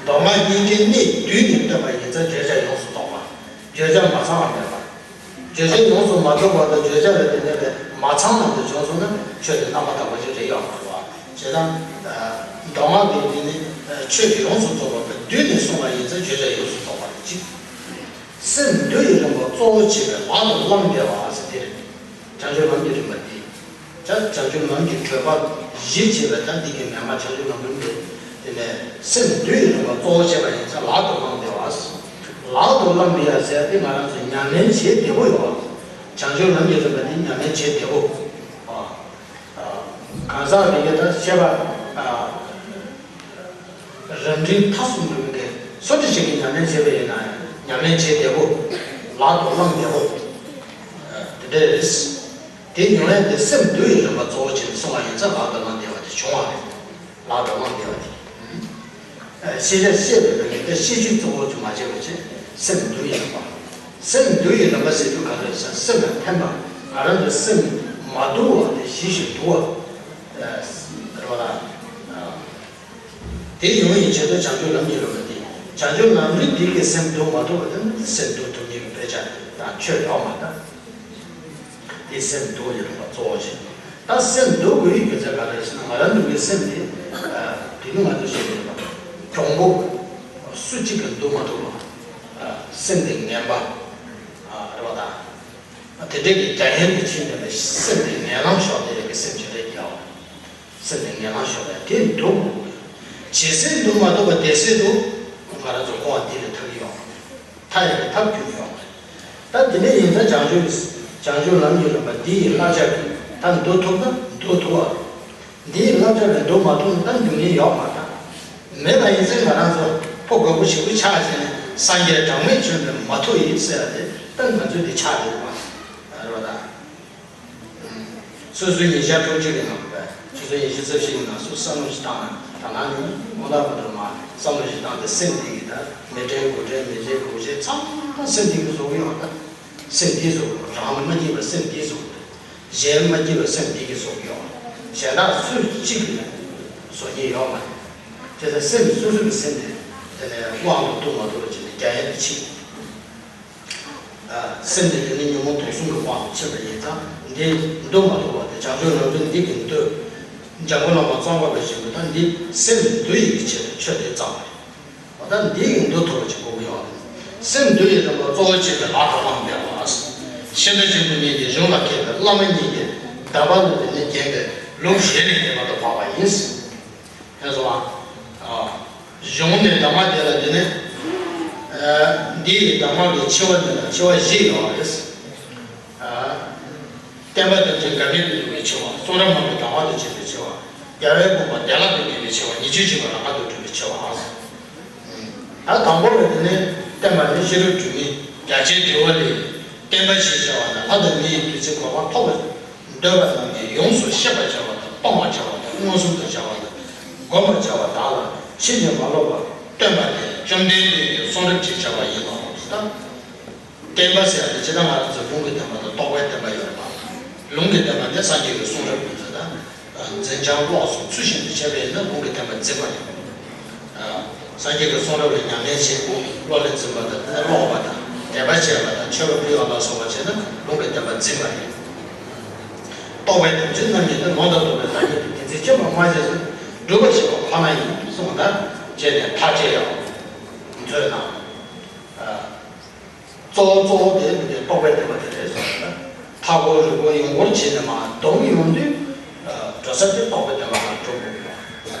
མདོ་སྔགས་གཉིས་ཀའི་གནད་བསྡུས་ནས་སྟོན་པ་ཡིན་ཙང་བརྗོད་བྱ་ཡོངས་སུ་རྫོགས་པ། བརྗོད་བྱ་མ་ཚང་བ་མེད་པ། བརྗོད་བྱ་ཡོངས་སུ་མ་རྫོགས་པ་དང་བརྗོད་བྱ་ལ་བརྟེན་ནས་པའི་མ་ཚང་བ་དེ་བྱུང་སོང་ན་ཆོས་དེ་རྣམ་པར་དག་པ་ཞིག་རེད་ཡོད་མ་རེད་བ། བྱས་ཙང་། མདོ་སྔགས་ཀྱི་འདི་ནི་ཆོས་ཡོངས་སུ་རྫོགས་པ་བསྡུས་ནས་གསུངས་པ་ཡིན་ཙང་བརྗོད་བྱ་ཡོངས་སུ་རྫོགས་པ་གཅིག་སེམས་འདུལ་བའི་རིམ་པ་གཙོ་བོ་བྱས་པའི་ལག་ཏུ་བླངས་པའི་བ་ཟེར་དེ་རེད། བྱང་ཆུབ་ལམ་གྱི་རིམ་པ་འདི། བྱང་ཆུབ་ལམ་གྱི་སྒྲོན་མ་གཞིར་བྱས་པའི་ད་འདི་གི་མན་ངག་བྱང་ཆུབ་ལམ་རིམ་པ་དེ་ནས་སེམས་འདུལ་བའི་རིམ་པ་གཙོ་བོ་བྱས་པ་ཡིན་ཙང་ལག་ཏུ་བླངས་པའི་བ་ཟེར། ལག་ཏུ་བླངས་པའི་ཡ་ཟེར་དེ་ང་རང་ཚོ་ཉམས་ལེན་བྱེད་བདེ་པོ་ཡོད་བ། བྱང་ཆུབ་ལམ་གྱི་རིམ་པ་འདི་ཉམས་ལེན་བྱེད་བདེ་པོ། གང་ཟག་མི་སྐྱ་དང་བཤད་པ། རབ་འབྲིང་ཐ་གསུམ་འགྲོ་མི་སྐད་སོ་ཏི་ཞིག་གིས་ཉམས་ལེན་བྱས་པ་ཡིན་ན་ཉམས་ལེན་བྱེད་བདེ་པོ། ལག་ཏུ་བླངས་བདེ་པོ། དེ་འདྲ་རེད། དེ་ཡོང་ཡ་དེ་སེམས་འདུལ་བའི་རིམ་པ་གཙོ་བོ་བྱས་ནས་གསུངས་པ་ཡིན་ཙང་ལག་ཏུ་བླངས་བདེ་བ་དེ་བྱུང་བ་རེད། ལག་ཏུ་བླངས་བདེ་བ་དེ། ཤེས་བྱ་ཤེས་པའི་སྒང་ནས་དེ་ཤེས་བྱེད་གཙོ་བོ་ཅིག་མ་བྱས་པ་བྱས་སེམས་འདུལ་ཡིན་པ། སེམས་འདུལ་ཡིན་པ་ཟེར་དུས་ག་རེ་ཟེར་སེམས་ལ་ཕན་པ། ང་རང་ཚོའི་སེམས་མ་དུལ་བ་དེ་ཞི་ཞིང་དུལ་བ། རེད་བ་ལ། དེ་ཡོང་ཡིན་ཆེད་དུ་བྱང་ཆུབ་ལམ་གྱི་རིམ་པ་དེ། བྱང་ཆུབ་ལམ་རིམ་འདི་གི་སེམས་འདུལ་མ་ཐུབ་པ་དེ་ནི་སེམས་འདུལ་ཐུབ་མཁན་གྱི་དཔེ་ཆ་དང་ཆོས་ཡོད་མ་རེད། དེ་སེམས་འདུལ་ཡོད་པ་གཙོ་བོ་ཆེ། ད་སེམས་འདུལ་དགོས་ཡི་རྒྱུ་མཚན་ག་རེ་ཟེར་ན་ང་རང་ཚོའི་སེམས་དེ། དེ་ནི་ང་ཚོ་ཤེས་དགོས་པ། གྱོང་པོ། སུ་གཅིག་གིས་འདུལ་མ་ཐུབ་པ། སེམས་དེ་ངན་པ། རེད་བ་དང་། དེ་འདྲའི་གི་རྒྱ་ཡན་དུ་ཕྱིན་པའི་སེམས་དེ་ངན་ལམ་ཤོར་བསྡད་པའི་སེམས་ཅིག་རེད་ཀྱང་། སེམས་ནི་ངན་ལང་ཤོར་བས་དེ་འདུལ་དགོས། ཇི་སྲིད་འདུལ་མ་ཐུབ་པ་དེ་སྲིད་དུ་ང་རང་ཚོ་འཁོར་བ་འདི་ལས་ཐར་གྱི་ཡོད་མ་རེད། ཐར་ཡག་གི་ཐབས་ཁྱོན་ནས་ཡོད་མ་རེད། ད་དེ་ནས་ཡིན་ཙང་བྱང་ཆུབ་བྱང་ཆུབ་ལམ་གྱི་རིམ་པ་འདི་ཡི་བསླབ་བྱ་གིས་ད་འདུལ་ཐུབ་ན་འདུལ་ཐུབ་པ་རེད། འདི་ཡི་བསླབ་བྱ་ལས་འདུལ་མ་ཐུབ་ན་ད་འདུལ་ནི་ཡོད་མ་རེད། མེད་པ་ཡིན་ཙང་ང་རང་ཚོ་ཕོ་རྒོད་པོ་ཞེ་པོ་ཆགས་བྱས་ནས་སངས་རྒྱས་གྲངས་མེད་བྱོན་པས་མ་ཐུབ་ཡིན་ཟེར་ཡ་དེ་ད་ང་ཚོའི་དེ་ཆགས་བསྡད་པ་རེད་པ་ད། སོ་སོའི་ཉིན་ཞག་ཕྲུགས་གཅིག་གི་ནང་དུ་སོ་སོའི་ཉིན་ཞག་རྩ་བཞི་གི་ནང་སུ་བསམ་བློ་ཞིག་བཏང་ན་ད་ནང་ནས་དངོས་ཐོག་གི་དུ་མ་བསམ་བློ་ཞིག་བཏང་སྟེ་སེམས་འདི་གི་ད་མི་དྲན་དགུ་དྲན་མི་བརྗེད་དགུ་བརྗེད་ཚང་མ་སེམས་འདི་གི་བཟོ་གི་ཡོང་ད། སེམས་འདི་བཟོ་དགོས། རང་ལ་མ་སྐྱིད་པ་སེམས་འདི་བཟོ་དགོས། གཞན་མ་སྐྱིད་པ་སེམས་འདི་གི་བཟོ་གི་ཡོང་། གཞན་དག་སུ་གཅིག་གིས་བཟོ་ཉེན་ཡོད་མ་རེད། དེ་ཚེ་སེམས་སོ་སོ་གི་སེམས་དེ་དེ་ནས་དབང་དུ་བསྡུ་མ་ཐུབ་པ་བྱས་ནས་རྒྱ་ཡན་དུ་ཕྱིན། སེམས་དེ་དེ་ནི་ཉོན་མོངས་དུག་གསུམ་གྱི་དབང་དུ་ཕྱིན་པ་ཡིན་ཙང་འདི་འདུལ་མ་ཐུབ་པ་དེ་བྱང་ཆུབ་ལམ་སྲོལ་འདི་གིས་འདུལ། འཇམ་མགོན་བླ་མ་ཙོང་ཁ་པ་བཞིན་དུ་ད་འདི་སེམས་འདུལ་ཡག་གི་ཆེད་དུ་ཆོས་འདི་བརྩམས་པ་རེད། འོ་ད་འདི་གིས་འདུལ་ཐུབ་པ་ཅིག་དགོས་ཀྱི་ཡོད་རེད། སེམས་འདུལ་ཡག་རིམ་པ་གཙོ་བོ་གཅིག་ལ་ལག་དང་བླངས་པའི་བ། ཤིང་རྟ་ཆེན་པོ་གཉིས་ཀྱི་གཞུང་ལ་མཁས་པའི་བླ་མ་གཉིས་ཀྱིས་གདམས་པ་ལ་དེ་ནི་བརྒྱན་པའི་ལུགས་གཞི་ནས་དེ་མ་གཏོགས་འཕགས་པ་ཡིན། ལགས་སོ། ཨ། གཞུང་ནས་གདམས་པ་དེ་ལ་དེ་ནི། ཨ། འདི་ཡི་གདམས་ངག་གི་ཆེ་བ་འདི་ལ་ཆེ་བ་བཞི་ཡོད་རེད། ཨ། བསྟན་པ་ཐམས་ཅད་འགལ་མེད་དུ་འགྲོ་བའི་ཆེ་བ། གསུང་རབ་མང་པོའི་གདམས་ངག་ཏུ་བྱས་པའི་ཆེ་བ། རྒྱལ་བའི་དགོངས་པ་བདེ་བླག་ཏུ་ངེས་པའི་ཆེ་བ། ཉེས་སྤྱོད་འབྱིན་པ་རང་དགར་དུ་འགྲོ་བའི་ཆེ་བ། ད་དང་པོ་ལ་དེ་ནི་བསྟན་པ་ནི་ཤེས་རབ་སྒྲོན་མེ་རྒྱ་ཆེར་འགྲེལ་བ་ལས། བསྟན་པ་ཞེས་བྱ་བ་ནི་ལྷ་དང་མི་ཡི་བདུད་རྩི་གོ་འཕང་ཐོབ་པར་འདོད་པ་རྣམས་ཀྱིས་ཡོངས་སུ་ཤེས་པར་བྱ་བ་དང་། སྤང་བར་བྱ་བ་དང་། མངོན་སུམ་དུ་བྱ་བ་དང་། བསྒོམ་པར་བྱ་བ་དག་ལ་ཕྱིན་ཅི་མ་ལོག་པར་སྟོན་པ་སྟེ་བཅོམ་ལྡན་འདས་ཀྱི་གསུང་རབ་ཅེས་བྱ་བ་ཡིན་ནོ། ད་བསྟན་པ་ཟེར་ཡ་དེ་ཇི་ལྟར་ང་རང་ཚོ་ལུང་གི་བསྟན་པ་དང་རྟོགས་པའི་བསྟན་པ་ཡོད་རེད་པ། ལུང་གི་བསྟན་པ་དེ་སངས་རྒྱས་ཀྱི་གསུང་རབ་ཡིན་ཙང་ད། འཛིན་སྦྱོང་ཀློག་གསུམ་ཚུལ་བཞིན་དུ་བྱས་པ་ཡིན་ན་ལུང་གི་བསྟན་པ་འཛིན་པ་རེད། སངས་རྒྱས་ཀྱི་གསུང་རབ་ལ་ཉམས་ལེན་བྱེད་དགོས། བློ་ལ་འཛིན་པ་དང་ཀློག་པ་དང་དད་པ་བྱས་པ་དང་མཆོད་པ་ཕུལ་བ་ལ་སོགས་པ་བྱས་ན་ལུང་གི་བསྟན་པ་འཛིན་པ་རེད། རྟོགས་པའི་དམ་ཚིག་རྣམ་གཉིས་ནི། ལུང་དང་རྟོགས་པའི་བདག་ཉིད་དེ། དེ་ཚེ་སྐྱེ་བ་སྔ་ཕྱི་སོགས་སྒྲུབ་པར་བྱེད་པ་ཁོ་ན་ཡིན། གསུངས་པ་ལྟར་བྱས་ནས་ཐག་བཅད་ཡོད། མཛོད་ནང་། གཙོ་བོ་གཙོ་བོ་དེ་མི་དེ་རྟོགས་པའི་བསྟན་པ་དེ་རེད་ཟེར་བ་ན། མཐའ་སྐོར་རི་སྐོར་ཡོངས་སྐོར་བྱས་ནས་མར་བསྡོམས་ཡོང་དུས། འགྲོ་ས་དེ་རྟོགས་པའི་བསྟན་པ་ལ་འགྲོ་དགོས་ཀྱི་ཡོད།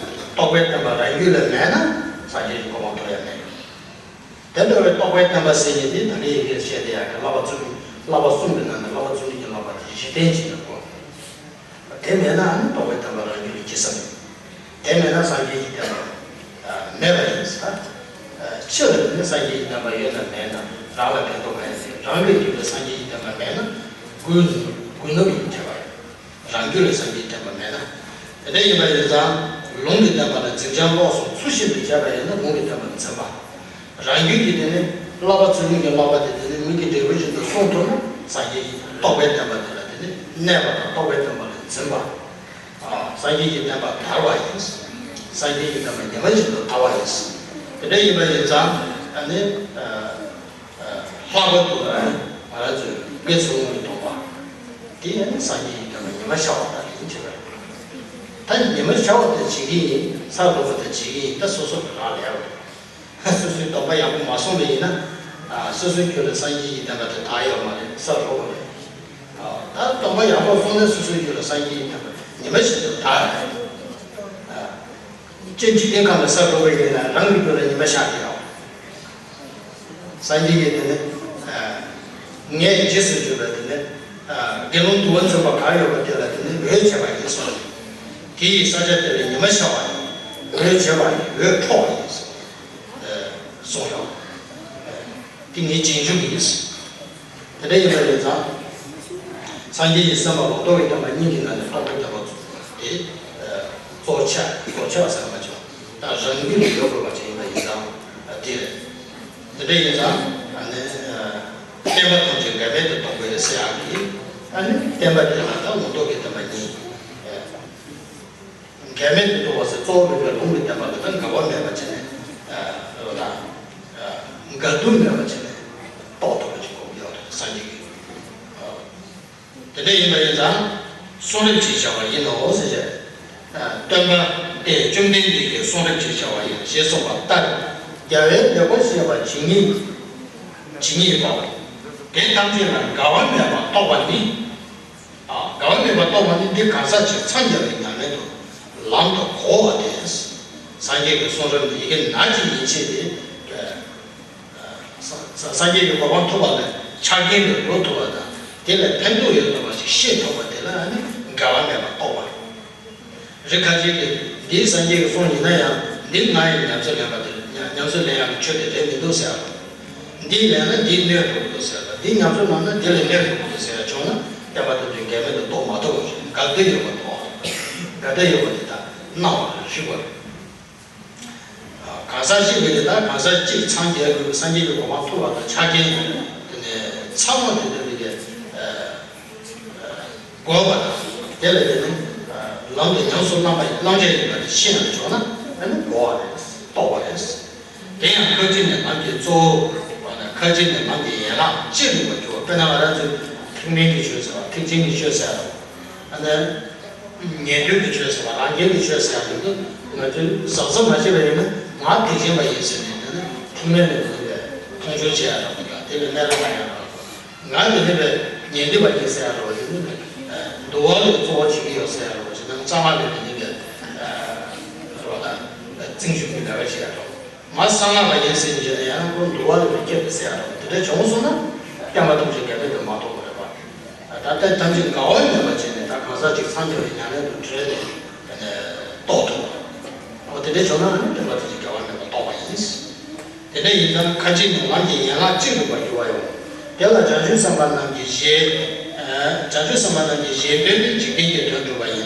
རྟོགས་པའི་བསྟན་པ་རང་རྒྱུད་ལ་མེད་ན་སངས་རྒྱས་ཀྱི་གོ་འཕང་ཐོབ་ཡ་མེད། དེ་འདྲ་བའི་རྟོགས་པའི་བསྟན་པ་ཟེར་མཁན་དེ་ད་གིན་ཡི་གེར་བཤད་བསྡད་ཡག་གི་བསླབ་པ་གསུམ། བསླབ་པ་གསུམ་གྱི་ནང་ནས་བསླབ་པ་གསུམ་གྱི་བསླབ་པ་དེ་གཞི་རྟེན་བྱས་ནས་གོ། དེ་མེད་ན་ཨ་ནི་རྟོགས་པའི་བསྟན་པ་རང་རྒྱུད་ལ་སྐྱེ་ས་མེད། དེ་མེད་ན་སངས་རྒྱས་ཀྱི་བསྟན་པ་མེད་པ་ཡིན་ཟེར། ཕྱི་ལ་དེ་ནི་སངས་རྒྱས་ཀྱི་བསྟན་པ་ཡོད་ན་མེད་ན་རང་ལ་ཕན་ཐོགས་ག་རེ་ཟེར། རང་གི་རྒྱུད་ལ་སངས་རྒྱས་ཀྱི་བསྟན་པ་མེད་ན་རྒུད་རྒུད་ནོར་ཡིན་བྱས་པ་རེད། རང་རྒྱུད་ལ་སངས་རྒྱས་ཀྱི་བསྟན་པ་མེད་ན། དེ་འདྲ་ཡིན་པ་ཡིན་ཙང་ལུང་གི་བསྟན་པ་ལ་འཛིན་སྦྱོང་ཀློག་གསུམ་ཚུལ་བཞིན་དུ་བྱས་པ་ཡིན་ན་ལུང་གི་བསྟན་པ་འཛིན་པ། རང་རྒྱུད་ཀྱི་དེ་ནི་བསླབ་པ་ཚུལ་ཁྲིམས་ཀྱི་བསླབ་པ་དེ་དེ་ནི་མིག་གི་འབྲས་བུ་བཞིན་དུ་སྲུང་ཐུབ་ན་སངས་རྒྱས་ཀྱི་རྟོགས་པའི་བསྟན་པ་དེ་ལ་དེ་ནི་གནས་པ་དང་རྟོགས་པའི་བསྟན་པ་ལ་འཛིན་པ། ཨ། སངས་རྒྱས་ཀྱི་བསྟན་པ་དར་བ་ཡིན། སངས་རྒྱས་ཀྱི་བསྟན་པ་ཉི་མ་བཞིན་དུ་དར་བ་ཡིན། དེ་འདྲ་ཡིན་པ་ཡིན་ཙང་ཨ་ནི། ཨ། ལྷག་པར་དུ་ང་རང་ཚོས་དགེ་ཚུལ་སློང་གི་སྡོམ་པ། དེ་ཡང་སངས་རྒྱས་ཀྱི་བསྟན་པ་ཉི་མ་ཤར་བ་ལྟར་ཡིན་ཅེས་པ། ད་ཉི་མ་ཤར་བ་ལྟར་བྱེད་ཀྱི་ཡིན། ས་རུབ་པ་ལྟར་བྱེད་ཀྱི་ཡིན། ད་སོ་སོ་གི་རང་ལས་པ་རེད། སོ་སོའི་སྡོམ་པ་ཡག་པོ་མ་སྲུང་བ་ཡིན་ན། ཨ། སོ་སོའི་རྒྱུད་ལ་སངས་རྒྱས་ཀྱི་བསྟན་པ་དེ་དར་ཡོད་མ་རེད། ས་རུབ་པ་རེད། ཨ། ད་སྡོམ་པ་ཡག་པོ་སྲུང་ན་སོ་སོའི་རྒྱུད་ལ་སངས་རྒྱས་ཀྱི་བསྟན་པ་ཉི་མ་བཞིན་དུ་དར་ཡོད་རེད། ཨ། སྤྱིར་འཇིག་རྟེན་ཁམས་ལ་ས་རུབ་པ་ཡིན་ན་རང་གི་རྒྱུད་ལ་ཉི་མ་ཤར་གྱི་ཡོད། སངས་རྒྱས་ཀྱིས་དེ་ནི། ཨ། ངས་རྗེས་སུ་བརྗོད་པ་དེ་ནི། ཨ། དགེ་སློང་དུ་བ་མཚོན་པ་གང་ཡོད་པ་དེ་ལ་དེ་ནི་འོད་བྱེད་པ་ཡིན་གསུངས། དེ་ཡིས་ས་ཆ་དེ་ལ་ཉི་མ་ཤར་བ་ཡིན། འོད་བྱེད་པ་ཡིན། འོད་འཕྲོ་བ་ཡིན། ཨ། གསུངས་ཡོད། ཨ། དེ་ངའི་རྗེས་འཇུག་ཡིན། དེ་འདྲ་ཡིན་པ་ཡིན་ཙང་། སངས་རྒྱས་ཀྱིས་གསན་པ་ལོག་རྟོག་གི་བསྟན་པ་གཉིས་ཀྱི་ནང་ནས་རྟོགས་པའི་བསྟན་པ་དེ། ཨ། གཙོ་ཆེ་གཙོ་ཆེ་བ་ཟེར་མ་བྱུང་། ད་རང་རྒྱུད་ལ་ཡོད་དགོས་པ་ཅིག་ཡིན་པ་ཡིན་ཙང་། ཨ། དེ་རེད། དེ་འདྲ་ཡིན་ཙང་ཨ་ནི། ཨ། བསྟན་པ་ཐམས་ཅད་འགལ་མེད་དུ་རྟོགས་པའི་ཟེར་ཡག་གི། ཨ་ནི་བསྟན་པ་དེ་ལ་ད་ལོག་རྟོག་གི་བསྟན་པ་གཉིས། ཨ། འགལ་མེད་དུ་རྟོགས་པ་ཟེར་གཙོ་བོ་མེད་པའི་ལུང་གི་བསྟན་པ་ལ་ད་འགལ་བ་མེད་པ་བྱས་ནས། ཨ། འགལ་འདུ་མེད་པ་བྱས་ནས་རྟོགས་ཐུབ་པ་ཅིག་དགོས་ཀྱི་ཡོད་རེད། སངས་རྒྱས་ཀྱིས། ཨ། དེ་འདྲ་ཡིན་པ་ཡིན་ཙང་གསུང་རབ་ཅེས་བྱ་བ་ཡིན་ནོ་ཟེར་བྱས། སྟོན་པ་སྟེ་བཅོམ་ལྡན་འདས་ཀྱི་གསུང་རབ་ཅེས་བྱ་བ་ཡིན་ཞེས་གསུངས་པ་ལྟར། རྒྱལ་བའི་ལེགས་པར་བཤད་པ་ཇི་སྙེད་ཇི་སྙེད་པའོ། དེ་ཐམས་ཅད་ལ་འགལ་བ་མེད་པར་རྟོགས་པ་ནི། ཨ། འགལ་བ་མེད་པར་རྟོགས་པ་ནི་འདི་གང་ཟག་ཅིག་འཚང་རྒྱ་བའི་ཉམས་ལེན་དུ་ ལམ་དུ་གོ་བ་སྟེ། སངས་རྒྱས་ཀྱི་གསུང་རབ་འདི་ཡི་གེ་ནག་ཅིག་ཡིན་ཕྱིར་ཏེ། སངས་རྒྱས་ཀྱི་གོ་འཕང་ཐོབ་པ་ལ་ཆ་རྐྱེན་དུ་འགྲོ་ཐུབ་པ་དང་དེ་ལ་ཕན་ཐོགས་ཡོད་ཐུབ་པ་ཞིག་ཤེས་ཐུབ་པ་དེ་ལ་ནི་འགལ་བ་མེད་པར་རྟོགས་པ། རིགས་ཁ་ཅིག་གིས་འདི་སངས་རྒྱས་ཀྱི་གསུང་ཡིན་ན་ཡང་འདི་ང་ཡི་ཉམས་སུ་ལེན་པ་དེ་ཉམས་སུ་ལེན་ཡག་གི་ཆོས་དེ་རེད་མི་འདུག་ཟེར་བ། འདི་ལེན་ན་འདི་གནོད་འགྲོ་གི་འདུག་ཟེར་བ། འདི་ཉམས་སུ་བླངས་ན་འདི་ལས་གནོད་འགྲོ་གི་འདུག་ཟེར་བ་བྱུང་ན་བསྟན་པ་དེ་ཚོས་འགལ་མེད་དུ་རྟོགས་མ་ཐུབ་པ་ཞིག་འགལ་འདུ་ཡོད་པ་རྟོགས། འགལ་འདུ་ཡོད་པ་དེ་དག་སྣང་བ་རིག་པ་རེད། གང་ཟག་གཅིག་གིས་ད་གང་ཟག་གཅིག་འཚང་རྒྱ་གི་སངས་རྒྱས་ཀྱི་གོ་འཕང་ཐོབ་པ་དང་ཆ་རྐྱེན་ཡོད་དེ་ནས་ཚང་མ་དེ་འདྲ་གི་དགོས་པ་དང་དེ་ལ་དེ་ནི་ལམ་དུ་ཉམས་སུ་བླང་པ་བླང་བྱ་ཡིན་པ་དེ་ཤེས་ནས་བྱུང་ན་ཨ་ནི་གོ་བ་རེད། རྟོགས་པ་རེད། དེ་ཡང་ཁ་ཅིག་ནི་ལམ་གྱི་གཙོ་བོ་ཁ་ཅིག་ནི་ལམ་གྱི་ཡན་ལག་ཅི་རིགས་པར་གྱུར་པ། དཔེར་ན་ང་རང་ཚོས་ཐེག་དམན་གྱི་ཆོས་ཟེར་བ་ཐེག་ཆེན་གྱི་ཆོས་ཟེར་བ་ཨ་ནི། ཉན་ཐོས་ཀྱི་ཆོས་ཟེར་བ་རང་རྒྱལ་གྱི་ཆོས་ཟེར་ཡག་དེ་ཚོ་ང་ཚོས་གཟབ་གཟབ་མ་བྱས་པ་ཡིན་ན་ང་ཐེག་ཆེན་པ་ཡིན་ཟེར་ནས་དེ་ནི་ཐེག་དམན་ལ་དེ་ནི་བས་མཐོང་ཆུང་བྱེད་ཡག་རང་པོ་དང་དེ་ལས་གནས་ལ་མ་ཡང་རང་པོ། ང་དེ་ནི་བས་ཉན་ཐོས་པ་ཡིན་ཟེར་ཡག་རང་པོ་དེ་ནི་འདུལ་བ་ལ་གཙོ་བོ་བྱེད་ཀྱི་ཡོད་ཟེར་ཡག་རང་པོ་ཞིག་དང་གཙང་མ་ལ་དེ་ནི་བས་རོ་ལ་རྩིང་ཞུགས་ཀྱི་ལས་ཀ་བྱེད་ཡག་རང་པོ། ང་གསང་སྔགས་པ་ཡིན་ཟེར་ནས་ཡང་ཁོ་འདུལ་བ་ལ་མི་སྐྱེ་བ་ཟེར་ཡག་རེད་པ། དེ་འདྲ་བྱུང་སོང་ན་བསྟན་པ་ཐམས་ཅད་འགལ་འདུ་དུ་མ་གཏོགས་པ་རེད་པ། ད་ལྟ་ཐམས་ཅད་འགལ་བ་མེད་པ་བྱས་ནས་ད་གང་ཟག་གཅིག་འཚང་རྒྱ་བའི་ཉམས་ལེན་དུ་བྲེལ་ཏེ་རྟོགས་ཐུབ་པ། འོ་དེ་འདྲ་བྱུང་ན་ནི་བསྟན་པ་ཐམས་ཅད་འགལ་བ་མེད་པར་རྟོགས་པ་ཡིན། དེ་འདྲ་ཡིན་ཙང་ཁ་ཅིག་ནི་ལམ་གྱི་ཡན་ལག་གཅིག་རིག་པར་འགྱུར་བ་ཡང་། དེ་ལ་བྱང་ཆུབ་སེམས་དཔའ་རྣམས་ཀྱི་གཞན། བྱང་ཆུབ་སེམས་དཔའ་རྣམས་ཀྱི་གཞན་དོན་ནི་འཇིག་རྟེན་གྱི་དོན་སྒྲུབ་པ་ཡིན་ལ།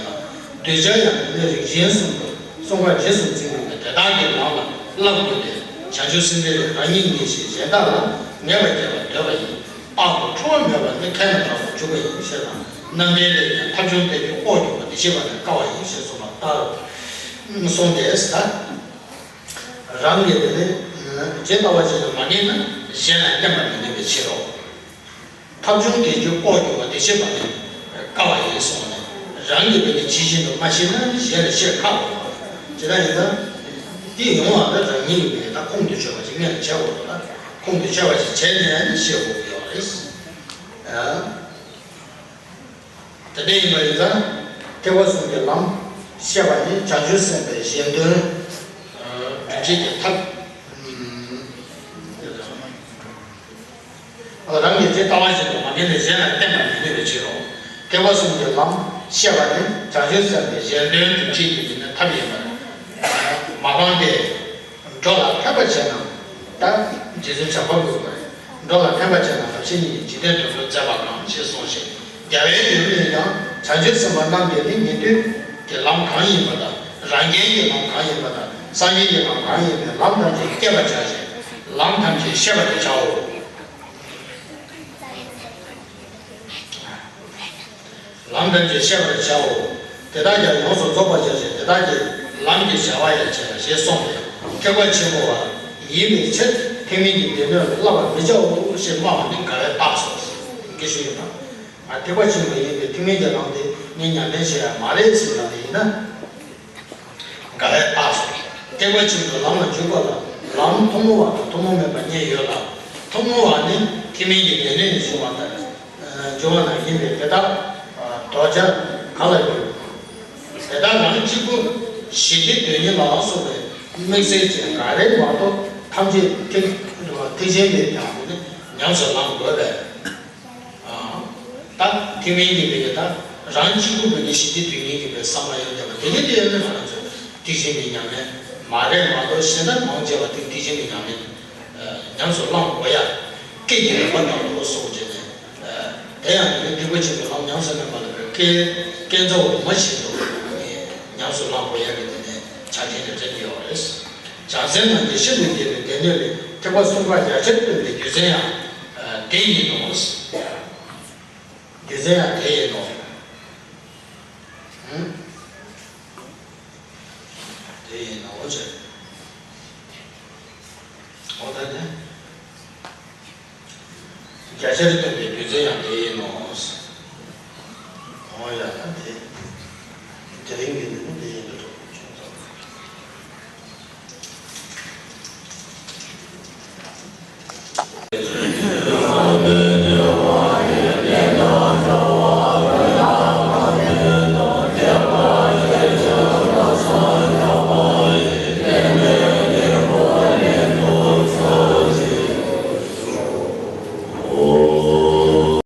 གདུལ་བྱ་ཡང་དེ་ནི་རིགས་ཅན་གསུམ་དུ། གསུམ་ཀ་རྗེས་སུ་འཛིན་དགོས་པས་དེ་དག་གི་ལམ་ལ་བསླབ་དགོས་ཏེ། བྱང་ཆུབ་སེམས་དཔའི་རིགས་རང་ཉིད་ངེས་ཤིང་གཞན་དག་ལ་ངེས་པར་སྐྱེ་བར་འདོད་པ་ཡིན། རྟག་ཏུ་འཁྲུལ་བ་མེད་པར་ནི་ཁས་མི་བླངས་པར་འཇུག་པ་ཡིན་ཞེས་དང་། རྣམ་འགྲེལ་ལས་ཀྱང་ཐབས་བྱུང་དེ་ཡི་དབང་གྱུར་པ་དེ་ཤེས་པ་ནི་དཀའ་བ་ཡིན་ཞེས་གསུངས་པ་ལྟར་གསུངས་ཏེ། རང་གིས་དེ་ནི་ཇི་ལྟ་བ་བཞིན་དུ་མ་ངེས་ན་གཞན་ལ་བསྟན་པར་མི་ནུས་པའི་ཕྱིར་རོ། ཐབས་བྱུང་དེ་ཚོའི་དབང་གྱུར་པ་དེ་ཤེས་པ་ནི་དཀའ་བ་ཡིན་གསུངས་ནས། རང་གིས་དེ་ནི་ཇི་བཞིན་དུ་མ་ཤེས་ན་གཞན་ལ་བཤད་ཁག་པོ། ཇི་ལྟར་ཡིན་ན། དེ་ཡོང་བ་ལ་རང་ཉིད་ཀྱིས་ད་ཁུངས་དུ་ཆོད་པ་ཞིག་སྔོན་ལ་བྱེད་དགོས་འདུག་ལ། ཁུངས་དུ་ཆོད་པ་ཞིག་བྱས་ནས་ནི་ཤེས་དགོས་ཀྱི་ཡོད་རེད། དེ་འདྲ་ཡིན་པ་ཡིན་ཙང་། ཐེག་པ་གསུམ་གྱི་ལམ་བཤད་པ་ནི་བྱང་ཆུབ་སེམས་དཔའི་གཞན་དོན་སྒྲུབ་བྱེད་ཀྱི་ཐབས། རང་གིས་ཇི་ལྟ་བ་བཞིན་དུ་མ་ངེས་ནས་གཞན་ལ་བསྟན་པར་མི་ནུས་པའི་ཕྱིར་རོ། ཐེག་པ་གསུམ་གྱི་ལམ་བཤད་པ་ནི་བྱང་ཆུབ་སེམས་དཔའི་གཞན་དོན་སྒྲུབ་བྱེད་ཀྱི་ནི་ཐབས་ཡིན་པར་མ་སྤངས་ཏེ། འགྲོ་ལ་ཕན་པ་བྱས་ན། ད་རྗེ་བཙུན་བྱམས་པ་མགོན་པོས། འགྲོ་ལ་ཕན་པ་བྱས་ན་རབ་བྱེད་ཉིད་ཀྱིས་འཇིག་རྟེན་དོན་སྒྲུབ་མཛད་པ་གང་ཞེས་གསུངས་ཤིང་། རྒྱལ་བའི་ཡུམ་ནས་ཀྱང་བྱང་ཆུབ་སེམས་དཔའ་རྣམས་ཀྱིས་ནི་ཉན་ཐོས་ཀྱི་ལམ་གང་ཡིན་པ་དང་། རང་རྒྱལ་གྱི་ལམ་གང་ཡིན་པ་དང་། སངས་རྒྱས་ཀྱི་ལམ་གང་ཡིན་པའི་ལམ་ཐམས་ཅད་བསྐྱེད་པར་བྱ་ཞིང་། ལམ་ཐམས་ཅད་བཤད་པར་བྱའོ། ལམ་ཐམས་ཅད་བཤད་པར་བྱའོ། དེ་དག་ཀྱང་ཡོངས་སུ་རྫོགས་པར་བྱ་ཞིང་དེ་དག་གི་ལམ་གྱི་བྱ་བ་ཡང་བྱེད་ལ་ཞེས་གསུངས་ཏེ། ཐེག་པ་ཆེན་པོ་བ་ཡིན་པའི་ཕྱིར་ཐེག་དམན་གྱི་སྡེ་སྣོད་ལ་བསླབ་པར་མི་བྱའོ་ཞེས་སྨྲ་བ་ནི་འགལ་བའི་རྟགས་སོ། དགེ་ཞུ་ཡིན་ན། ང་ཐེག་པ་ཆེན་པོ་ཡིན་པས་ཐེག་དམན་གྱི་ལམ་དེ་ངས་ཉམས་ལེན་བྱེད་ཡ་མ་རེད་ཟེར་ཡ་དེ་ཡིན་ན། འགལ་བའི་རྟགས་སོ། ཐེག་པ་ཆེན་པོའི་ལམ་ལ་འཇུག་པ་ལ་ལམ་ཐུན་མོང་བ་དང་ཐུན་མོང་མིན་པ་གཉིས་ཡོད་ལ། ཐུན་མོང་བ་ནི་ཐེག་དམན་གྱི་སྡེ་སྣོད་ནས་བྱུང་བ་ལྟར། འབྱུང་བ་རྣམས་ཡིན་པས་དེ་དག་དོར་བྱ་ག་ལ་འགྱུར། དེ་དག་རང་གཅིག་པུ་ཞི་བདེ་དོན་གཉེར་ལ་སོགས་པའི་དམིགས་བསལ་ཅན་འགའ་རེ་མ་གཏོགས་ཐམས་ཅད་ཐེག་ཐེག་ཆེན་པས་ཀྱང་ཉམས་སུ་བླང་དགོས་པས། ད་ཐེག་དམན་གྱི་མི་གི་ད་རང་གཅིག་པུ་མི་གི་ཞི་བདེ་དོན་གཉེར་གྱི་བའི་བསམ་པ་ཡོད་བསྡད་པ་དེ་གི་དེ་ཡོད་ན་ང་རང་ཚོ་ཐེག་ཆེན་གྱི་ཉམས་ལེན་མ་རེད་མ་གཏོགས་གཞན་དག་མང་ཆེ་བ་ཐེག་ཐེག་ཆེན་གྱི་ཉམས་ལེན་ཉམས་སུ་བླང་དགོས་ཡ། སྐད་ཀྱི་རིག་པ་ལྟ་བུ་སོགས་བྱས་ནས། དེ་ཡང་དེ་ནི་ཐེག་པ་ཆེན་པོའི་ལམ་ཉམས་སུ་ལེན་པ་ལ་བའི་སྐད་སྐད་མཛའ་བོ་མ་བྱིན་དུ་ཉམས་སུ་བླང་དགོས་ཡ་གི་དེ་ནས་ཆ་རྐྱེན་དེ་འདྲ་ཡོད་རེད། བྱང་སེམས་རྣམས་ཀྱི་ཤིན་ཏུ་རྒྱས་པའི་སྡེ་སྣོད་ལས་ཐེག་པ་གསུམ་ཀ་རྒྱ་ཆེར་སྟོན་པའི་རྒྱུ་མཚན་ཡང་དེ་ཡིན་ནོ། རྒྱུ་མཚན་ཡང་དེ་ཡིན་ནོ། ཧུམ། དེ་ཡིན་ནོ་ཟེར། འོ་ད་དེ། རྒྱ་ཆེར་སྟོན་པའི་རྒྱུ་མཚན་ཡང་དེ་ཡིན་ནོ། འོ་ཡ་ད་དེ། དེ་རིང་གི་